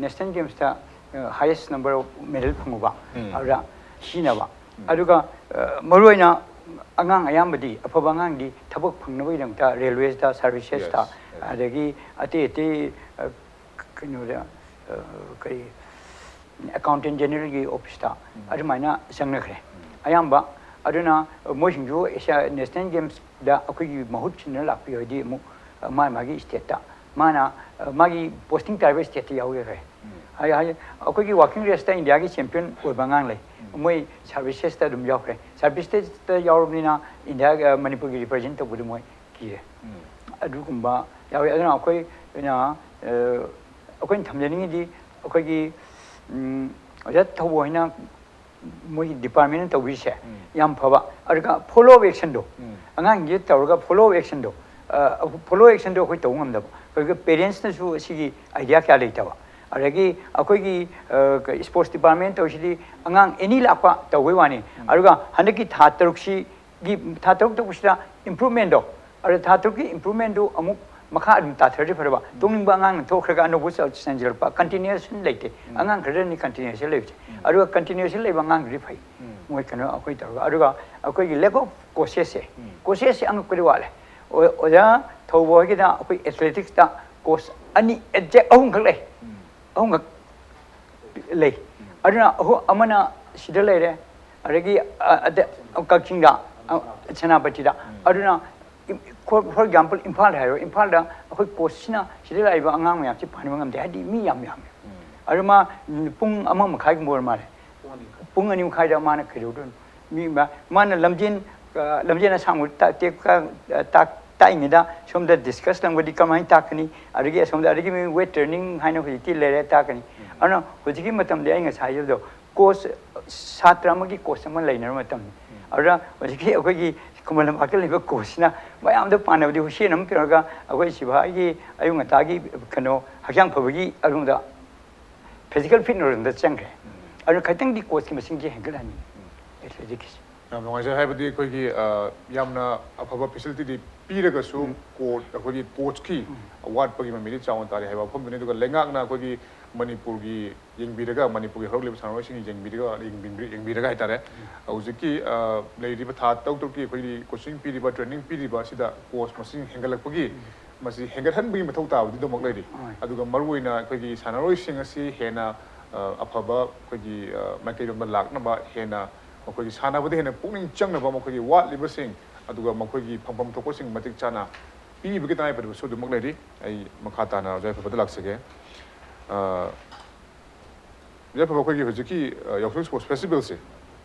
ꯅꯦꯁꯅꯦꯜ ꯒꯦꯝꯁꯇ ꯍꯥꯏꯌꯦꯁ ꯅꯝꯕꯔ ꯑꯣꯐ ꯃꯦꯗꯜ ꯐꯪꯉꯨꯕ ꯑꯗꯨꯗ ꯁꯤꯖꯤꯟꯅꯕ꯫ ꯑꯗꯨꯒ ꯑ, ꯃꯔꯨꯑꯣꯏꯅ ꯑꯉꯥꯡ ꯑꯌꯥꯝꯕꯗꯤ, ꯑꯐꯕ ꯑꯉꯥꯡꯗꯤ ꯊꯕꯛ ꯐꯪꯅꯕꯒꯤꯗꯃꯛꯇ ꯔꯦꯜꯋꯦꯁꯇ, ꯁꯥꯔꯚꯤꯁꯦꯁꯇ, ꯑꯗꯒꯤ ꯑꯇꯩ ꯑꯇꯩ ꯑ, ꯀꯩꯅꯣꯗ ꯑ, ꯀꯔꯤ ꯑꯦꯀꯥꯎꯟꯇꯦꯟ ꯖꯦꯅꯔꯦꯜꯒꯤ ꯑꯣꯐꯤꯁꯇ ꯑꯗꯨꯃꯥꯏꯅ ꯆꯪꯅꯈ꯭ꯔꯦ ꯑꯌꯥꯝꯕ꯫ ꯑꯗꯨꯅ ꯃꯣꯏꯁꯤꯡꯁꯨ ꯑꯦꯁꯤꯌꯥ ꯅꯦꯁꯅꯦꯜ ꯒꯦꯝꯁꯇ ꯑꯩꯈꯣꯏꯒꯤ ꯃꯍꯨꯠ ꯁꯤꯟꯅ ꯂꯥꯛꯄꯤꯌꯣ ꯍꯥꯏꯗꯤ ꯑꯃꯨꯛ ꯃꯥ ꯃꯥꯒꯤ ꯁ꯭ꯇꯦꯠꯇ ꯃꯥꯅ ꯃꯥꯒꯤ ꯄꯣꯁꯇꯤꯡ ꯇꯥꯔꯤꯕ ꯁ꯭ꯇꯦꯠꯇ ꯌꯥꯎꯖꯈ꯭ꯔꯦ꯫ ꯍꯥꯏ- ꯍꯥꯏ- ꯑꯩꯈꯣꯏꯒꯤ ꯋꯥꯀꯤꯡ ꯔꯦꯁꯇ ꯏꯟꯗꯤꯌꯥꯒꯤ ꯆꯦꯝꯄꯤꯌꯟ ꯑꯣꯏꯕ ꯑꯉꯥꯡ ꯂꯩ꯫ ꯃꯣꯏ ꯁꯥꯔꯚꯤꯁꯦꯁꯇ ꯑꯗꯨꯝ ꯌꯥꯎꯈ꯭ꯔꯦ꯫ ꯁꯥꯔꯚꯤꯁꯦꯁꯇ ꯌꯥꯎꯔꯕꯅꯤꯅ ꯏꯟꯗꯤꯌꯥꯒ ꯃꯅꯤꯄꯨꯔꯒꯤ ꯔꯤꯄ꯭ꯔꯖꯦꯟ ꯇꯧꯕꯗ ꯃꯣꯏ ꯀꯤꯔꯦ꯫ ꯑꯗꯨꯒꯨꯝꯕ ꯌꯥꯎꯋꯤ꯫ ꯑꯗꯨꯅ ꯑꯩꯈꯣꯏꯅ ꯑ, ꯑꯩꯈꯣꯏꯅ ꯊꯝꯖꯅꯤꯡꯉꯤꯗꯤ ꯑꯩꯈꯣꯏꯒꯤ ꯎꯝ, ꯑꯣꯖꯥ ꯊꯧꯕ ꯍꯣꯏꯅ ꯃꯣꯏꯒꯤ ꯗꯤꯄꯥꯔꯠꯃꯦꯟꯅ ꯇꯧꯕꯤꯔꯤꯁꯦ ꯌꯥꯝ ꯐꯕ꯫ ꯑꯗꯨꯒ ꯐꯣꯂꯣ ꯑꯞ ꯑꯦꯛꯁꯟꯗꯣ, ꯑꯉꯥꯡꯁꯤꯡꯁꯦ ꯇꯧꯔꯒ ꯐꯣꯂꯣ ꯑꯞ ꯑꯦꯛꯁꯟꯗꯣ, ꯐꯣꯂꯣ ꯑꯞ ꯑꯦꯛꯁꯟꯗꯣ ꯑꯩꯈꯣꯏ ꯇꯧꯕ ꯉꯝꯗꯕ꯫ ꯑꯩꯈꯣꯏꯒꯤ ꯄꯦꯔꯦꯟꯁꯅꯁꯨ ꯑꯁꯤꯒꯤ ꯑꯥꯏꯗꯤꯌꯥ ꯀꯌꯥ ꯂꯩꯇꯕ꯫ ꯑꯗꯒꯤ ꯑꯩꯈꯣꯏꯒꯤ ꯏꯁꯄꯣꯔꯠꯁ ꯗꯤꯄꯥꯔꯠꯃꯦꯟ ꯇꯧꯔꯤꯁꯤꯗꯤ ꯑꯉꯥꯡ ꯑꯦꯅꯤ ꯂꯥꯛꯄ ꯇꯧꯕꯩ ꯋꯥꯅꯤ꯫ ꯑꯗꯨꯒ ꯍꯟꯗꯛꯀꯤ ꯊꯥ ꯇꯔꯨꯛꯁꯤꯒꯤ, ꯊꯥ ꯇꯔꯨꯛ ꯇꯧꯕꯁꯤꯗ ꯏꯝꯄ꯭ꯔꯨꯞꯃꯦꯟꯗꯣ, ꯑꯗ ꯊꯥ ꯇꯔꯨꯛꯀꯤ ꯏꯝꯄ꯭ꯔꯨꯞꯃꯦꯟꯗꯨ ꯑꯃꯨꯛ ꯃꯈꯥ ꯑꯗꯨꯝ ꯇꯥꯊꯔꯗꯤ ꯐꯔꯕ꯫ ꯇꯣꯛꯅꯤꯡꯕ ꯑꯉꯥꯡꯅ ꯊꯣꯛꯈ꯭ꯔꯒ ꯑꯅꯧꯕ ꯆ- ꯆꯦꯟꯁꯤꯜꯂꯛꯄ, ꯀꯟꯇꯤꯅ꯭ꯌꯨꯑꯦꯁꯟ ꯂꯩꯇꯦ꯫ ꯑꯉꯥꯡ ꯈꯔꯗꯅꯤ ꯀꯟꯇꯤꯅ꯭ꯌꯨꯑꯦꯁꯟ ꯂꯩꯕꯁꯦ꯫ ꯑꯗꯨꯒ ꯀꯟꯇꯤꯅ꯭ꯌꯨꯑꯦꯁꯟ ꯂꯩꯕ ꯑꯉꯥꯡꯗꯨꯗꯤ ꯐꯩ꯫ ꯃꯣꯏ ꯀꯩꯅꯣ ꯑꯩꯈꯣꯏ ꯇꯧꯔꯒ꯫ ꯑꯗꯨꯒ ꯑꯩꯈꯣꯏꯒꯤ ꯂꯦꯛ ꯑꯣꯐ ꯀꯣꯆꯦꯁꯁꯦ, ꯀꯣꯆꯦꯁꯁꯦ ꯑꯉꯛꯄꯗꯤ ꯋꯥꯠꯂꯦ꯫ ꯑꯣ- ꯑꯣꯖꯥ ꯊꯧꯕ ꯍꯣꯏꯒꯤꯗ ꯑꯩꯈꯣꯏ ꯑꯦꯊꯂꯦꯇꯤꯛꯁꯇ ꯀꯣꯆ ꯑꯅꯤ, ꯑꯦꯛꯖꯦꯛ ꯑꯍꯨꯝꯈꯛ ꯂꯩ꯫ ꯑꯍꯨꯝꯈꯛ ꯂꯩ꯫ ꯑꯗꯨꯅ ꯑꯍꯨ- ꯑꯃꯅ ꯁꯤꯗ ꯂꯩꯔꯦ, ꯑꯗꯒꯤ ꯑ, ꯑꯗ- ꯀꯛꯆꯤꯡꯗ, ꯑ, ꯁꯦꯅꯥꯄꯇꯤꯗ꯫ ꯑꯗꯨꯅ ꯐꯣꯔ ꯑꯦꯛꯖꯥꯝꯄꯜ ꯏꯝꯐꯥꯜꯗ ꯍꯥꯏꯔꯣ, ꯏꯝꯐꯥꯜꯗ ꯑꯩꯈꯣꯏ ꯀꯣꯆꯁꯤꯅ ꯁꯤꯗ ꯂꯥꯛꯏꯕ ꯑꯉꯥꯡ ꯃꯌꯥꯝꯁꯤ ꯄꯥꯟꯕ ꯉꯝꯗꯦ, ꯍꯥꯏꯗꯤ ꯃꯤ ꯌꯥꯝ ꯌꯥꯝꯃꯦ꯫ ꯑꯗꯨ ꯃꯥ ꯄꯨꯡ ꯑꯃ ꯃꯈꯥꯏꯒꯨꯝꯕ ꯑꯣꯏꯔ ꯃꯥꯜꯂꯦ꯫ ꯄꯨꯡ ꯑꯅꯤ ꯃꯈꯥꯏꯗ ꯃꯥꯅ ꯀꯩꯗꯧꯗꯣꯏꯅꯣ? ꯃꯤ ꯃꯥ- ꯃꯥꯅ ꯂꯝꯖꯦꯟ ꯑ, ꯂꯝꯖꯦꯟ ꯑꯁꯥꯡꯕ ꯇꯥ- ꯇꯦꯛꯄ, ꯑ, ꯇꯥꯛ- ꯇꯥꯛꯏꯉꯩꯗ ꯁꯣꯝꯗ ꯗꯤꯁꯀꯁ ꯂꯪꯕꯗꯤ ꯀꯃꯥꯏꯅ ꯇꯥꯛꯀꯅꯤ? ꯑꯗꯒꯤ ꯑꯁꯣꯝꯗ ꯑꯗꯒꯤ ꯃꯤ ꯋꯦꯠ ꯇ꯭ꯔꯦꯅꯤꯡ ꯍꯥꯏꯅ ꯍꯧꯖꯤꯛꯇꯤ ꯂꯩꯔꯦ, ꯇꯥꯛꯀꯅꯤ꯫ ꯑꯗꯨꯅ ꯍꯧꯖꯤꯛꯀꯤ ꯃꯇꯝꯗꯤ ꯑꯩ ꯉꯁꯥꯏ ꯍꯥꯏꯖꯕꯗꯣ ꯀꯣꯆ, ꯁꯥꯇ꯭ꯔ ꯑꯃꯒꯤ ꯀꯣꯆ ꯑꯃ ꯂꯩꯅꯔꯕ ꯃꯇꯝꯅꯤ꯫ ꯑꯗꯨꯅ ꯍꯧꯖꯤꯛꯀꯤ ꯑꯩꯈꯣꯏꯒꯤ ꯈꯨꯃꯟ ꯂꯝꯄꯥꯛꯇ ꯂꯩꯕ ꯀꯣꯆꯁꯤꯅ ꯃꯌꯥꯝꯗ ꯄꯥꯟꯅꯕꯗꯤ ꯍꯨꯁꯦꯟ ꯑꯃ ꯇꯧꯔꯒ ꯑꯩꯈꯣꯏ ꯁꯤꯐꯥꯏꯒꯤ ꯑꯌꯨꯛ ꯉꯟꯇꯥꯒꯤ ꯀꯩꯅꯣ ꯍꯛꯆꯥꯡ ꯐꯕꯒꯤ ꯑꯗꯣꯝꯗ ꯐꯤꯖꯤꯀꯦꯜ ꯐꯤꯠꯅꯦꯁ ꯔꯣꯝꯗ ꯆꯪꯈ꯭ꯔꯦ꯫ ꯑꯗꯨꯅ ꯈꯤꯇꯪꯗꯤ ꯀꯣꯆꯀꯤ ꯃꯁꯤꯡꯁꯦ ꯍꯦꯟꯒꯠꯍꯟꯅꯤꯡꯉꯤ꯫ ꯍꯧꯖꯤꯛꯀꯤꯁꯦ꯫ ꯌꯥꯝ ꯅꯨꯡꯉꯥꯏꯖꯩ꯫ ꯍꯥꯏꯕꯗꯤ ꯑꯩꯈꯣꯏꯒꯤ ꯑ, ꯌꯥꯝꯅ ꯑꯐꯕ ꯐꯦꯁꯤꯂꯤꯇꯤꯗꯤ ꯄꯤꯔꯒꯁꯨ ꯀꯣꯔꯠ, ꯑꯩꯈꯣꯏꯒꯤ ꯀꯣꯆꯀꯤ ꯑꯋꯥꯠꯄꯒꯤ ꯃꯃꯤꯗꯤ ꯆꯥꯎꯅ ꯇꯥꯔꯤ ꯍꯥꯏꯕ ꯋꯥꯐꯝꯗꯨꯅꯤ꯫ ꯑꯗꯨꯒ ꯂꯩꯉꯥꯛꯅ ꯑꯩꯈꯣꯏꯒꯤ ꯃꯅꯤꯄꯨꯔꯒꯤ ꯌꯦꯡꯕꯤꯔꯒ, ꯃꯅꯤꯄꯨꯔꯒꯤ ꯍꯧꯔꯛꯂꯤꯕ ꯁꯥꯟꯅꯔꯣꯏꯁꯤꯡ ꯌꯦꯡꯕꯤꯔꯒ, ꯌꯦꯡꯕꯤꯔ-, ꯌꯦꯡꯕꯤꯔꯒ ꯍꯥꯏꯇꯥꯔꯦ, ꯍꯧꯖꯤꯛꯀꯤ ꯑ, ꯂꯩꯔꯤꯕ ꯊꯥ ꯇꯔꯨꯛ ꯇꯔꯨꯛꯀꯤ ꯑꯩꯈꯣꯏꯒꯤ ꯀꯣꯆꯤꯡ ꯄꯤꯔꯤꯕ, ꯇ꯭ꯔꯦꯅꯤꯡ ꯄꯤꯔꯤꯕ ꯑꯁꯤꯗ ꯀꯣꯆ ꯃꯁꯤꯡ ꯍꯦꯟꯒꯠꯂꯛꯄꯒꯤ, ꯃꯁꯤ ꯍꯦꯟꯒꯠꯍꯟꯕꯒꯤ ꯃꯊꯧ ꯇꯥꯕꯗꯤ ꯑꯗꯨꯃꯛ ꯂꯩꯔꯤ꯫ ꯑꯗꯨꯒ ꯃꯔꯨꯑꯣꯏꯅ ꯑꯩꯈꯣꯏꯒꯤ ꯁꯥꯟꯅꯔꯣꯏꯁꯤꯡ ꯑꯁꯤ ꯍꯦꯟꯅ ꯑ, ꯑꯐꯕ ꯑꯩꯈꯣꯏꯒꯤ ꯑ, ꯃꯥꯏꯀꯩꯔꯣꯝꯗ ꯂꯥꯛꯅꯕ, ꯍꯦꯟꯅ ꯃꯈꯣꯏꯒꯤ ꯁꯥꯟꯅꯕꯗ ꯍꯦꯟꯅ ꯄꯨꯛꯅꯤꯡ ꯆꯪꯅꯕ, ꯃꯈꯣꯏꯒꯤ ꯋꯥꯠꯂꯤꯕꯁꯤꯡ ꯑꯗꯨꯒ ꯃꯈꯣꯏꯒꯤ ꯐꯪꯐꯝ ꯊꯣꯛꯄꯁꯤꯡ ꯃꯇꯤꯛ ꯆꯥꯅ ꯄꯤꯕꯒꯤ ꯇꯉꯥꯏꯐꯗꯕꯁꯨ ꯑꯗꯨꯃꯛ ꯂꯩꯔꯤ꯫ ꯑꯩ ꯃꯈꯥ ꯇꯥꯅ ꯑꯣꯖꯥ ꯌꯥꯏꯐꯕꯗ ꯂꯥꯛꯆꯒꯦ꯫ ꯑ, ꯑꯣꯖꯥ ꯌꯥꯏꯐꯕ, ꯑꯩꯈꯣꯏꯒꯤ ꯍꯧꯖꯤꯛꯀꯤ ꯑ, ꯌꯥꯎꯁꯪ ꯁ꯭ꯄꯣꯔꯠꯁ ꯐꯦꯁꯇꯤꯚꯦꯜꯁꯦ,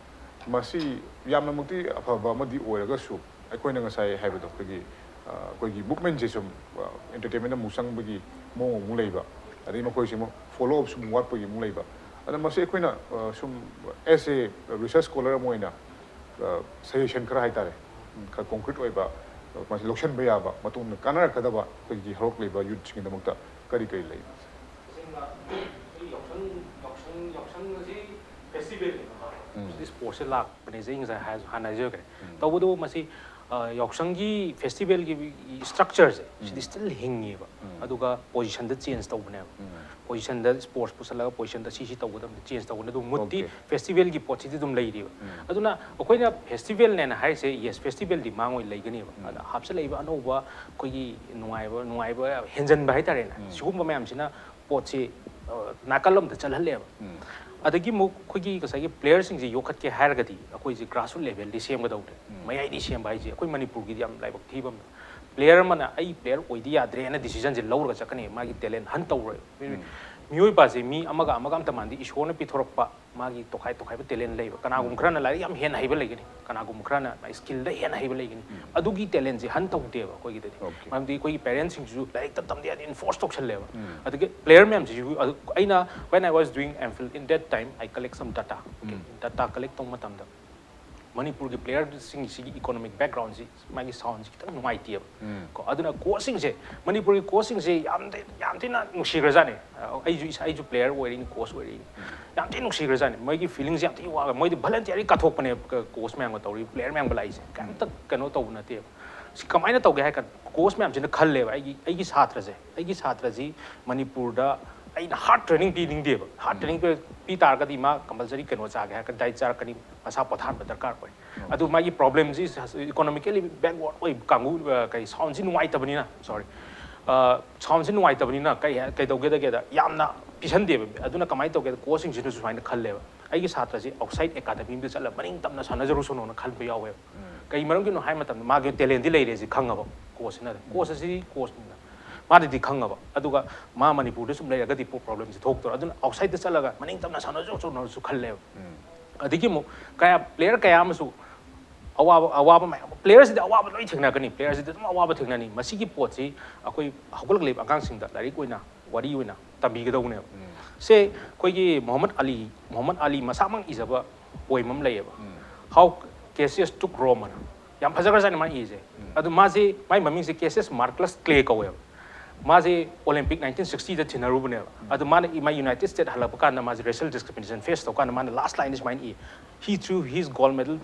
ꯃꯁꯤ ꯌꯥꯝꯅꯃꯛꯇꯤ ꯑꯐꯕ ꯑꯃꯗꯤ ꯑꯣꯏꯔꯒꯁꯨ, ꯑꯩꯈꯣꯏꯅ ꯉꯁꯥꯏ ꯍꯥꯏꯕꯗꯣ, ꯑꯩꯈꯣꯏꯒꯤ ꯑ, ꯑꯩꯈꯣꯏꯒꯤ ꯃꯨꯚꯃꯦꯟꯁꯦ ꯁꯨꯝ ꯑꯦꯟꯇꯔꯇꯦꯟꯃꯦꯟ ꯑꯃꯨꯛ ꯆꯪꯕꯒꯤ ꯃꯑꯣꯡ ꯑꯃꯨꯛ ꯂꯩꯕ, ꯑꯗꯩ ꯃꯈꯣꯏꯁꯦ ꯑꯃꯨꯛ ꯐꯣꯂꯣ ꯑꯞꯁꯨ ꯑꯃꯨꯛ ꯋꯥꯠꯄꯒꯤ ꯑꯃꯨꯛ ꯂꯩꯕ꯫ ꯑꯗ ꯃꯁꯤ ꯑꯩꯈꯣꯏꯅ ꯑ, ꯁꯨꯝ ꯑꯦꯁ ꯑꯦ ꯔꯤꯁꯔꯁ ꯁ꯭ꯀꯣꯂꯔ ꯑꯃ ꯑꯣꯏꯅ ꯁꯖꯦꯁꯟ ꯈꯔ ꯍꯥꯏꯇꯥꯔꯦ, ꯈꯔ ꯀꯣꯡꯀ꯭ꯔꯤꯠ ꯑꯣꯏꯕ, ꯃꯁꯤ ꯂꯧꯁꯤꯟꯕ ꯌꯥꯕ, ꯃꯇꯨꯡꯗ ꯀꯥꯟꯅꯔꯛꯀꯗꯕ ꯑꯩꯈꯣꯏꯒꯤ ꯍꯧꯔꯛꯂꯤꯕ ꯌꯨꯠꯁꯤꯡꯒꯤꯗꯃꯛꯇ ꯀꯔꯤ ꯀꯔꯤ ꯂꯩ? ꯇꯁꯦꯡꯅ ꯑꯩ ꯌꯥꯎꯁꯪ ꯌꯥꯎꯁꯪ ꯌꯥꯎꯁꯪ ꯑꯁꯤ ꯐꯦꯁꯇꯤꯚꯦꯜꯅꯦꯕꯀꯣ꯫ ꯁꯤꯗꯤ ꯁ꯭ꯄꯣꯔꯠꯁꯦ ꯂꯥꯛꯄꯅꯦꯁꯦ ꯑꯩ ꯉꯁꯥꯏ ꯍꯥꯏ- ꯍꯥꯟꯅ ꯍꯥꯏꯖꯈ꯭ꯔꯦ꯫ ꯇꯧꯕꯇꯕꯨ ꯃꯁꯤ ꯑ, ꯌꯥꯎꯁꯪꯒꯤ ꯐꯦꯁꯇꯤꯚꯦꯜꯒꯤ ꯁ꯭ꯇ꯭ꯔꯛꯆꯔꯁꯦ ꯁꯤꯗꯤ ꯁ꯭ꯇꯤꯜ ꯍꯤꯡꯉꯤꯕ꯫ ꯑꯗꯨꯒ ꯄꯣꯖꯤꯁꯟꯗ ꯆꯦꯟꯖ ꯇꯧꯕꯅꯦꯕ꯫ ꯄꯣꯖꯤꯁꯟꯗ ꯁ꯭ꯄꯣꯔꯠꯁ ꯄꯨꯁꯜꯂꯒ ꯄꯣꯖꯤꯁꯟꯗ ꯁꯤ ꯁꯤ ꯇꯧꯒꯗꯕꯅꯤ, ꯆꯦꯟꯖ ꯇꯧꯒꯅꯤ꯫ ꯑꯗꯨ ꯃꯨꯠꯇꯤ Okay. ꯐꯦꯁꯇꯤꯚꯦꯜꯒꯤ ꯄꯣꯠꯁꯤꯗꯤ ꯑꯗꯨꯝ ꯂꯩꯔꯤꯕ꯫ ꯑꯗꯨꯅ ꯑꯩꯈꯣꯏꯅ ꯐꯦꯁꯇꯤꯚꯦꯜꯅꯦꯅ ꯍꯥꯏꯔꯤꯁꯦ, ꯌꯦꯁ, ꯐꯦꯁꯇꯤꯚꯦꯜꯗꯤ ꯃꯥꯡꯉꯣꯏ, ꯂꯩꯒꯅꯦꯕ꯫ ꯑꯗ ꯍꯥꯞꯆꯤꯜꯂꯛꯏꯕ ꯑꯅꯧꯕ ꯑꯩꯈꯣꯏꯒꯤ ꯅꯨꯡꯉꯥꯏꯕ ꯅꯨꯡꯉꯥꯏꯕ ꯍꯦꯟꯖꯟꯕ ꯍꯥꯏꯇꯥꯔꯦꯅꯦ, ꯁꯤꯒꯨꯝꯕ ꯃꯌꯥꯝꯁꯤꯅ ꯄꯣꯠꯁꯤ ꯑ, ꯅꯥꯀꯜ ꯑꯃꯗ ꯆꯠꯍꯜꯂꯦꯕ꯫ ꯑꯗꯒꯤ ꯑꯃꯨꯛ ꯑꯩꯈꯣꯏꯒꯤ ꯉꯁꯥꯏꯒꯤ ꯄ꯭ꯂꯦꯌꯔꯁꯤꯡꯁꯦ ꯌꯣꯛꯈꯠꯀꯦ ꯍꯥꯏꯔꯒꯗꯤ ꯑꯩꯈꯣꯏꯁꯦ ꯒ꯭ꯔꯥꯁꯔꯨꯠ ꯂꯦꯚꯦꯜꯗꯤ ꯁꯦꯝꯒꯗꯧꯕꯅꯦ꯫ ꯃꯌꯥꯏꯗꯤ ꯁꯦꯝꯕ ꯍꯥꯏꯁꯦ ꯑꯩꯈꯣꯏ ꯃꯅꯤꯄꯨꯔꯒꯤꯗꯤ ꯌꯥꯝ ꯂꯥꯏꯕꯛ ꯊꯤꯕ ꯑꯃꯅ, ꯄ꯭ꯂꯦꯌꯔ ꯑꯃꯅ ꯑꯩ ꯄ꯭ꯂꯦꯌꯔ ꯑꯣꯏꯗꯤ ꯌꯥꯗ꯭ꯔꯦꯅ ꯗꯤꯁꯤꯖꯟꯁꯦ ꯂꯧꯔꯒ ꯆꯠꯀꯅꯤ, ꯃꯥꯒꯤ ꯇꯦꯂꯦꯟ ꯍꯟ ꯇꯧꯔꯣꯏ꯫ ꯃꯤꯑꯣꯏꯕꯁꯦ ꯃꯤ ꯑꯃꯒ ꯑꯃꯒ ꯑꯝꯇ ꯃꯥꯟꯗꯦ, ꯏꯁꯣꯔꯅ ꯄꯤꯊꯣꯔꯛꯄ ꯃꯥꯒꯤ ꯇꯣꯈꯥꯏ ꯇꯣꯈꯥꯏꯕ ꯇꯦꯂꯦꯟ ꯂꯩꯕ꯫ ꯀꯅꯥꯒꯨꯝꯕ ꯈꯔꯅ ꯂꯥꯏꯔꯤꯛ ꯌꯥꯝ ꯍꯦꯟꯅ ꯍꯩꯕ ꯂꯩꯒꯅꯤ, ꯀꯅꯥꯒꯨꯝꯕ ꯈꯔꯅ ꯁ꯭ꯀꯤꯜꯗ ꯍꯦꯟꯅ ꯍꯩꯕ ꯂꯩꯒꯅꯤ꯫ ꯑꯗꯨꯒꯤ ꯇꯦꯂꯦꯟꯁꯦ ꯍꯟ ꯇꯧꯗꯦꯕ ꯑꯩꯈꯣꯏꯒꯤꯗꯗꯤ꯫ Okay. ꯃꯔꯝꯗꯤ ꯑꯩꯈꯣꯏꯒꯤ ꯄꯦꯔꯦꯟꯁꯁꯤꯡꯁꯤꯁꯨ ꯂꯥꯏꯔꯤꯛꯇ ꯇꯝꯗ ꯌꯥꯗꯦ ꯏꯟꯐꯣꯔꯁ ꯇꯧꯁꯜꯂꯦꯕ꯫ ꯑꯗꯒꯤ ꯄ꯭ꯂꯦꯌꯔ ꯃꯌꯥꯝꯁꯤꯁꯨ ꯑꯗꯨ ꯑꯩꯅ, when I was doing M Phil, in that time I collect some data, okay? Data collect ꯇꯧꯕ ꯃꯇꯝꯗ ꯃꯅꯤꯄꯨꯔꯒꯤ ꯄ꯭ꯂꯦꯌꯔꯁꯤꯡꯁꯤꯒꯤ ꯏꯀꯣꯅꯣꯃꯤꯛ ꯕꯦꯛꯒ꯭ꯔꯥꯎꯟꯁꯤ, ꯃꯥꯒꯤ ꯁꯥꯎꯟꯁꯤ ꯈꯤꯇꯪ ꯅꯨꯡꯉꯥꯏꯇꯦꯕ꯫ ꯀꯣ, ꯑꯗꯨꯅ ꯀꯣꯆꯁꯤꯡꯁꯦ, ꯃꯅꯤꯄꯨꯔꯒꯤ ꯀꯣꯆꯁꯤꯡꯁꯦ ꯌꯥꯝ ꯊꯤ-, ꯌꯥꯝ ꯊꯤꯅ ꯅꯨꯡꯁꯤꯈ꯭ꯔꯖꯥꯠꯅꯤ꯫ ꯑ, ꯑꯩꯁꯨ ꯏꯁꯥ, ꯑꯩꯁꯨ ꯄ꯭ꯂꯦꯌꯔ ꯑꯣꯏꯔꯛꯏꯅꯤ, ꯀꯣꯆ ꯑꯣꯏꯔꯛꯏꯅꯤ꯫ ꯌꯥꯝ ꯊꯤꯅ ꯅꯨꯡꯁꯤꯈ꯭ꯔꯖꯥꯠꯅꯤ꯫ ꯃꯣꯏꯒꯤ ꯐꯤꯂꯤꯡꯁꯦ ꯌꯥꯝ ꯊꯤꯅ ꯋꯥꯈ꯭ꯔꯦ꯫ ꯃꯣꯏꯗꯤ ꯚꯂꯟꯇꯤꯌꯔꯂꯤ ꯀꯠꯊꯣꯛꯄꯅꯦꯕ, ꯀ-, ꯀꯣꯆ ꯃꯌꯥꯝꯒ ꯇꯧꯔꯤ, ꯄ꯭ꯂꯦꯌꯔ ꯃꯌꯥꯝꯒ ꯂꯥꯛꯏꯁꯦ꯫ ꯀꯩꯝꯇ ꯀꯩꯅꯣ ꯇꯧꯕ ꯅꯠꯇꯦꯕ꯫ ꯁꯤ ꯀꯃꯥꯏꯅ ꯇꯧꯒꯦ ꯍꯥꯏ ꯀꯥꯟꯗ, ꯀꯣꯆ ꯃꯌꯥꯝꯁꯤꯅ ꯈꯜꯂꯦꯕ, "ꯑꯩꯒꯤ, ꯑꯩꯒꯤ ꯁꯥꯇ꯭ꯔꯁꯦ, ꯑꯩꯒꯤ ꯁꯥꯇ꯭ꯔꯁꯤ ꯃꯅꯤꯄꯨꯔꯗ ꯑꯩꯅ ꯍꯥꯔꯗ ꯇ꯭ꯔꯦꯅꯤꯡ ꯄꯤꯅꯤꯡꯗꯦꯕ꯫ ꯍꯥꯔꯗ ꯇ꯭ꯔꯦꯅꯤꯡ ꯄꯤ-, ꯄꯤ ꯇꯥꯔꯒꯗꯤ ꯃꯥ ꯀꯝꯄꯜꯁꯔꯤ ꯀꯩꯅꯣ ꯆꯥꯒꯦ ꯍꯥꯏꯔꯒ ꯗꯥꯏꯠ ꯆꯥꯔꯛꯀꯅꯤ, ꯃꯁꯥ ꯄꯣꯊꯥꯍꯟꯕ ꯗꯔꯀꯥꯔ ꯑꯣꯏ"꯫ ꯑꯗꯨ ꯃꯥꯒꯤ ꯄ꯭ꯔꯣꯕ꯭ꯂꯦꯝꯁꯤ ꯏꯀꯣꯅꯣꯃꯤꯀꯦꯂꯤ ꯕꯦꯛꯋꯥꯔꯗ ꯑꯣꯏꯕ ꯀꯥꯡꯕꯨ, ꯑ, ꯀꯩ, ꯁꯥꯎꯟꯁꯤ ꯅꯨꯡꯉꯥꯏꯇꯕꯅꯤꯅ, ꯁꯣꯔꯤ, ꯑ, ꯁꯥꯎꯟꯁꯤ ꯅꯨꯡꯉꯥꯏꯇꯕꯅꯤꯅ ꯀꯩ ꯍꯥꯏ-, ꯀꯩꯗꯧꯒꯦꯗꯒꯦꯗ ꯌꯥꯝꯅ ꯄꯤꯁꯟꯗꯦꯕ꯫ ꯑꯗꯨꯅ ꯀꯃꯥꯏꯅ ꯇꯧꯒꯦꯗ, ꯀꯣꯆꯁꯤꯡꯁꯤꯅꯁꯨ ꯁꯨꯃꯥꯏꯅ ꯈꯜꯂꯦꯕ, "ꯑꯩꯒꯤ ꯁꯥꯇ꯭ꯔꯁꯤ ꯑꯥꯎꯠꯁꯥꯏꯠ ꯑꯦꯀꯥꯗꯃꯤꯗ ꯆꯠꯂꯒ ꯃꯅꯤꯡ ꯇꯝꯅ ꯁꯥꯟꯅꯖꯔꯨꯁꯅꯨꯅ" ꯈꯟꯕ ꯌꯥꯎꯋꯦꯕ꯫ ꯀꯩ ꯃꯔꯝꯒꯤꯅꯣ ꯍꯥꯏ ꯃꯇꯝꯗ, ꯃꯥꯒꯤ ꯇꯦꯂꯦꯟꯗꯤ ꯂꯩꯔꯦꯁꯤ ꯈꯪꯉꯕ ꯀꯣꯆꯁꯤꯅ꯫ ꯀꯣꯆ ꯑꯁꯤ ꯀꯣꯆꯅꯤꯅ ꯃꯥꯅꯗꯤ ꯈꯪꯉꯕ, ꯑꯗꯨꯒ ꯃꯥ ꯃꯅꯤꯄꯨꯔꯗ ꯁꯨꯝ ꯂꯩꯔꯒꯗꯤ ꯄ꯭ꯔꯣ-, ꯄ꯭ꯔꯣꯕ꯭ꯂꯦꯝꯁꯤ ꯊꯣꯛꯇꯣꯏꯔꯣ, ꯑꯗꯨꯅ ꯑꯥꯎꯠꯁꯥꯏꯠꯇ ꯆꯠꯂꯒ ꯃꯅꯤꯡ ꯇꯝꯅ ꯁꯥꯟꯅꯖꯔꯨꯁꯅꯨꯁꯨ ꯈꯜꯂꯦꯕ꯫ ꯑꯗꯒꯤ ꯑꯃꯨꯛ ꯀꯌꯥ, ꯄ꯭ꯂꯦꯌꯔ ꯀꯌꯥ ꯑꯃꯁꯨ ꯑꯋꯥꯕ, ꯑꯋꯥꯕ ꯃꯌꯥꯝ, ꯄ꯭ꯂꯦꯌꯔꯁꯤꯗꯤ ꯑꯋꯥꯕ ꯂꯣꯏ ꯊꯦꯡꯅꯒꯅꯤ, ꯄ꯭ꯂꯦꯌꯔꯁꯤꯗꯤ ꯑꯗꯨꯝ ꯑꯋꯥꯕ ꯊꯦꯡꯅꯅꯤ꯫ ꯃꯁꯤꯒꯤ ꯄꯣꯠꯁꯤ ꯑꯩꯈꯣꯏ ꯍꯧꯒꯠꯂꯛꯂꯤꯕ ꯑꯉꯥꯡꯁꯤꯡꯗ ꯂꯥꯏꯔꯤꯛ ꯑꯣꯏꯅ, ꯋꯥꯔꯤ ꯑꯣꯏꯅ ꯇꯝꯕꯤꯒꯗꯧꯕꯅꯦꯕ꯫ ꯁꯦ, ꯑꯩꯈꯣꯏꯒꯤ ꯃꯣꯍꯝꯃꯗ ꯑꯂꯤ, ꯃꯣꯍꯝꯃꯗ ꯑꯂꯤ ꯃꯁꯥꯃꯛ ꯏꯖꯕ ꯄꯣꯏꯝ ꯑꯃ ꯂꯩꯌꯦꯕ, "How Cassius Took Rome" ꯑꯅ꯫ ꯌꯥꯝ ꯐꯖꯈ꯭ꯔꯖꯥꯠꯅꯤ ꯃꯥꯅ ꯏꯁꯦ꯫ ꯑꯗꯨ ꯃꯥꯁꯦ, ꯃꯥꯏ ꯃꯃꯤꯡꯁꯦ ꯀꯦꯁꯤꯌꯁ ꯃꯥꯔꯀꯁ ꯀ꯭ꯂꯦ ꯀꯧꯋꯦꯕ꯫ ꯃꯥꯁꯦ ꯑꯣꯂꯦꯝꯄꯤꯛ ꯅꯥꯏꯟꯇꯤꯟ ꯁꯤꯛꯁꯇꯤꯗ ꯊꯤꯟꯅꯔꯨꯕꯅꯦꯕ꯫ ꯑꯗꯨ ꯃꯥꯅ ꯏ-, ꯃꯥ ꯌꯨꯅꯥꯏꯇꯦꯗ ꯁ꯭ꯇꯦꯠ ꯍꯜꯂꯛꯄ ꯀꯥꯟꯗ ꯃꯥꯁꯦ ꯔꯦꯁꯤꯌꯦꯜ ꯗꯤꯁꯀ꯭ꯔꯤꯃꯤꯅꯦꯁꯟ ꯐꯦꯁ ꯇꯧꯀꯥꯟꯗ ꯃꯥꯅ ꯂꯥꯁ ꯂꯥꯏꯟꯗ ꯁꯨꯃꯥꯏꯅ E, "He threw his gold medal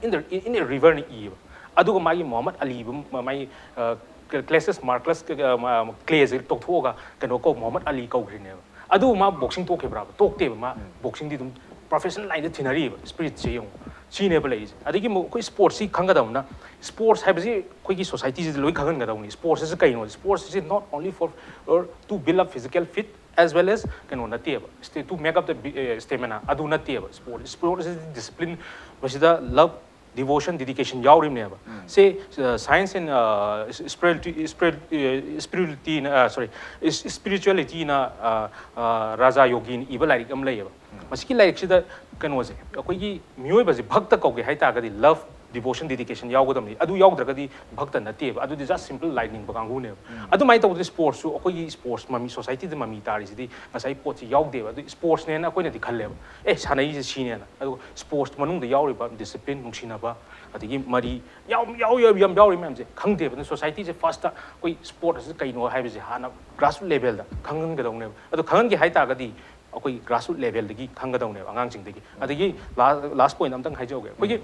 in the, in, in a river" ꯅ ꯏꯌꯦꯕ꯫ ꯑꯗꯨꯒ ꯃꯥꯒꯤ ꯃꯣꯍꯝꯃꯗ ꯑꯂꯤ, ꯃ-, ꯃꯥꯒꯤ, ꯑ, ꯀ-, ꯀꯦꯁꯤꯌꯁ ꯃꯥꯔꯀꯁ, ꯑ, ꯃ-, ꯀ꯭ꯂꯦꯁꯦ ꯇꯣꯛꯊꯣꯛꯑꯒ ꯀꯩꯅꯣ ꯀꯧ, ꯃꯣꯍꯝꯃꯗ ꯑꯂꯤ ꯀꯧꯈ꯭ꯔꯤꯅꯦꯕ꯫ ꯑꯗꯨ ꯃꯥ ꯕꯣꯛꯁꯤꯡ ꯇꯣꯛꯈꯤꯕ꯭ꯔꯥꯕ? ꯇꯣꯛꯇꯦꯕ꯫ ꯃꯥ ꯕꯣꯛꯁꯤꯡꯗꯤ ꯑꯗꯨꯝ ꯄ꯭ꯔꯣꯐꯦꯁꯅꯦꯜ ꯂꯥꯏꯟꯗ ꯊꯤꯅꯔꯤꯕ꯫ ꯁ꯭ꯄꯤꯔꯤꯠꯁꯦ ꯌꯦꯡꯉꯨ꯫ ꯁꯤꯅꯦꯕ ꯂꯩꯔꯤꯁꯦ꯫ ꯑꯗꯒꯤ ꯑꯃꯨꯛ ꯑꯩꯈꯣꯏ ꯁ꯭ꯄꯣꯔꯠꯁꯁꯤ ꯈꯪꯒꯗꯕꯅ, ꯁ꯭ꯄꯣꯔꯠꯁ ꯍꯥꯏꯕꯁꯤ ꯑꯩꯈꯣꯏꯒꯤ ꯁꯣꯁꯥꯏꯇꯤꯁꯤꯗ ꯂꯣꯏ ꯈꯪꯍꯟꯒꯗꯧꯅꯤ꯫ ꯁ꯭ꯄꯣꯔꯠꯁ ꯑꯁꯤ ꯀꯩꯅꯣ? Sports is not only for, or to build up physical fit as well as ꯀꯩꯅꯣ ꯅꯠꯇꯦꯕ, stay-, to make up the bi-, A, stamina, ꯑꯗꯨ ꯅꯠꯇꯦꯕ꯫ ꯁ꯭ꯄꯣꯔꯠ, ꯁ꯭ꯄꯣꯔꯠ ꯑꯁꯤ ꯗꯤꯁꯤꯄ꯭ꯂꯤꯟ, ꯃꯁꯤꯗ ꯂꯕ, ꯗꯤꯚꯣꯁꯟ, ꯗꯤꯗꯤꯀꯦꯁꯟ ꯌꯥꯎꯔꯤꯕꯅꯦꯕ꯫ ꯁꯦ, ꯑ, ꯁꯥꯏꯟꯁ ꯑꯦꯟ, ꯑ, ꯏꯁ-, ꯏꯁꯄꯤꯔꯤꯇꯨ-, ꯏꯁꯄꯤꯔꯤꯠ-, ꯑꯦ, ꯏꯁꯄꯤꯔꯤꯆꯨꯋꯦꯂꯤꯇꯤꯅ, ꯑ, ꯁꯣꯔꯤ, ꯏꯁ-, ꯏꯁꯄꯤꯔꯤꯆꯨꯋꯦꯂꯤꯇꯤꯅ, ꯑ, ꯑ, ꯔꯥꯖꯥ ꯌꯣꯒꯤꯅ ꯏꯕ ꯂꯥꯏꯔꯤꯛ ꯑꯃ ꯂꯩꯌꯦꯕ꯫ ꯃꯁꯤꯒꯤ ꯂꯥꯏꯔꯤꯛꯁꯤꯗ ꯀꯩꯅꯣꯁꯦ, ꯑꯩꯈꯣꯏꯒꯤ ꯃꯤꯑꯣꯏꯕꯁꯦ ꯚꯛꯇ ꯀꯧꯒꯦ ꯍꯥꯏ ꯇꯥꯔꯒꯗꯤ ꯂꯚ, devotion, dedication ꯌꯥꯎꯒꯗꯕꯅꯤ꯫ ꯑꯗꯨ ꯌꯥꯎꯗ꯭ꯔꯒꯗꯤ ꯚꯛꯇ ꯅꯠꯇꯦꯕ, ꯑꯗꯨꯗꯤ just simple ꯂꯥꯏ ꯅꯤꯡꯕ ꯀꯥꯡꯕꯨꯅꯦꯕ꯫ ꯑꯗꯨꯃꯥꯏꯅ ꯇꯧꯕꯗ sportsꯁꯨ ꯑꯩꯈꯣꯏꯒꯤ sports ꯃꯃꯤ, societyꯗ ꯃꯃꯤ ꯇꯥꯔꯤꯁꯤꯗꯤ ꯉꯁꯥꯏ ꯄꯣꯠꯁꯤ ꯌꯥꯎꯗꯦꯕ꯫ ꯑꯗꯨ sportsꯅꯦꯅ ꯑꯩꯈꯣꯏꯅꯗꯤ ꯈꯜꯂꯦꯕ, ꯑꯦ, ꯁꯥꯟꯅꯩꯁꯦ ꯁꯤꯅꯦꯅ꯫ ꯑꯗꯨꯒ sports ꯃꯅꯨꯡꯗ ꯌꯥꯎꯔꯤꯕ discipline, ꯅꯨꯡꯁꯤꯅꯕ, ꯑꯗꯒꯤ ꯃꯔꯤ ꯌꯥꯝ ꯌꯥꯎ-, ꯌꯥꯝ, ꯌꯥꯝ ꯌꯥꯎꯔꯤ ꯃꯌꯥꯝꯁꯦ ꯈꯪꯗꯦꯕ꯫ ꯑꯗꯨꯅ societyꯁꯦ firstꯇ ꯑꯩꯈꯣꯏ sports ꯑꯁꯤ ꯀꯩꯅꯣ ꯍꯥꯏꯕꯁꯦ ꯍꯥꯟꯅ grassroots levelꯗ ꯈꯪꯍꯟꯒꯗꯧꯅꯦꯕ꯫ ꯑꯗꯣ ꯈꯪꯍꯟꯒꯦ ꯍꯥꯏ ꯇꯥꯔꯒꯗꯤ ꯑꯩꯈꯣꯏ grassroots levelꯗꯒꯤ ꯈꯪꯒꯗꯧꯅꯦꯕ ꯑꯉꯥꯡꯁꯤꯡꯗꯒꯤ꯫ ꯑꯗꯒꯤ la-, last point ꯑꯝꯇꯪ ꯍꯥꯏꯖꯍꯧꯒꯦ꯫ ꯑꯩꯈꯣꯏꯒꯤ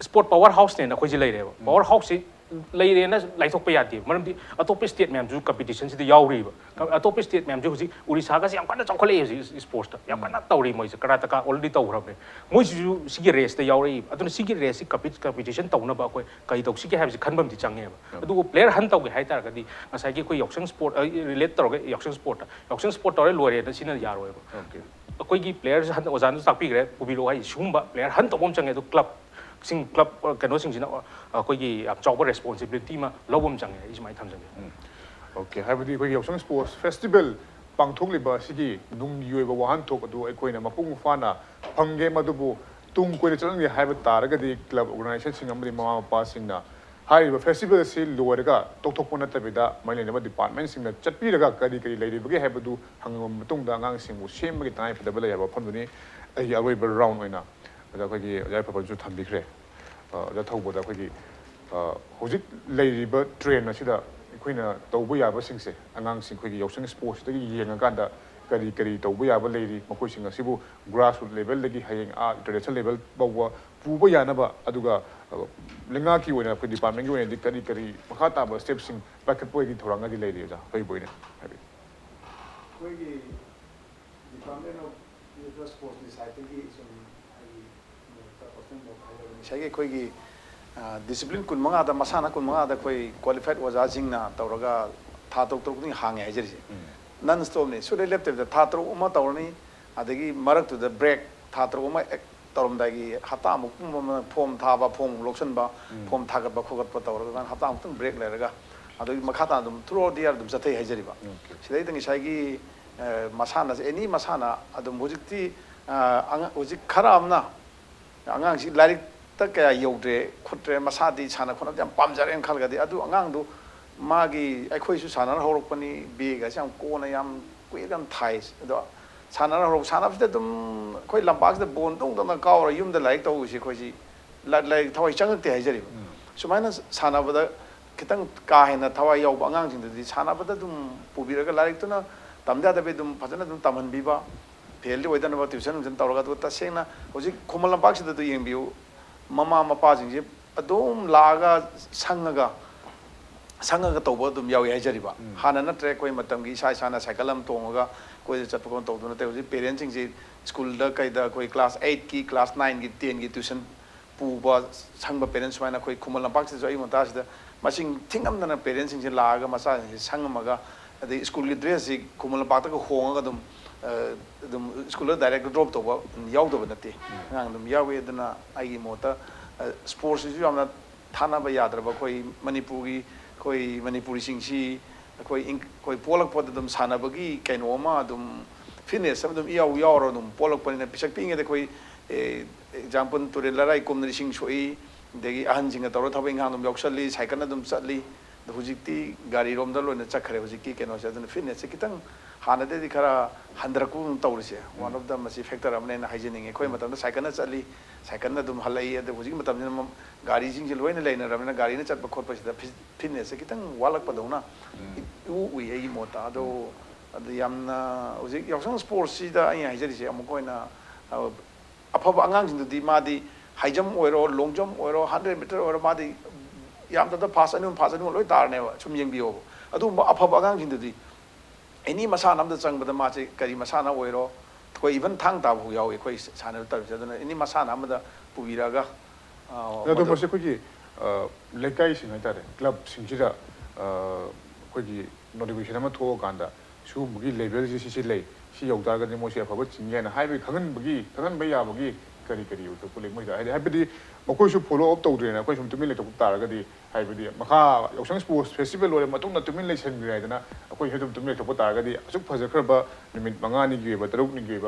sports power houseꯅꯦꯅ ꯑꯩꯈꯣꯏꯁꯦ ꯂꯩꯔꯦꯕ꯫ Power houseꯁꯤ ꯂꯩꯔꯦꯅ ꯂꯥꯏꯊꯣꯛꯄ ꯌꯥꯗꯦꯕ, ꯃꯔꯝꯗꯤ ꯑꯇꯣꯞꯄ state ꯃꯌꯥꯝꯁꯨ competitionꯁꯤꯗ ꯌꯥꯎꯔꯤꯕ꯫ ꯑꯇꯣꯞꯄ state ꯃꯌꯥꯝꯁꯨ ꯍꯧꯖꯤꯛ, ꯎꯔꯤꯁꯥꯒꯁꯦ ꯌꯥꯝ ꯀꯟꯅ ꯆꯥꯎꯈꯠꯂꯛꯑꯦ ꯍꯧꯖꯤꯛ sportsꯇ, ꯌꯥꯝ ꯀꯟꯅ ꯇꯧꯔꯤ ꯃꯣꯏꯁꯦ, ꯀꯔꯥꯇꯀꯥ already ꯇꯧꯈ꯭ꯔꯕꯅꯦ꯫ ꯃꯣꯏꯁꯤꯁꯨ ꯁꯤꯒꯤ raceꯇ ꯌꯥꯎꯔꯛꯏꯕ꯫ ꯑꯗꯨꯅ ꯁꯤꯒꯤ raceꯁꯤ compete-, competition ꯇꯧꯅꯕ ꯑꯩꯈꯣꯏ ꯀꯔꯤ ꯇꯧꯁꯤꯒꯦ ꯍꯥꯏꯕꯁꯤ ꯈꯟꯕ ꯑꯃꯗꯤ ꯆꯪꯉꯦꯕ꯫ ꯑꯗꯨꯕꯨ player hunt ꯇꯧꯒꯦ ꯍꯥꯏ ꯇꯥꯔꯒꯗꯤ ꯉꯁꯥꯏꯒꯤ ꯑꯩꯈꯣꯏ ꯌꯥꯎꯁꯪ sport, ꯑ, relate ꯇꯧꯔꯒ ꯌꯥꯎꯁꯪ sportꯇ, ꯌꯥꯎꯁꯪ sport ꯇꯧꯔꯦ ꯂꯣꯏꯔꯦꯅ ꯁꯤꯅ ꯌꯥꯔꯣꯏꯕ꯫ ꯑꯩꯈꯣꯏꯒꯤ players hunt ꯑꯣꯖꯥꯅꯁꯨ ꯇꯥꯛꯄꯤꯈ꯭ꯔꯦ, ꯄꯨꯕꯤꯔꯛꯑꯣ ꯍꯥꯏ, ꯁꯤꯒꯨꯝꯕ player hunt ꯇꯧꯕ ꯑꯃ ꯆꯪꯉꯦ꯫ ꯑꯗꯨ clubꯁꯤꯡ, club, ꯑ, ꯀꯩꯅꯣꯁꯤꯡꯁꯤꯅ, ꯑ, ꯑꯩꯈꯣꯏꯒꯤ ꯌꯥꯝ ꯆꯥꯎꯕ responsibility ꯑꯃ ꯂꯧꯕ ꯑꯃ ꯆꯪꯉꯦ꯫ ꯑꯩ ꯁꯨꯃꯥꯏꯅ ꯊꯝꯖꯒꯦ꯫ OK, ꯍꯥꯏꯕꯗꯤ ꯑꯩꯈꯣꯏꯒꯤ ꯌꯥꯎꯁꯪ sports festival ꯄꯥꯡꯊꯣꯛꯂꯤꯕ ꯑꯁꯤꯒꯤ ꯅꯨꯡꯒꯤ ꯑꯣꯏꯕ ꯋꯥꯍꯟꯊꯣꯛ ꯑꯗꯨ ꯑꯩꯈꯣꯏꯅ ꯃꯄꯨꯡ ꯐꯥꯅ ꯐꯪꯒꯦ, ꯃꯗꯨꯕꯨ ꯇꯨꯡ ꯀꯣꯏꯅ ꯆꯠꯍꯟꯒꯦ ꯍꯥꯏꯕ ꯇꯥꯔꯒꯗꯤ club organizationꯁꯤꯡ ꯑꯃꯗꯤ ꯃꯃꯥ ꯃꯄꯥꯁꯤꯡꯅ ꯍꯥꯏꯔꯤꯕ festivalꯁꯤ ꯂꯣꯏꯔꯒ ꯇꯣꯛꯊꯣꯛꯄ ꯅꯠꯇꯕꯤꯗ ꯃꯔꯤ ꯂꯩꯅꯕ departmentꯁꯤꯡꯅ ꯆꯠꯄꯤꯔꯒ ꯀꯔꯤ ꯀꯔꯤ ꯂꯩꯔꯤꯕꯒꯦ ꯍꯥꯏꯕꯗꯨ ꯍꯪꯂꯕ ꯃꯇꯨꯡꯗ ꯑꯉꯥꯡꯁꯤꯡꯕꯨ ꯁꯦꯝꯕꯒꯤ ꯇꯉꯥꯏꯐꯗꯕ ꯂꯩ ꯍꯥꯏꯕ ꯋꯥꯐꯝꯗꯨꯅꯤ꯫ ꯑꯩꯒꯤ ꯑꯔꯣꯏꯕ round ꯑꯣꯏꯅ ꯑꯣꯖꯥ ꯑꯩꯈꯣꯏꯒꯤ ꯑꯣꯖꯥ ꯌꯥꯏꯐꯕꯅꯁꯨ ꯊꯝꯕꯤꯈ꯭ꯔꯦ꯫ ꯑ, ꯑꯣꯖꯥ ꯊꯧꯕꯗ ꯑꯩꯈꯣꯏꯒꯤ, ꯑ, ꯍꯧꯖꯤꯛ ꯂꯩꯔꯤꯕ trend ꯑꯁꯤꯗ ꯑꯩꯈꯣꯏꯅ ꯇꯧꯕ ꯌꯥꯕꯁꯤꯡꯁꯦ, ꯑꯉꯥꯡꯁꯤꯡ ꯑꯩꯈꯣꯏꯒꯤ ꯌꯥꯎꯁꯪ sportsꯇꯒꯤ ꯌꯦꯡꯉꯀꯥꯟꯗ ꯀꯔꯤ ꯀꯔꯤ ꯇꯧꯕ ꯌꯥꯕ ꯂꯩꯔꯤ, ꯃꯈꯣꯏꯁꯤꯡ ꯑꯁꯤꯕꯨ grassroots levelꯗꯒꯤ ꯍꯌꯦꯡ ꯑꯥ international level ꯐꯥꯎꯕ ꯄꯨꯕ ꯌꯥꯅꯕ, ꯑꯗꯨꯒ, ꯑ, ꯂꯩꯉꯥꯛꯀꯤ ꯑꯣꯏꯅ ꯑꯩꯈꯣꯏ departmentꯀꯤ ꯑꯣꯏꯅꯗꯤ ꯀꯔꯤ ꯀꯔꯤ ꯃꯈꯥ ꯇꯥꯕ stepꯁꯤꯡ ꯄꯥꯏꯈꯠꯄꯒꯤ ꯊꯧꯔꯥꯡꯒꯗꯤ ꯂꯩꯔꯤ, ꯑꯣꯖꯥ? ꯑꯩꯈꯣꯏꯒꯤ ꯑꯣꯏꯅ ꯍꯥꯏꯕꯤꯌꯨ꯫ ꯑꯩꯈꯣꯏꯒꯤ Department of Youth Sportsꯀꯤ sideꯇꯒꯤ ꯁꯨꯝ ꯑꯩꯒꯤ ꯃꯣꯠꯇ personal ꯃꯣꯠ ꯍꯥꯏꯖꯕꯅꯤ꯫ ꯉꯁꯥꯏꯒꯤ ꯑꯩꯈꯣꯏꯒꯤ, ꯑ, discipline ꯀꯨꯟꯃꯉꯥꯗ, ꯃꯁꯥꯟꯅ ꯀꯨꯟꯃꯉꯥꯗ ꯑꯩꯈꯣꯏ qualified ꯑꯣꯖꯥꯁꯤꯡꯅ ꯇꯧꯔꯒ ꯊꯥ ꯇꯔꯨꯛ ꯇꯔꯨꯛ ꯈꯨꯗꯤꯡ ꯍꯥꯡꯉꯦ ꯍꯥꯏꯖꯔꯤꯁꯦ꯫ Non stopꯅꯤ, ꯁꯨꯡꯂꯦꯞ ꯂꯦꯞꯇꯕꯤꯗ ꯊꯥ ꯇꯔꯨꯛ ꯑꯃ ꯇꯧꯔꯅꯤ, ꯑꯗꯒꯤ ꯃꯔꯛꯇꯨꯗ break, ꯊꯥ ꯇꯔꯨꯛ ꯑꯃ ꯍꯦꯛ ꯇꯧꯔꯝꯗꯥꯏꯒꯤ ꯍꯞꯇꯥꯃꯨꯛ ꯄꯨꯝꯕ ꯑꯃ form ꯊꯥꯕ, form ꯑꯃꯨꯛ ꯂꯧꯁꯤꯟꯕ, form ꯊꯥꯒꯠꯄ ꯈꯣꯠꯀꯠꯄ ꯇꯧꯔꯒ ꯑꯗꯨꯃꯥꯏꯅ ꯍꯞꯇꯥꯃꯨꯛꯇꯪ break ꯂꯩꯔꯒ, ꯑꯗꯨꯒꯤ ꯃꯈꯥ ꯇꯥꯅ ꯑꯗꯨꯝ throughout the year ꯑꯗꯨꯝ ꯆꯠꯊꯩ ꯍꯥꯏꯖꯔꯤꯕ꯫ ꯁꯤꯗꯩꯗ ꯉꯁꯥꯏꯒꯤ, ꯑ, ꯃꯁꯥꯟꯅꯁꯦ, any ꯃꯁꯥꯟꯅ ꯑꯗꯨꯝ ꯍꯧꯖꯤꯛꯇꯤ, ꯑ, ꯑꯉꯥꯡ, ꯍꯧꯖꯤꯛ ꯈꯔ ꯑꯃꯅ ꯑꯉꯥꯡꯁꯤ ꯂꯥꯏꯔꯤꯛ ꯇ ꯀꯌꯥ ꯌꯧꯗ꯭ꯔꯦ ꯈꯣꯠꯇ꯭ꯔꯦ, ꯃꯁꯥꯗꯤ ꯁꯥꯟꯅ ꯈꯣꯠꯅꯕꯗꯤ ꯌꯥꯝ ꯄꯥꯝꯖꯔꯦꯅ ꯈꯜꯂꯒꯗꯤ, ꯑꯗꯨ ꯑꯉꯥꯡꯗꯨ ꯃꯥꯒꯤ, ꯑꯩꯈꯣꯏꯁꯨ ꯁꯥꯟꯅꯔ ꯍꯧꯔꯛꯄꯅꯤ, ꯕꯦꯒꯁꯦ ꯌꯥꯝ ꯀꯣꯟꯅ ꯌꯥꯝ ꯀꯨꯏꯔꯒ ꯌꯥꯝ ꯊꯥꯏ꯫ ꯑꯗꯣ ꯁꯥꯟꯅꯔ ꯍꯧꯔꯛꯄ, ꯁꯥꯟꯅꯕꯁꯤꯗ ꯑꯗꯨꯝ ꯑꯩꯈꯣꯏ ꯂꯝꯄꯥꯛꯁꯤꯗ ꯕꯣꯟ ꯇꯣꯡ ꯇꯣꯡꯅ ꯀꯥꯎꯔ ꯌꯨꯝꯗ ꯂꯥꯏꯔꯤꯛ ꯇꯧꯕꯁꯦ ꯑꯩꯈꯣꯏꯁꯤ ꯂꯥ-, ꯂꯥꯏꯔꯤꯛ ꯊꯋꯥꯏ ꯆꯪꯉꯛꯇꯦ ꯍꯥꯏꯖꯔꯤꯕ꯫ ꯁꯨꯃꯥꯏꯅ ꯁꯥꯟꯅꯕꯗ ꯈꯤꯇꯪ ꯀꯥ ꯍꯦꯟꯅ ꯊꯋꯥꯏ ꯌꯥꯎꯕ ꯑꯉꯥꯡꯁꯤꯡꯗꯨꯗꯤ ꯁꯥꯟꯅꯕꯗ ꯑꯗꯨꯝ ꯄꯨꯕꯤꯔꯒ, ꯂꯥꯏꯔꯤꯛꯇꯨꯅ ꯇꯝꯗ ꯌꯥꯗꯕꯩ ꯑꯗꯨꯝ ꯐꯖꯅ ꯑꯗꯨꯝ ꯇꯝꯍꯟꯕꯤꯕ, ꯐꯦꯜꯗꯤ ꯑꯣꯏꯗꯅꯕ ꯇ꯭ꯌꯨꯁꯟ ꯅꯨꯡꯁꯟ ꯇꯧꯔꯒ꯫ ꯑꯗꯨꯒ ꯇꯁꯦꯡꯅ ꯍꯧꯖꯤꯛ ꯈꯨꯃꯟ ꯂꯝꯄꯥꯛꯁꯤꯗ ꯑꯗꯨ ꯌꯦꯡꯕꯤꯌꯨ, ꯃꯃꯥ ꯃꯄꯥꯁꯤꯡꯁꯦ ꯑꯗꯨꯝ ꯂꯥꯛꯑꯒ ꯁꯪꯉꯒ, ꯁꯪꯉꯒ ꯇꯧꯕ ꯑꯗꯨꯝ ꯌꯥꯎꯏ ꯍꯥꯏꯖꯔꯤꯕ꯫ ꯎꯝ꯫ ꯍꯥꯟꯅ ꯅꯠꯇ꯭ꯔꯦ ꯑꯩꯈꯣꯏ ꯃꯇꯝꯒꯤ ꯏꯁꯥ ꯏꯁꯥꯅ ꯁꯥꯏꯀꯜ ꯑꯃ ꯇꯣꯡꯉꯒ ꯀꯣꯏꯕ ꯆꯠꯄ ꯈꯣꯠꯄ ꯇꯧꯗꯨ ꯅꯠꯇꯦ꯫ ꯍꯧꯖꯤꯛ ꯄꯦꯔꯦꯟꯁꯁꯤꯡꯁꯤ ꯁ꯭ꯀꯨꯜꯗ ꯀꯩꯗ ꯑꯩꯈꯣꯏ ꯀ꯭ꯂꯥꯁ ꯑꯩꯠꯀꯤ, ꯀ꯭ꯂꯥꯁ ꯅꯥꯏꯟꯒꯤ, ꯇꯦꯟꯒꯤ ꯇ꯭ꯌꯨꯁꯟ ꯄꯨꯕ, ꯁꯪꯕ ꯄꯦꯔꯦꯟꯁ ꯁꯨꯃꯥꯏꯅ ꯑꯩꯈꯣꯏ ꯈꯨꯃꯟ ꯂꯝꯄꯥꯛꯁꯤꯗꯁꯨ ꯑꯌꯨꯛ ꯉꯟꯇꯥꯁꯤꯗ ꯃꯁꯤꯡ ꯊꯤꯉꯝꯗꯅ ꯄꯦꯔꯦꯟꯁꯁꯤꯡꯁꯦ ꯂꯥꯛꯑꯒ ꯃꯆꯥꯁꯤꯡꯁꯦ ꯁꯪꯉꯝꯃꯒ, ꯑꯗꯩ ꯁ꯭ꯀꯨꯜꯒꯤ ꯗ꯭ꯔꯦꯁꯁꯤ ꯈꯨꯃꯟ ꯂꯝꯄꯥꯛꯇꯒ ꯍꯣꯡꯉꯒ ꯑꯗꯨꯝ, ꯑ, ꯑꯗꯨꯝ ꯁ꯭ꯀꯨꯜꯗ ꯗꯥꯏꯔꯦꯛ ꯗ꯭ꯔꯣꯞ ꯇꯧꯕ ꯌꯥꯎꯗꯕ ꯅꯠꯇꯦ꯫ ꯎꯝ꯫ ꯑꯉꯥꯡ ꯑꯗꯨꯝ ꯌꯥꯎꯏ꯫ ꯑꯗꯨꯅ ꯑꯩꯒꯤ ꯃꯣꯠꯇ, ꯑ, ꯁ꯭ꯄꯣꯔꯠꯁꯤꯁꯨ ꯌꯥꯝꯅ ꯊꯥꯅꯕ ꯌꯥꯗ꯭ꯔꯕ ꯑꯩꯈꯣꯏ ꯃꯅꯤꯄꯨꯔꯒꯤ, ꯑꯩꯈꯣꯏ ꯃꯅꯤꯄꯨꯔꯤꯁꯤꯡꯁꯤ ꯑꯩꯈꯣꯏ ꯏꯪ-, ꯑꯩꯈꯣꯏ ꯄꯣꯛꯂꯛꯄꯗ ꯑꯗꯨꯝ ꯁꯥꯟꯅꯕꯒꯤ ꯀꯩꯅꯣ ꯑꯃ ꯑꯗꯨꯝ, ꯐꯤꯠꯅꯦꯁ ꯑꯃ ꯑꯗꯨꯝ ꯏꯌꯥꯎ ꯌꯥꯎꯔ ꯑꯗꯨꯝ ꯄꯣꯛꯂꯛꯄꯅꯤꯅ, ꯄꯤꯁꯛ ꯄꯤꯛꯏꯉꯩꯗ ꯑꯩꯈꯣꯏ, ꯑꯦ, ꯑꯦꯛꯖꯥꯝꯄꯜ, ꯇꯨꯔꯦꯜ ꯂꯩꯔꯥꯏ ꯀꯨꯝꯗꯅ ꯏꯁꯤꯡ ꯁꯣꯛꯏ, ꯑꯗꯒꯤ ꯑꯍꯟꯁꯤꯡꯒ ꯇꯧꯔꯒ ꯊꯕꯛ ꯏꯪꯈꯥꯡ ꯑꯗꯨꯝ ꯌꯥꯎꯁꯜꯂꯤ, ꯁꯥꯏꯀꯜꯅ ꯑꯗꯨꯝ ꯆꯠꯂꯤ꯫ ꯑꯗꯣ ꯍꯧꯖꯤꯛꯇꯤ ꯒꯥꯔꯤꯔꯣꯝꯗ ꯂꯣꯏꯅ ꯆꯠꯈ꯭ꯔꯦ ꯍꯧꯖꯤꯛꯀꯤ ꯀꯩꯅꯣꯁꯦ꯫ ꯑꯗꯨꯅ ꯐꯤꯠꯅꯦꯁꯁꯦ ꯈꯤꯇꯪ ꯍꯥꯟꯅꯗꯩꯗꯤ ꯈꯔ ꯍꯟꯊꯔꯛꯄꯒꯨꯝ ꯇꯧꯔꯤꯁꯦ, ꯎꯝ꯫ One of the ꯃꯁꯤ ꯐꯦꯛꯇꯔ ꯑꯃꯅꯦꯅ ꯍꯥꯏꯖꯅꯤꯡꯉꯤ꯫ ꯑꯩꯈꯣꯏ ꯎꯝ꯫ ꯃꯇꯝꯗ ꯁꯥꯏꯀꯜꯅ ꯆꯠꯂꯤ, ꯁꯥꯏꯀꯜꯅ ꯑꯗꯨꯝ ꯍꯜꯂꯛꯏ꯫ ꯑꯗꯣ ꯍꯧꯖꯤꯛꯀꯤ ꯃꯇꯝꯁꯤꯅ ꯃ-, ꯒꯥꯔꯤꯁꯤꯡꯁꯦ ꯂꯣꯏꯅ ꯂꯩꯅꯔꯕꯅꯤꯅ ꯒꯥꯔꯤꯅ ꯆꯠꯄ ꯈꯣꯠꯄꯁꯤꯗ ꯐꯤ-, ꯐꯤꯠꯅꯦꯁꯁꯦ ꯈꯤꯇꯪ ꯋꯥꯠꯂꯛꯄꯗꯧꯅ ꯎꯝ꯫ ꯏ-, ꯏꯎ ꯎꯏ ꯑꯩꯒꯤ ꯃꯣꯠꯇ꯫ ꯑꯗꯣ, ꯎꯝ꯫ ꯑꯗꯨ ꯌꯥꯝꯅ ꯍꯧꯖꯤꯛ ꯌꯥꯎꯁꯪ ꯁ꯭ꯄꯣꯔꯠꯁꯁꯤꯗ ꯑꯩꯅ ꯍꯥꯏꯖꯔꯤꯁꯦ ꯑꯃꯨꯛꯀ ꯑꯣꯏꯅ, ꯑ, ꯑꯐꯕ ꯑꯉꯥꯡꯁꯤꯡꯗꯨꯗꯤ ꯃꯥꯗꯤ ꯍꯥꯏ ꯖꯝ ꯑꯣꯏꯔꯣ, ꯂꯣꯡ ꯖꯝ ꯑꯣꯏꯔꯣ, ꯍꯟꯗ꯭ꯔꯦꯠ ꯃꯤꯇꯔ ꯑꯣꯏꯔꯣ, ꯃꯥꯗꯤ ꯌꯥꯝꯗꯕꯗ ꯐꯥꯁ ꯑꯅꯤ ꯑꯍꯨꯝ, ꯐꯥꯁ ꯑꯅꯤ ꯑꯍꯨꯝ ꯂꯣꯏ ꯇꯥꯔꯅꯦꯕ꯫ ꯁꯨꯝ ꯌꯦꯡꯕꯤꯌꯣꯕ꯫ ꯑꯗꯨꯒꯨꯝꯕ ꯑꯐꯕ ꯑꯉꯥꯡꯁꯤꯡꯗꯨꯗꯤ ꯑꯦꯅꯤ ꯃꯁꯥꯟꯅ ꯑꯃꯗ ꯆꯪꯕꯗ ꯃꯥꯁꯦ ꯀꯔꯤ ꯃꯁꯥꯟꯅ ꯑꯣꯏꯔꯣ, ꯑꯩꯈꯣꯏ ꯏꯚꯟ ꯊꯥꯡ ꯇꯥꯕ ꯐꯥꯎ ꯌꯥꯎꯏ ꯑꯩꯈꯣꯏ ꯁꯥꯟꯅꯕ ꯇꯔꯐꯁꯦ꯫ ꯑꯗꯨꯅ ꯑꯦꯅꯤ ꯃꯁꯥꯟꯅ ꯑꯃꯗ ꯄꯨꯕꯤꯔꯛꯑꯒ, ꯑ, ꯑꯗꯣ ꯃꯗꯨ ꯃꯁꯤ ꯑꯩꯈꯣꯏꯒꯤ, ꯑ, ꯂꯩꯀꯥꯏꯁꯤꯡ ꯍꯥꯏꯇꯥꯔꯦ, ꯀ꯭ꯂꯕꯁꯤꯡꯁꯤꯗ, ꯑ, ꯑꯩꯈꯣꯏꯒꯤ ꯅꯣꯇꯤꯐꯤꯀꯦꯁꯟ ꯑꯃ ꯊꯣꯛꯑꯀꯥꯟꯗ ꯁꯤꯒꯨꯝꯕꯒꯤ ꯂꯦꯚꯦꯜꯁꯤ ꯁꯤꯁꯤ ꯂꯩ, ꯁꯤ ꯌꯧ ꯇꯥꯔꯒꯗꯤ ꯃꯣꯏꯁꯦ ꯑꯐꯕ ꯆꯤꯡꯏ ꯍꯥꯏꯅ ꯍꯥꯏꯕꯒꯤ ꯈꯪꯍꯟꯕꯒꯤ, ꯈꯪꯍꯟꯕ ꯌꯥꯕꯒꯤ ꯀꯔꯤ ꯀꯔꯤ ꯑꯣꯏꯊꯣꯛꯄ ꯂꯩ ꯃꯣꯏꯗ? ꯍꯥꯏꯗꯤ, ꯍꯥꯏꯕꯗꯤ ꯃꯈꯣꯏꯁꯨ ꯐꯣꯂꯣ ꯑꯞ ꯇꯧꯗ꯭ꯔꯦꯅ ꯑꯩꯈꯣꯏ ꯁꯨꯝ ꯇꯨꯃꯤꯟ ꯂꯩꯊꯣꯛꯄ ꯇꯥꯔꯒꯗꯤ, ꯍꯥꯏꯕꯗꯤ ꯃꯈꯥ ꯌꯥꯎꯁꯪ ꯁ꯭ꯄꯣꯔꯠꯁ ꯐꯦꯁꯇꯤꯚꯦꯜ ꯂꯣꯏꯔ ꯃꯇꯨꯡꯗ ꯇꯨꯃꯤꯟ ꯂꯩꯁꯟꯈ꯭ꯔꯦ ꯍꯥꯏꯗꯅ ꯑꯩꯈꯣꯏꯁꯨ ꯑꯗꯨꯝ ꯇꯨꯃꯤꯟ ꯂꯩꯊꯣꯛꯄ ꯇꯥꯔꯒꯗꯤ ꯑꯁꯨꯛ ꯐꯖꯈ꯭ꯔꯕ ꯅꯨꯃꯤꯠ ꯃꯉꯥꯅꯤꯒꯤ ꯑꯣꯏꯕ, ꯇꯔꯨꯛꯅꯤꯒꯤ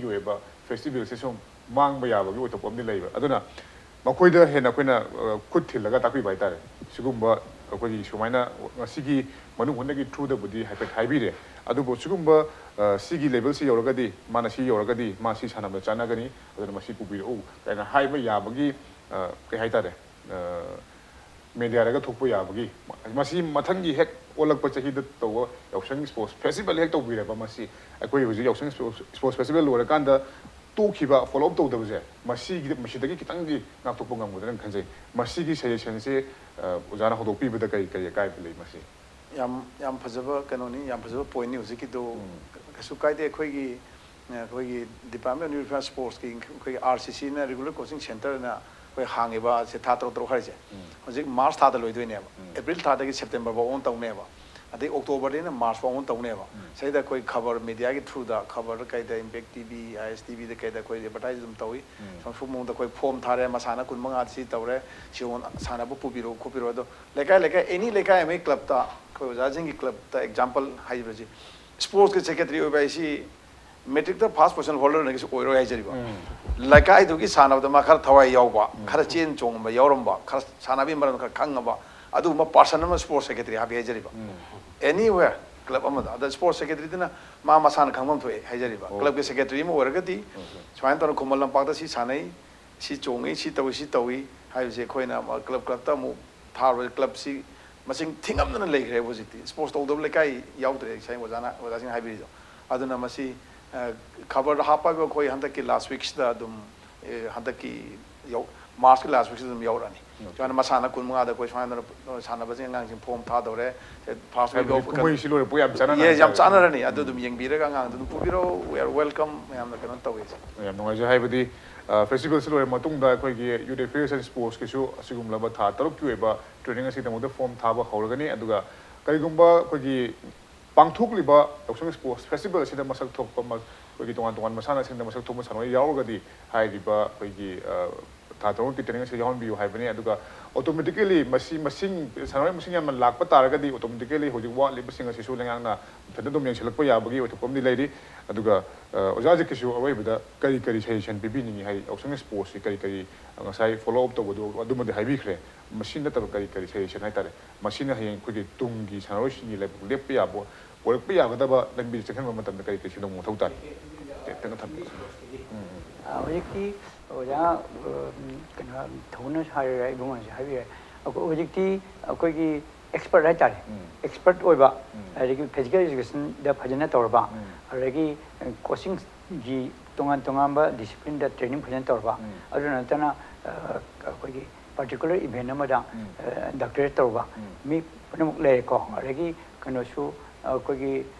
ꯑꯣꯏꯕ, ꯐꯦꯁꯇꯤꯚꯦꯜꯁꯦ ꯁꯨꯝ ꯃꯥꯡꯕ ꯌꯥꯕꯒꯤ ꯑꯣꯏꯊꯣꯛꯄ ꯑꯃꯗꯤ ꯂꯩꯕ꯫ ꯑꯗꯨꯅ ꯃꯈꯣꯏꯗ ꯍꯦꯟꯅ ꯑꯩꯈꯣꯏꯅ ꯑ, ꯈꯨꯠ ꯊꯤꯜꯂꯒ ꯇꯥꯛꯄꯤꯕ ꯍꯥꯏꯇꯥꯔꯦ꯫ ꯁꯤꯒꯨꯝꯕ ꯑꯩꯈꯣꯏꯒꯤ ꯁꯨꯃꯥꯏꯅ ꯉꯁꯤꯒꯤ ꯃꯅꯨꯡ ꯍꯨꯠꯅꯒꯤ through ꯗꯕꯨꯗꯤ ꯍꯥꯏꯐꯦꯠ ꯍꯥꯏꯕꯤꯔꯦ꯫ ꯑꯗꯨꯕꯨ ꯁꯤꯒꯨꯝꯕ ꯑ, ꯁꯤꯒꯤ level ꯁꯤ ꯌꯧꯔꯒꯗꯤ, ꯃꯥꯅ ꯁꯤ ꯌꯧꯔꯒꯗꯤ ꯃꯥ ꯁꯤ ꯁꯥꯟꯅꯕꯗ ꯆꯥꯟꯅꯒꯅꯤ, ꯑꯗꯨꯅ ꯃꯁꯤ ꯄꯨꯕꯤꯔꯛꯎ ꯀꯥꯏꯅ ꯍꯥꯏꯕ ꯌꯥꯕꯒꯤ ꯑ, ꯀꯩ ꯍꯥꯏꯇꯥꯔꯦ, ꯑ, media ꯗꯒ ꯊꯣꯛꯄ ꯌꯥꯕꯒꯤ, ꯃꯁꯤ ꯃꯊꯪꯒꯤ ꯍꯦꯛ ꯑꯣꯜꯂꯛꯄ ꯆꯍꯤꯗ ꯇꯧꯕ ꯌꯥꯎꯁꯪ sports festival ꯍꯦꯛ ꯇꯧꯕꯤꯔꯕ, ꯃꯁꯤ ꯑꯩꯈꯣꯏ ꯍꯧꯖꯤꯛ ꯌꯥꯎꯁꯪ sports, sports festival ꯂꯣꯏꯔꯀꯥꯟꯗ ꯇꯣꯛꯈꯤꯕ, follow up ꯇꯧꯗꯕꯁꯦ, ꯃꯁꯤꯒꯤ, ꯃꯁꯤꯗꯒꯤ ꯈꯤꯇꯪꯗꯤ ꯉꯥꯛꯊꯣꯛꯄ ꯉꯝꯒꯗ꯭ꯔꯅ ꯈꯟꯖꯩ꯫ ꯃꯁꯤꯒꯤ suggestion ꯁꯦ, ꯑ, ꯑꯣꯖꯥꯅ ꯍꯧꯗꯣꯛꯄꯤꯕꯗ ꯀꯔꯤ, ꯀꯔꯤ ꯑꯀꯥꯏꯕ ꯂꯩ ꯃꯁꯤ? ꯌꯥꯝ, ꯌꯥꯝ ꯐꯖꯕ ꯀꯩꯅꯣꯅꯤ, ꯌꯥꯝ ꯐꯖꯕ point ꯅꯤ ꯍꯧꯖꯤꯛꯀꯤꯗꯨ꯫ ꯎꯝ꯫ ꯀꯩꯁꯨ ꯀꯥꯏꯗꯦ꯫ ꯑꯩꯈꯣꯏꯒꯤ, ꯑꯩꯈꯣꯏꯒꯤ Department of Youth Sports ꯀꯤ ꯑꯩꯈꯣꯏꯒꯤ R C C ꯅ, Regular Coaching Centre ꯅ ꯑꯩꯈꯣꯏ ꯍꯥꯡꯉꯤꯕ ꯑꯁꯦ ꯊꯥ ꯇꯔꯨꯛ ꯇꯔꯨꯛ ꯍꯥꯏꯔꯤꯁꯦ, ꯎꯝ꯫ ꯍꯧꯖꯤꯛ March ꯊꯥꯗ ꯂꯣꯏꯗꯣꯏꯅꯦꯕ꯫ ꯎꯝ꯫ April ꯊꯥꯗꯒꯤ September ꯐꯥꯎ ꯑꯣꯟ ꯇꯧꯅꯦꯕ꯫ ꯑꯗꯩ October ꯗꯩꯅ March ꯐꯥꯎ ꯑꯣꯟ ꯇꯧꯅꯦꯕ꯫ ꯎꯝ꯫ ꯁꯤꯗ ꯑꯩꯈꯣꯏ ꯈꯕꯔ media ꯒꯤ through ꯗ, ꯈꯕꯔ ꯀꯩꯗ, Impact T V, I S T V ꯗ ꯀꯩꯗ ꯑꯩꯈꯣꯏ advertise ꯑꯗꯨꯝ ꯇꯧꯏ꯫ ꯎꯝ꯫ ꯁꯨꯝ ꯁꯨꯝ ꯃꯑꯣꯡꯗ ꯑꯩꯈꯣꯏ form ꯊꯥꯔꯦ, ꯃꯁꯥꯟꯅ ꯀꯨꯟ ꯃꯉꯥ ꯁꯤ ꯇꯧꯔꯦ, ꯁꯤ ꯁꯥꯟꯅꯕ ꯄꯨꯕꯤꯔꯛꯎ ꯈꯣꯠꯄꯤꯔꯛꯎ꯫ ꯑꯗꯣ ꯂꯩꯀꯥꯏ ꯂꯩꯀꯥꯏ, any ꯂꯩꯀꯥꯏ ꯑꯃꯒꯤ club ꯇ, ꯑꯩꯈꯣꯏ ꯑꯣꯖꯥꯁꯤꯡꯒꯤ club ꯇ example ꯍꯥꯏꯔꯤꯕꯁꯤ, sports ꯀꯤ secretary ꯑꯣꯏꯕ ꯍꯥꯏꯁꯤ matric ꯇ first position holder ꯅ ꯀꯩꯁꯨ ꯑꯣꯏꯔꯣꯏ ꯍꯥꯏꯖꯔꯤꯕ꯫ ꯎꯝ꯫ ꯂꯩꯀꯥꯏꯗꯨꯒꯤ ꯁꯥꯟꯅꯕꯗ ꯃꯥ ꯈꯔ ꯊꯋꯥꯏ ꯌꯥꯎꯕ, ꯎꯝ꯫ ꯈꯔ ꯆꯦꯟ ꯆꯣꯡꯕ ꯌꯥꯎꯔꯝꯕ, ꯈꯔ ꯁꯥꯟꯅꯕꯒꯤ ꯃꯔꯝꯗ ꯈꯔ ꯈꯪꯉꯕ, ꯑꯗꯨꯒꯨꯝꯕ person ꯑꯃ sports secretary ꯍꯥꯞꯄꯤ ꯍꯥꯏꯖꯔꯤꯕ꯫ ꯎꯝ꯫ Anywhere club ꯑꯃꯗ, ꯑꯗ sports secretary ꯗꯨꯅ ꯃꯥ ꯃꯁꯥꯅ ꯈꯪꯐꯝ ꯊꯣꯛꯑꯦ ꯍꯥꯏꯖꯔꯤꯕ꯫ ꯑꯣ꯫ Club ꯀꯤ secretary ꯑꯃ ꯑꯣꯏꯔꯒꯗꯤ, ꯑꯣꯀꯦ꯫ ꯁꯨꯃꯥꯏꯅ ꯇꯧꯔ ꯈꯨꯃꯟ ꯂꯝꯄꯥꯛꯇ ꯁꯤ ꯁꯥꯟꯅꯩ, ꯁꯤ ꯆꯣꯡꯉꯤ, ꯁꯤ ꯇꯧꯏ, ꯁꯤ ꯇꯧꯏ ꯍꯥꯏꯕꯁꯦ ꯑꯩꯈꯣꯏꯅ club club ꯇ ꯑꯃꯨꯛ ꯊꯥꯔꯨꯔꯗꯤ club ꯁꯤ ꯃꯁꯤꯡ ꯊꯤꯉꯝꯗꯅ ꯂꯩꯈ꯭ꯔꯦꯕ ꯍꯧꯖꯤꯛꯇꯤ꯫ Sports ꯇꯧꯗꯕ ꯂꯩꯀꯥꯏ ꯌꯥꯎꯗ꯭ꯔꯦ, ꯉꯁꯥꯏ ꯑꯣꯖꯥꯅ, ꯑꯣꯖꯥꯁꯤꯡꯅ ꯍꯥꯏꯕꯤꯔꯤꯗꯣ꯫ ꯑꯗꯨꯅ ꯃꯁꯤ, ꯑ, ꯈꯕꯔꯗ ꯍꯥꯞꯄ ꯍꯥꯏꯕ ꯑꯩꯈꯣꯏ ꯍꯟꯗꯛꯀꯤ last week ꯁꯤꯗ ꯑꯗꯨꯝ, ꯑꯦ, ꯍꯟꯗꯛꯀꯤ ꯌꯧ-, March ꯀꯤ last week ꯁꯤꯗ ꯑꯗꯨꯝ ꯌꯥꯎꯔꯛꯑꯅꯤ꯫ ꯑꯣꯀꯦ꯫ ꯁꯨꯃꯥꯏꯅ ꯃꯁꯥꯟꯅ ꯀꯨꯟ ꯃꯉꯥꯗ ꯑꯩꯈꯣꯏ ꯁꯨꯃꯥꯏꯅ ꯁꯥꯟꯅꯕꯁꯤꯡ, ꯑꯉꯥꯡꯁꯤꯡ form ꯊꯥꯗꯧꯔꯦ, first week ꯍꯥꯏꯕꯗꯤ of ꯀꯨꯝꯍꯩꯁꯤ ꯂꯣꯏꯔꯛꯄ ꯌꯥꯝ ꯆꯥꯟꯅꯅ ꯌꯦ, ꯌꯥꯝ ꯍꯥꯏꯇꯥꯔꯦ꯫ ꯆꯥꯟꯅꯔꯅꯤ꯫ ꯑꯗꯨ ꯎꯝ꯫ ꯑꯗꯨꯝ ꯌꯦꯡꯕꯤꯔꯒ ꯑꯉꯥꯡꯗꯨ ꯑꯗꯨꯝ ꯄꯨꯕꯤꯔꯛꯎ, we are welcome, ꯃꯌꯥꯝꯅ ꯀꯩꯅꯣ ꯇꯧꯋꯦ꯫ ꯌꯥꯝ ꯅꯨꯡꯉꯥꯏꯖꯩ꯫ ꯍꯥꯏꯕꯗꯤ, ꯑ, festival ꯁꯤ ꯂꯣꯏꯔ ꯃꯇꯨꯡꯗ ꯑꯩꯈꯣꯏꯒꯤ Youth Affairs and Sports ꯀꯤꯁꯨ ꯑꯁꯤꯒꯨꯝꯂꯕ ꯊꯥ ꯇꯔꯨꯛꯀꯤ ꯑꯣꯏꯕ training ꯑꯁꯤꯒꯤꯗꯃꯛꯇ form ꯊꯥꯕ ꯍꯧꯔꯒꯅꯤ꯫ ꯑꯗꯨꯒ ꯀꯔꯤꯒꯨꯝꯕ ꯑꯩꯈꯣꯏꯒꯤ ꯄꯥꯡꯊꯣꯛꯂꯤꯕ ꯌꯥꯎꯁꯪ sports festival ꯑꯁꯤꯗ ꯃꯁꯛ ꯊꯣꯛꯄ ꯃ-, ꯑꯩꯈꯣꯏꯒꯤ ꯇꯣꯉꯥꯟ ꯇꯣꯉꯥꯟꯕ ꯃꯁꯥꯟꯅꯁꯤꯡꯗ ꯃꯁꯛ ꯊꯣꯛꯄ ꯁꯥꯟꯅꯔꯣꯏ ꯌꯥꯎꯔꯒꯗꯤ ꯍꯥꯏꯔꯤꯕ ꯑꯩꯈꯣꯏꯒꯤ, ꯑ, ꯁꯥꯇ꯭ꯔ ꯑꯃꯒꯤ ꯇ꯭ꯔꯦꯅꯤꯡ ꯑꯁꯤ ꯌꯥꯎꯍꯟꯕꯤꯌꯨ ꯍꯥꯏꯕꯅꯤ꯫ ꯑꯗꯨꯒ ꯑꯣꯇꯣꯃꯦꯇꯤꯀꯦꯂꯤ ꯃꯁꯤ, ꯃꯁꯤꯡ, ꯁꯥꯟꯅꯔꯣꯏ ꯃꯁꯤꯡ ꯌꯥꯝꯅ ꯂꯥꯛꯄ ꯇꯥꯔꯒꯗꯤ ꯑꯣꯇꯣꯃꯦꯇꯤꯀꯦꯂꯤ ꯍꯧꯖꯤꯛ ꯋꯥꯠꯂꯤꯕꯁꯤꯡ ꯑꯁꯤꯁꯨ ꯂꯩꯉꯥꯛꯅ ꯃꯊꯟꯇ ꯑꯗꯨꯝ ꯌꯦꯡꯁꯤꯜꯂꯛꯄ ꯌꯥꯕꯒꯤ ꯑꯣꯏꯊꯣꯛꯄ ꯑꯃꯗꯤ ꯂꯩꯔꯤ꯫ ꯑꯗꯨꯒ ꯑ, ꯑꯣꯖꯥ ꯍꯧꯖꯤꯛꯀꯤꯁꯨ ꯑꯔꯣꯏꯕꯗ ꯀꯔꯤ ꯀꯔꯤ ꯁꯖꯦꯁꯟ ꯄꯤꯕꯤꯅꯤꯡꯉꯤ? ꯍꯥꯏꯗꯤ ꯌꯥꯎꯁꯪ ꯁ꯭ꯄꯣꯔꯠꯁꯤ ꯀꯔꯤ ꯀꯔꯤ, ꯑ, ꯉꯁꯥꯏ ꯐꯣꯂꯣ ꯑꯞ ꯇꯧꯕꯗꯣ ꯑꯗꯨꯃꯗꯤ ꯍꯥꯏꯕꯤꯈ꯭ꯔꯦ꯫ ꯃꯁꯤ ꯅꯠꯇꯕ ꯀꯔꯤ ꯀꯔꯤ ꯁꯖꯦꯁꯟ ꯍꯥꯏꯇꯥꯔꯦ, ꯃꯁꯤꯅ ꯍꯌꯦꯡ ꯑꯩꯈꯣꯏꯒꯤ ꯇꯨꯡꯒꯤ ꯁꯥꯟꯅꯔꯣꯏꯁꯤꯡꯒꯤ ꯂꯥꯏꯕꯛ ꯂꯦꯞꯄ ꯌꯥꯕ, ꯄꯨꯔꯛꯄ ꯌꯥꯒꯗꯕ ꯂꯝꯕꯤꯗ ꯆꯪꯍꯟꯕ ꯃꯇꯝꯗ ꯀꯔꯤ ꯀꯔꯤ ꯁꯦꯝꯗꯣꯛꯄ ꯃꯊꯧ ꯇꯥꯏ? ꯇꯦꯟꯇꯛꯅ ꯊꯝꯕꯤꯌꯨ꯫ ꯎꯝ, ꯎꯝ꯫ ꯑ, ꯍꯧꯖꯤꯛꯇꯤ ꯑꯣꯖꯥ, ꯑ, ꯀꯩꯅꯣ, ꯊꯧꯅ ꯍꯥꯏꯔꯦ, ꯏꯕꯨꯡꯉꯣꯅꯁꯨ ꯍꯥꯏꯕꯤꯔꯦ꯫ ꯑꯩꯈꯣꯏ ꯍꯧꯖꯤꯛꯇꯤ ꯑꯩꯈꯣꯏꯒꯤ ꯑꯦꯛꯁꯄꯔꯠ ꯍꯥꯏꯇꯥꯔꯦ, ꯎꯝ꯫ ꯑꯦꯛꯁꯄꯔꯠ ꯑꯣꯏꯕ, ꯎꯝ꯫ ꯑꯗꯒꯤ ꯐꯤꯖꯤꯀꯦꯜ ꯑꯦꯖꯨꯀꯦꯁꯟꯗ ꯐꯖꯅ ꯇꯧꯔꯕ, ꯎꯝ꯫ ꯑꯗꯒꯤ ꯀꯣꯆꯤꯡꯒꯤ ꯇꯣꯉꯥꯟ ꯇꯣꯉꯥꯟꯕ ꯗꯤꯁꯤꯄ꯭ꯂꯤꯟꯗ ꯇ꯭ꯔꯦꯅꯤꯡ ꯐꯖꯅ ꯇꯧꯔꯕ, ꯎꯝ꯫ ꯑꯗꯨ ꯅꯠꯇꯅ, ꯑ, ꯑꯩꯈꯣꯏꯒꯤ ꯄꯥꯔꯇꯤꯀꯨꯂꯔ ꯏꯚꯦꯟ ꯑꯃꯗ, ꯎꯝ꯫ ꯑ, ꯗꯥꯛꯇꯔꯦꯠ ꯇꯧꯔꯨꯕ, ꯎꯝ꯫ ꯃꯤ ꯄꯨꯝꯅꯃꯛ ꯂꯩꯔꯦꯀꯣ꯫ ꯎꯝ꯫ ꯑꯗꯒꯤ ꯀꯩꯅꯣꯁꯨ, ꯑꯩꯈꯣꯏꯒꯤ,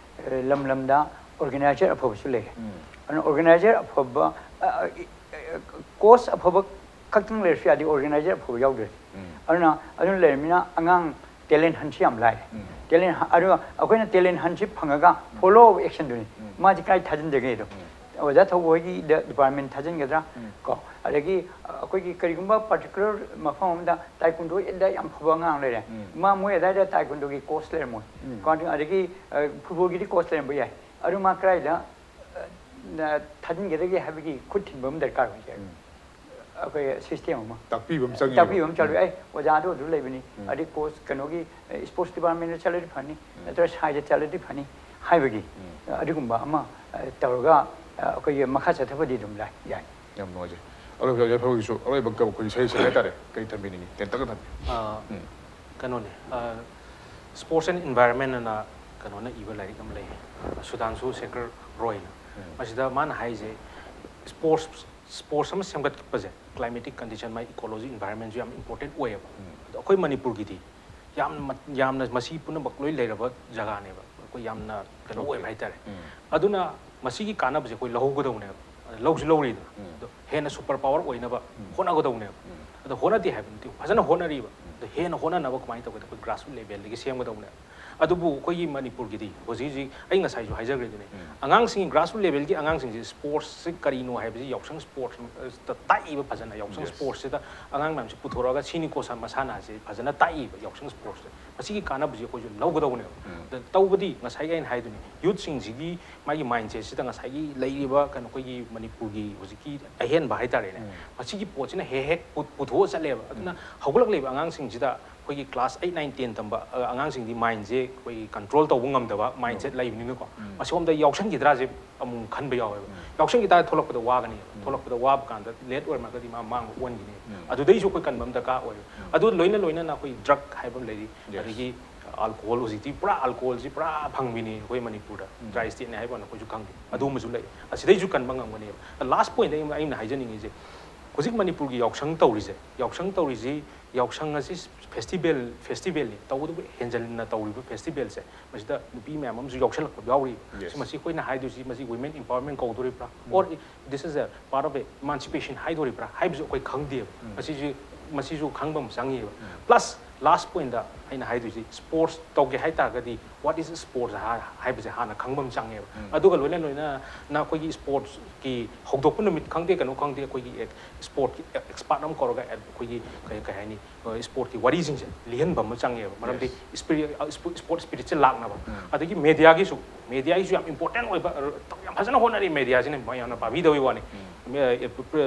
ꯑ, ꯂꯝ ꯂꯝꯗ ꯑꯣꯔꯒꯅꯥꯏꯖꯔ ꯑꯐꯕꯁꯨ ꯂꯩꯔꯦ꯫ ꯎꯝ꯫ ꯑꯗꯨꯅ ꯑꯣꯔꯒꯅꯥꯏꯖꯔ ꯑꯐꯕ, ꯑ, ꯑ, ꯏ-, ꯑ, ꯀꯣꯆ ꯑꯐꯕ ꯈꯛꯇꯪ ꯂꯩꯔꯁꯨ ꯌꯥꯗꯦ, ꯑꯣꯔꯒꯅꯥꯏꯖꯔ ꯑꯐꯕ ꯌꯥꯎꯗ꯭ꯔꯗꯤ꯫ ꯎꯝ꯫ ꯑꯗꯨꯅ, ꯑꯗꯨꯅ ꯂꯩꯔꯕꯅꯤꯅ ꯑꯉꯥꯡ ꯇꯦꯂꯦꯟ ꯍꯟꯁꯤ ꯌꯥꯝ ꯂꯥꯏꯔꯦ꯫ ꯎꯝ꯫ ꯇꯦꯂꯦꯟ ꯍ-, ꯑꯗꯨꯒ ꯑꯩꯈꯣꯏꯅ ꯇꯦꯂꯦꯟ ꯍꯟꯁꯤ ꯐꯪꯉꯒ ꯎꯝ꯫ ꯐꯣꯂꯣ ꯑꯞ ꯑꯦꯛꯁꯟꯗꯨꯅꯤ꯫ ꯎꯝ꯫ ꯃꯥꯁꯤ ꯀꯥꯏ ꯊꯥꯖꯤꯟꯖꯒꯦꯗꯣ꯫ ꯎꯝ꯫ ꯑꯣꯖꯥ ꯊꯧꯕ ꯍꯣꯏꯒꯤꯗ ꯗꯤꯄꯥꯔꯠꯃꯦꯟ ꯊꯥꯖꯤꯟꯒꯗ꯭ꯔꯥ? ꯎꯝ꯫ ꯀꯣ, ꯑꯗꯒꯤ ꯑꯩꯈꯣꯏꯒꯤ ꯀꯔꯤꯒꯨꯝꯕ ꯄꯥꯔꯇꯤꯀꯨꯂꯔ ꯃꯐꯝ ꯑꯃꯗ ꯇꯥꯏꯀꯨꯟꯗꯣꯗ ꯌꯥꯝ ꯐꯕ ꯑꯉꯥꯡ ꯂꯩꯔꯦ꯫ ꯎꯝ꯫ ꯃꯥ, ꯃꯣꯏ ꯑꯗꯥꯏꯗ ꯇꯥꯏꯀꯨꯟꯗꯣꯒꯤ ꯀꯣꯆ ꯂꯩꯔꯝꯃꯣꯏ꯫ ꯎꯝ꯫ ꯀꯣ, ꯑꯗꯒꯤ, ꯑ, ꯐꯨꯠꯕꯣꯜꯒꯤꯗꯤ ꯀꯣꯆ ꯂꯩꯔꯝꯕ ꯌꯥꯏ꯫ ꯑꯗꯨ ꯃꯥ ꯀꯗꯥꯏꯗ, ꯑ, ꯊꯥꯖꯤꯟꯒꯗꯒꯦ ꯍꯥꯏꯕꯒꯤ ꯈꯨꯠ ꯊꯤꯟꯕ ꯑꯃ ꯗꯔꯀꯥꯔ ꯑꯣꯏ꯫ ꯎꯝ꯫ ꯑꯩꯈꯣꯏ ꯁꯤꯁꯇꯦꯝ ꯑꯃ ꯇꯥꯛꯄꯤꯕ ꯑꯃ ꯆꯪꯉꯦꯕ꯫ ꯇꯥꯛꯄꯤꯕ ꯑꯃ ꯆꯪꯉꯦ꯫ ꯎꯝ꯫ ꯑꯩ ꯑꯣꯖꯥꯗꯣ ꯑꯗꯨ ꯂꯩꯕꯅꯤ, ꯎꯝ꯫ ꯑꯗꯩ ꯀꯣꯆ ꯀꯩꯅꯣꯒꯤ, ꯑ, ꯁ꯭ꯄꯣꯔꯠꯁ ꯗꯤꯄꯥꯔꯠꯃꯦꯟꯗ ꯆꯠꯂꯗꯤ ꯐꯅꯤ, ꯎꯝ꯫ ꯅꯠꯇ꯭ꯔꯒ ꯁꯥꯏꯗ ꯆꯠꯂꯗꯤ ꯐꯅꯤ ꯍꯥꯏꯕꯒꯤ, ꯎꯝ꯫ ꯑ, ꯑꯗꯨꯒꯨꯝꯕ ꯑꯃ, ꯑ, ꯇꯧꯔꯒ, ꯑ, ꯑꯩꯈꯣꯏꯒꯤ ꯃꯈꯥ ꯆꯠꯊꯕꯗꯤ ꯑꯗꯨꯝ ꯂꯥꯏ-, ꯌꯥꯏ꯫ ꯌꯥꯝ ꯅꯨꯡꯉꯥꯏꯖꯩ꯫ ꯑꯗꯣ ꯍꯧꯖꯤꯛ ꯌꯥꯏꯐꯕꯒꯤꯁꯨ ꯑꯔꯣꯏꯕ ꯀ-, ꯑꯩꯈꯣꯏꯒꯤ ꯁꯖꯦꯁꯟ ꯍꯥꯏꯇꯥꯔꯦ, ꯀꯔꯤ ꯊꯝꯕꯤꯅꯤꯡꯉꯤ? ꯇꯦꯟꯇꯛꯅ ꯊꯝꯕꯤꯌꯨ꯫ ꯑ, ꯎꯝ꯫ ꯀꯩꯅꯣꯅꯦ, ꯑ, Sports and Environment ꯑꯅ ꯀꯩꯅꯣꯅ ꯏꯕ ꯂꯥꯏꯔꯤꯛ ꯑꯃ ꯂꯩꯌꯦ, ꯁꯨꯙꯥꯡꯁꯨ ꯁꯦꯈꯔ ꯔꯣꯏꯅ꯫ ꯎꯝ꯫ ꯃꯁꯤꯗ ꯃꯥꯅ ꯍꯥꯏꯁꯦ, ꯁ꯭ꯄꯣꯔꯠꯁ, ꯁ꯭ꯄꯣꯔꯠꯁ ꯑꯃ ꯁꯦꯝꯒꯠꯄꯁꯦ, climatic condition, ꯃꯥꯏ ecology, environment ꯁꯨ ꯌꯥꯝ important ꯑꯣꯏꯌꯦꯕ꯫ ꯎꯝ꯫ ꯑꯗꯣ ꯑꯩꯈꯣꯏ ꯃꯅꯤꯄꯨꯔꯒꯤꯗꯤ ꯌꯥꯝꯅ ꯃ-, ꯌꯥꯝꯅ ꯃꯁꯤ ꯄꯨꯝꯅꯃꯛ ꯂꯣꯏ ꯂꯩꯔꯕ ꯖꯒꯥꯅꯦꯕ꯫ ꯑꯩꯈꯣꯏ ꯌꯥꯝꯅ ꯀꯩꯅꯣ ꯑꯣꯏꯕ ꯍꯥꯏꯇꯥꯔꯦ꯫ ꯎꯝ꯫ ꯑꯗꯨꯅ ꯃꯁꯤꯒꯤ ꯀꯥꯟꯅꯕꯁꯦ ꯑꯩꯈꯣꯏ ꯂꯧꯍꯧꯒꯗꯧꯅꯦꯕ꯫ ꯑꯗ ꯂꯧꯁꯨ ꯂꯧꯔꯤꯗꯅ꯫ ꯎꯝ꯫ ꯑꯗꯣ ꯍꯦꯟꯅ super power ꯑꯣꯏꯅꯕ ꯎꯝ꯫ ꯍꯣꯠꯅꯒꯗꯧꯅꯦꯕ꯫ ꯎꯝ꯫ ꯑꯗꯣ ꯍꯣꯠꯅꯗꯦ ꯍꯥꯏꯕ ꯅꯠꯇꯦ, ꯐꯖꯅ ꯍꯣꯠꯅꯔꯤꯕ꯫ ꯎꯝ꯫ ꯑꯗꯣ ꯍꯦꯟꯅ ꯍꯣꯠꯅꯅꯕ ꯀꯃꯥꯏꯅ ꯇꯧꯒꯦꯗ, ꯑꯩꯈꯣꯏ grassroot level ꯗꯒꯤ ꯁꯦꯝꯒꯗꯧꯅꯦꯕ꯫ ꯑꯗꯨꯕꯨ ꯑꯩꯈꯣꯏꯒꯤ ꯃꯅꯤꯄꯨꯔꯒꯤꯗꯤ ꯍꯧꯖꯤꯛ ꯍꯧꯖꯤꯛ ꯑꯩ ꯉꯁꯥꯏꯁꯨ ꯍꯥꯏꯖꯈ꯭ꯔꯦꯗꯨꯅꯦ, ꯑꯉꯥꯡꯁꯤꯡꯒꯤ grassroots levelꯒꯤ ꯑꯉꯥꯡꯁꯤꯡꯁꯤ sportsꯁꯤ ꯀꯔꯤꯅꯣ ꯍꯥꯏꯕꯁꯤ ꯌꯥꯎꯁꯪ sportsꯇ ꯇꯥꯛꯏꯕ ꯐꯖꯅ꯫ ꯌꯥꯎꯁꯪ sportsꯁꯤꯗ ꯑꯉꯥꯡ ꯃꯌꯥꯝꯁꯤ ꯄꯨꯊꯣꯔꯛꯑꯒ ꯁꯤꯅꯤꯀꯣ ꯁꯥ- ꯃꯁꯥꯟꯅꯁꯦ ꯐꯖꯅ ꯇꯥꯛꯏꯕ ꯌꯥꯎꯁꯪ sportsꯁꯦ꯫ ꯃꯁꯤꯒꯤ ꯀꯥꯟꯅꯕꯁꯤ ꯑꯩꯈꯣꯏꯁꯨ ꯂꯧꯒꯗꯧꯕꯅꯦꯕ꯫ ꯑꯗ ꯇꯧꯕꯗꯤ ꯉꯁꯥꯏ ꯑꯩꯅ ꯍꯥꯏꯗꯨꯅꯤ, youthꯁꯤꯡꯁꯤꯒꯤ ꯃꯥꯒꯤ mindsetꯁꯤꯗ ꯉꯁꯥꯏꯒꯤ ꯂꯩꯔꯤꯕ ꯀꯩꯅꯣ ꯑꯩꯈꯣꯏꯒꯤ ꯃꯅꯤꯄꯨꯔꯒꯤ ꯍꯧꯖꯤꯛꯀꯤ ꯑꯍꯦꯟꯕ ꯍꯥꯏꯇꯥꯔꯦꯅꯦ, ꯃꯁꯤꯒꯤ ꯄꯣꯠꯁꯤꯅ ꯍꯦꯛ ꯍꯦꯛ ꯄꯨ- ꯄꯨꯊꯣꯛꯑ ꯆꯠꯂꯦꯕ꯫ ꯑꯗꯨꯅ ꯍꯧꯒꯠꯂꯛꯂꯤꯕ ꯑꯉꯥꯡꯁꯤꯡꯁꯤꯗ ꯑꯩꯈꯣꯏꯒꯤ class eight, nine, ten ꯇꯝꯕ ꯑ, ꯑꯉꯥꯡꯁꯤꯡꯗꯤ mindꯁꯦ ꯑꯩꯈꯣꯏꯒꯤ control ꯇꯧꯕ ꯉꯝꯗꯕ mindset ꯂꯩꯕꯅꯤꯅꯀꯣ, ꯃꯁꯤꯔꯣꯝꯗ ꯌꯥꯎꯁꯟꯈꯤꯗ꯭ꯔꯥꯁꯦ ꯑꯃꯨꯛ ꯈꯟꯕ ꯌꯥꯎꯋꯦꯕ꯫ ꯌꯥꯎꯁꯟꯈꯤ ꯇꯥꯔꯗꯤ ꯊꯣꯛꯂꯛꯄꯗ ꯋꯥꯒꯅꯤ, ꯊꯣꯛꯂꯛꯄꯗ ꯋꯥꯕ ꯀꯥꯟꯗ late ꯑꯣꯏꯔꯝꯃꯒꯗꯤ ꯃꯥ ꯃꯥꯡꯕ ꯑꯣꯟꯈꯤꯅꯤ꯫ ꯑꯗꯨꯗꯩꯁꯨ ꯑꯩꯈꯣꯏ ꯀꯟꯕ ꯑꯃ ꯗꯔꯀꯥꯔ ꯑꯣꯏꯌꯦꯕ꯫ ꯑꯗꯨ ꯂꯣꯏꯅ ꯂꯣꯏꯅꯅ ꯑꯩꯈꯣꯏ drug ꯍꯥꯏꯕ ꯑꯃ ꯂꯩꯔꯤ, ꯑꯗꯒꯤ alcohol, ꯍꯧꯖꯤꯛꯇꯤ ꯄꯨꯔꯥ alcoholꯁꯤ ꯄꯨꯔꯥ ꯐꯪꯕꯤꯅꯤ ꯑꯩꯈꯣꯏ ꯃꯅꯤꯄꯨꯔꯗ꯫ Dry stateꯅꯦ ꯍꯥꯏꯕ ꯋꯥꯅꯤ, ꯑꯩꯈꯣꯏꯁꯨ ꯈꯪꯗꯦ꯫ ꯑꯗꯨꯒꯨꯝꯕꯁꯨ ꯂꯩ꯫ ꯑꯁꯤꯗꯩꯁꯨ ꯀꯟꯕ ꯉꯝꯒꯅꯦꯕ꯫ Last pointꯇ ꯑꯩꯅ ꯑꯩꯅ ꯍꯥꯏꯖꯅꯤꯡꯉꯤꯁꯦ, ꯍꯧꯖꯤꯛ ꯃꯅꯤꯄꯨꯔꯒꯤ ꯌꯥꯎꯁꯪ ꯇꯧꯔꯤꯁꯦ, ꯌꯥꯎꯁꯪ ꯇꯧꯔꯤꯁꯤ, ꯌꯥꯎꯁꯪ ꯑꯁꯤ festival, festivalꯅꯤ, ꯇꯧꯕꯇꯕꯨ ꯍꯦꯟꯖꯟꯅ ꯇꯧꯔꯤꯕ festivalꯁꯦ, ꯃꯁꯤꯗ ꯅꯨꯄꯤ ꯃꯌꯥꯝ ꯑꯃꯁꯨ ꯌꯥꯎꯁꯜꯂꯛꯄ ꯌꯥꯎꯔꯤꯕ꯫ ꯃꯁꯤ ꯑꯩꯈꯣꯏꯅ ꯍꯥꯏꯗꯣꯏꯁꯤ, ꯃꯁꯤ women empowerment ꯀꯧꯗꯣꯔꯤꯕ꯭ꯔꯥ, or this is a part of emancipation ꯍꯥꯏꯗꯣꯔꯤꯕ꯭ꯔꯥ ꯍꯥꯏꯕꯁꯨ ꯑꯩꯈꯣꯏ ꯈꯪꯗꯦꯕ꯫ ꯃꯁꯤꯁꯨ ꯃꯁꯤꯁꯨ ꯈꯪꯕ ꯑꯃ ꯆꯪꯉꯤꯕ꯫ Plus last pointꯇ ꯑꯩꯅ ꯍꯥꯏꯗꯣꯏꯁꯤ, sports ꯇꯧꯒꯦ ꯍꯥꯏ ꯇꯥꯔꯒꯗꯤ what is sports ꯍꯥꯏꯕꯁꯦ ꯍꯥꯟꯅ ꯈꯪꯕ ꯑꯃ ꯆꯪꯉꯦꯕ꯫ ꯑꯗꯨꯒ ꯂꯣꯏꯅ ꯂꯣꯏꯅꯅ ꯑꯩꯈꯣꯏꯒꯤ sportsꯀꯤ ꯍꯧꯗꯣꯛꯄ ꯅꯨꯃꯤꯠ ꯈꯪꯗꯦ, ꯀꯩꯅꯣ ꯈꯪꯗꯦ, ꯑꯩꯈꯣꯏꯒꯤ sportꯀꯤ expert ꯑꯃ ꯀꯧꯔꯒ ꯑꯩꯈꯣꯏꯒꯤ ꯀꯩ ꯀꯩ ꯍꯥꯏꯅꯤ, sportꯀꯤ ꯋꯥꯔꯤꯁꯤꯡꯁꯦ ꯂꯤꯍꯟꯕ ꯑꯃ ꯆꯪꯉꯦꯕ꯫ ꯃꯔꯝꯗꯤ sport spiritꯁꯦ ꯂꯥꯛꯅꯕ꯫ ꯑꯗꯒꯤ mediaꯒꯤꯁꯨ, mediaꯒꯤꯁꯨ ꯌꯥꯝ important ꯑꯣꯏꯕ, ꯌꯥꯝ ꯐꯖꯅ ꯍꯣꯠꯅꯔꯤ mediaꯁꯤꯅ, ꯃꯌꯥꯝꯅ ꯄꯥꯕꯤꯗꯕꯩ ꯋꯥꯅꯤ꯫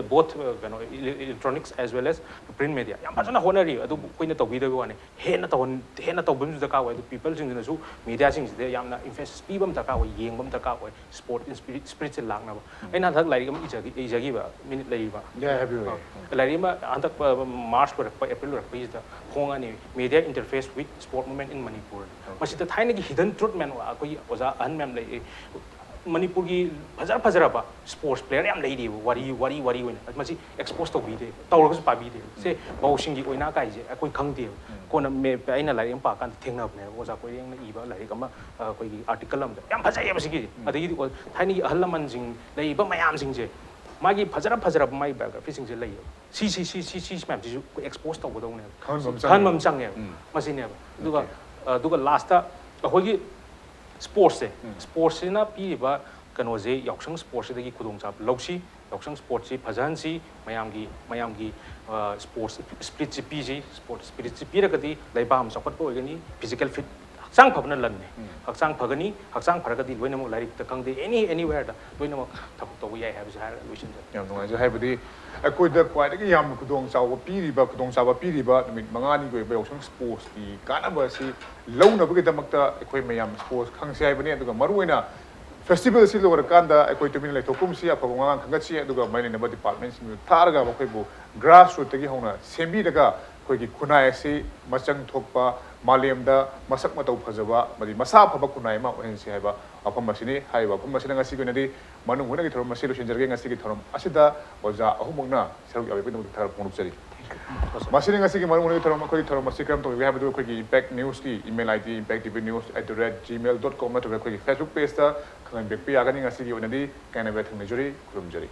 Both ꯀꯩꯅꯣ electronics as well as print media ꯌꯥꯝ ꯐꯖꯅ ꯍꯣꯠꯅꯔꯤ, ꯑꯗꯨꯕꯨ ꯑꯩꯈꯣꯏꯅ ꯇꯧꯕꯤꯗꯕꯩ ꯋꯥꯅꯤ꯫ ꯍꯦꯟꯅ ꯇꯧꯍꯟ ꯍꯦꯟꯅ ꯇꯧꯕ ꯑꯃꯁꯨ ꯗꯔꯀꯥꯔ ꯑꯣꯏ꯫ ꯑꯗꯨ peopleꯁꯤꯡꯁꯤꯅꯁꯨ mediaꯁꯤꯡꯁꯤꯗ ꯌꯥꯝꯅ emphasis ꯄꯤꯕ ꯑꯃ ꯗꯔꯀꯥꯔ ꯑꯣꯏ, ꯌꯦꯡꯕ ꯑꯃ ꯗꯔꯀꯥꯔ ꯑꯣꯏ꯫ Sport spirit spiritꯁꯦ ꯂꯥꯛꯅꯕ꯫ ꯑꯩꯅ ꯍꯟꯗꯛ ꯂꯥꯏꯔꯤꯛ ꯑꯃ ꯏꯖꯈꯤ, ꯏꯖꯈꯤꯕ, minute ꯂꯩꯔꯤꯕ꯫ ꯌꯥꯏ, ꯍꯥꯏꯕꯤꯌꯨ, ꯌꯥꯏ꯫ ꯑ, ꯂꯥꯏꯔꯤꯛ ꯑꯃ ꯍꯟꯗꯛ ꯑ, March ꯂꯣꯏꯔꯛꯄ, April ꯂꯣꯏꯔꯛꯄꯒꯤꯁꯤꯗ ꯐꯣꯡꯉꯅꯤ, Media Interface with Sport Movement in Manipur꯫ ꯃꯁꯤꯗ ꯊꯥꯏꯅꯒꯤ hidden truth ꯃꯌꯥꯝ, ꯑꯩꯈꯣꯏꯒꯤ ꯑꯣꯖꯥ ꯑꯍꯟ ꯃꯌꯥꯝ ꯂꯩ, ꯃꯅꯤꯄꯨꯔꯒꯤ ꯐꯖ ꯐꯖꯔꯕ sports player ꯌꯥꯝ ꯂꯩꯔꯤꯕ, ꯋꯥꯔꯤ ꯋꯥꯔꯤ ꯋꯥꯔꯤ ꯑꯣꯏꯅ꯫ ꯃꯁꯤ expose ꯇꯧꯕꯤꯗꯦ, ꯇꯧꯔꯒꯁꯨ ꯄꯥꯕꯤꯗꯦ꯫ ꯁꯦ ꯃꯧꯁꯤꯡꯒꯤ ꯑꯣꯏꯅ ꯀꯥꯏꯁꯦ ꯑꯩꯈꯣꯏ ꯈꯪꯗꯦꯕ꯫ ꯀꯣꯟꯅ ꯃꯦ- ꯑꯩꯅ ꯂꯥꯏꯔꯤꯛ ꯑꯃ ꯄꯥꯀꯥꯟꯗ ꯊꯦꯡꯅꯕꯅꯦꯕ, ꯑꯣꯖꯥ ꯀꯣꯏꯔꯦꯡꯅ ꯏꯕ ꯂꯥꯏꯔꯤꯛ ꯑꯃ, ꯑ, ꯑꯩꯈꯣꯏꯒꯤ article ꯑꯃꯗ꯫ ꯌꯥꯝ ꯐꯖꯩꯌꯦꯕ ꯁꯤꯒꯤꯗꯤ꯫ ꯑꯗꯒꯤꯗꯤ ꯑꯣ- ꯊꯥꯏꯅꯒꯤ ꯑꯍꯜ ꯂꯃꯟꯁꯤꯡ ꯂꯩꯔꯤꯕ ꯃꯌꯥꯝꯁꯤꯡꯁꯦ, ꯃꯥꯒꯤ ꯐꯖꯔ ꯐꯖꯔꯕ ꯃꯥꯒꯤ biographyꯁꯤꯡꯁꯦ ꯂꯩꯌꯦꯕ꯫ ꯁꯤ ꯁꯤ ꯁꯤ ꯁꯤ ꯁꯤ ꯃꯌꯥꯝꯁꯤꯁꯨ ꯑꯩꯈꯣꯏ expose ꯇꯧꯒꯗꯧꯅꯦꯕ꯫ ꯈꯪꯍꯟꯕ ꯑꯃ ꯈꯪꯍꯟꯕ ꯑꯃ ꯆꯪꯉꯦ꯫ ꯆꯪꯉꯦꯕ꯫ ꯃꯁꯤꯅꯦꯕ꯫ ꯑꯗꯨꯒ ꯑꯗꯨꯒ lastꯇ ꯑꯩꯈꯣꯏꯒꯤ ꯁ꯭ꯄꯣꯔꯠꯁꯁꯦ, ꯁ꯭ꯄꯣꯔꯠꯁꯁꯤꯅ ꯄꯤꯔꯤꯕ ꯀꯩꯅꯣꯁꯦ, ꯌꯥꯎꯁꯪ ꯁ꯭ꯄꯣꯔꯠꯁꯁꯤꯗꯒꯤ ꯈꯨꯗꯣꯡꯆꯥꯕ ꯂꯧꯁꯤ, ꯌꯥꯎꯁꯪ ꯁ꯭ꯄꯣꯔꯠꯁꯤ ꯐꯖꯍꯟꯁꯤ, ꯃꯌꯥꯝꯒꯤ, ꯃꯌꯥꯝꯒꯤ ꯁ꯭ꯄꯣꯔꯠꯁ ꯁ꯭ꯄꯤꯔꯤꯠꯁꯤ ꯄꯤꯁꯤ꯫ ꯁ꯭ꯄꯣꯔꯠꯁ ꯁ꯭ꯄꯤꯔꯤꯠꯁꯤ ꯄꯤꯔꯒꯗꯤ ꯂꯩꯕꯥꯛ ꯑꯃ ꯆꯥꯎꯈꯠꯄ ꯑꯣꯏꯒꯅꯤ꯫ ꯐꯤꯖꯤꯀꯦꯜ ꯐꯤꯠ, ꯍꯛꯆꯥꯡ ꯐꯕꯅ ꯂꯟꯅꯤ꯫ ꯍꯛꯆꯥꯡ ꯐꯒꯅꯤ, ꯍꯛꯆꯥꯡ ꯐꯔꯒꯗꯤ ꯂꯣꯏꯅꯃꯛ, ꯂꯥꯏꯔꯤꯛꯇ ꯈꯪꯗꯦ, ꯑꯦꯅꯤ ꯑꯦꯅꯤꯋꯦꯌꯔꯗ ꯂꯣꯏꯅꯃꯛ ꯊꯕꯛ ꯇꯧꯕ ꯌꯥꯏ ꯍꯥꯏꯕꯁꯤ ꯍꯥꯏꯔꯒ ꯂꯣꯏꯁꯤꯟꯖꯔꯦ꯫ ꯌꯥꯝ ꯅꯨꯡꯉꯥꯏꯖꯩ꯫ ꯍꯥꯏꯕꯗꯤ ꯑꯩꯈꯣꯏꯗ ꯈ꯭ꯋꯥꯏꯗꯒꯤ ꯌꯥꯝꯅ ꯈꯨꯗꯣꯡꯆꯥꯕ ꯄꯤꯔꯤꯕ, ꯈꯨꯗꯣꯡꯆꯥꯕ ꯄꯤꯔꯤꯕ ꯅꯨꯃꯤꯠ ꯃꯉꯥꯅꯤꯒꯤ ꯑꯣꯏꯕ ꯌꯥꯎꯁꯪ ꯁ꯭ꯄꯣꯔꯠꯁꯀꯤ ꯀꯥꯟꯅꯕ ꯑꯁꯤ ꯂꯧꯅꯕꯒꯤꯗꯃꯛꯇ ꯑꯩꯈꯣꯏ ꯃꯌꯥꯝ ꯁ꯭ꯄꯣꯔꯠꯁ ꯈꯪꯁꯤ ꯍꯥꯏꯕꯅꯤ꯫ ꯑꯗꯨꯒ ꯃꯔꯨꯑꯣꯏꯅ ꯐꯦꯁꯇꯤꯚꯦꯜꯁꯤ ꯂꯣꯏꯔꯀꯥꯟꯗ ꯑꯩꯈꯣꯏ ꯇꯨꯃꯤꯟꯅ ꯂꯩꯊꯣꯛꯀꯨꯝꯁꯤ, ꯑꯐꯕ ꯋꯥꯉꯥꯡ ꯈꯟꯒꯠꯁꯤ, ꯑꯗꯨꯒ ꯃꯔꯤ ꯂꯩꯅꯕ ꯗꯤꯄꯥꯔꯠꯃꯦꯟꯁꯤꯡꯗꯨ ꯊꯥꯔꯒ ꯃꯈꯣꯏꯕꯨ ꯒ꯭ꯔꯥꯁ ꯔꯨꯠꯇꯒꯤ ꯍꯧꯅ ꯁꯦꯝꯕꯤꯔꯒ ꯑꯩꯈꯣꯏꯒꯤ ꯈꯨꯟꯅꯥꯏ ꯑꯁꯤ ꯃꯆꯪ ꯊꯣꯛꯄ, ꯃꯥꯂꯦꯝꯗ ꯃꯁꯛ ꯃꯇꯧ ꯐꯖꯕ ꯑꯃꯗꯤ ꯃꯁꯥ ꯐꯕ ꯈꯨꯟꯅꯥꯏ ꯑꯃ ꯑꯣꯏꯍꯟꯁꯤ ꯍꯥꯏꯕ ꯋꯥꯐꯝ ꯑꯁꯤꯅꯤ꯫ ꯍꯥꯏꯔꯤꯕ ꯋꯥꯐꯝ ꯑꯁꯤꯅ ꯉꯁꯤꯒꯤ ꯑꯣꯏꯅꯗꯤ ꯃꯅꯨꯡ ꯍꯨꯠꯅꯒꯤ ꯊꯧꯔꯝ ꯑꯁꯤ ꯂꯣꯏꯁꯤꯟꯖꯔꯒꯦ꯫ ꯉꯁꯤꯒꯤ ꯊꯧꯔꯝ ꯑꯁꯤꯗ ꯑꯣꯖꯥ ꯑꯍꯨꯝꯃꯛꯅ ꯁꯔꯨꯛ ꯌꯥꯕꯤꯕꯒꯤꯗꯃꯛꯇ ꯊꯥꯒꯠꯄ ꯐꯣꯡꯗꯣꯛꯆꯔꯤ꯫ ꯃꯁꯤꯅ ꯉꯁꯤꯒꯤ ꯃꯔꯨ ꯑꯣꯏꯕ ꯊꯧꯔꯝ, ꯑꯩꯈꯣꯏꯒꯤ ꯊꯧꯔꯝ ꯑꯁꯤ ꯀꯔꯝ ꯇꯧꯕꯤꯒꯦ ꯍꯥꯏꯕꯗꯨ ꯑꯩꯈꯣꯏꯒꯤ Impact News ꯀꯤ email I D, impact T V news at the rate gmail dot com ꯅꯠꯇ꯭ꯔꯒ ꯑꯩꯈꯣꯏꯒꯤ Facebook page ꯇ ꯈꯪꯍꯟꯕꯤꯔꯛꯄ ꯌꯥꯒꯅꯤ꯫ ꯉꯁꯤꯒꯤ ꯑꯣꯏꯅꯗꯤ ꯀꯥꯏꯅꯕ ꯊꯝꯅꯖꯔꯤ, ꯈꯨꯔꯨꯝꯖꯔꯤ꯫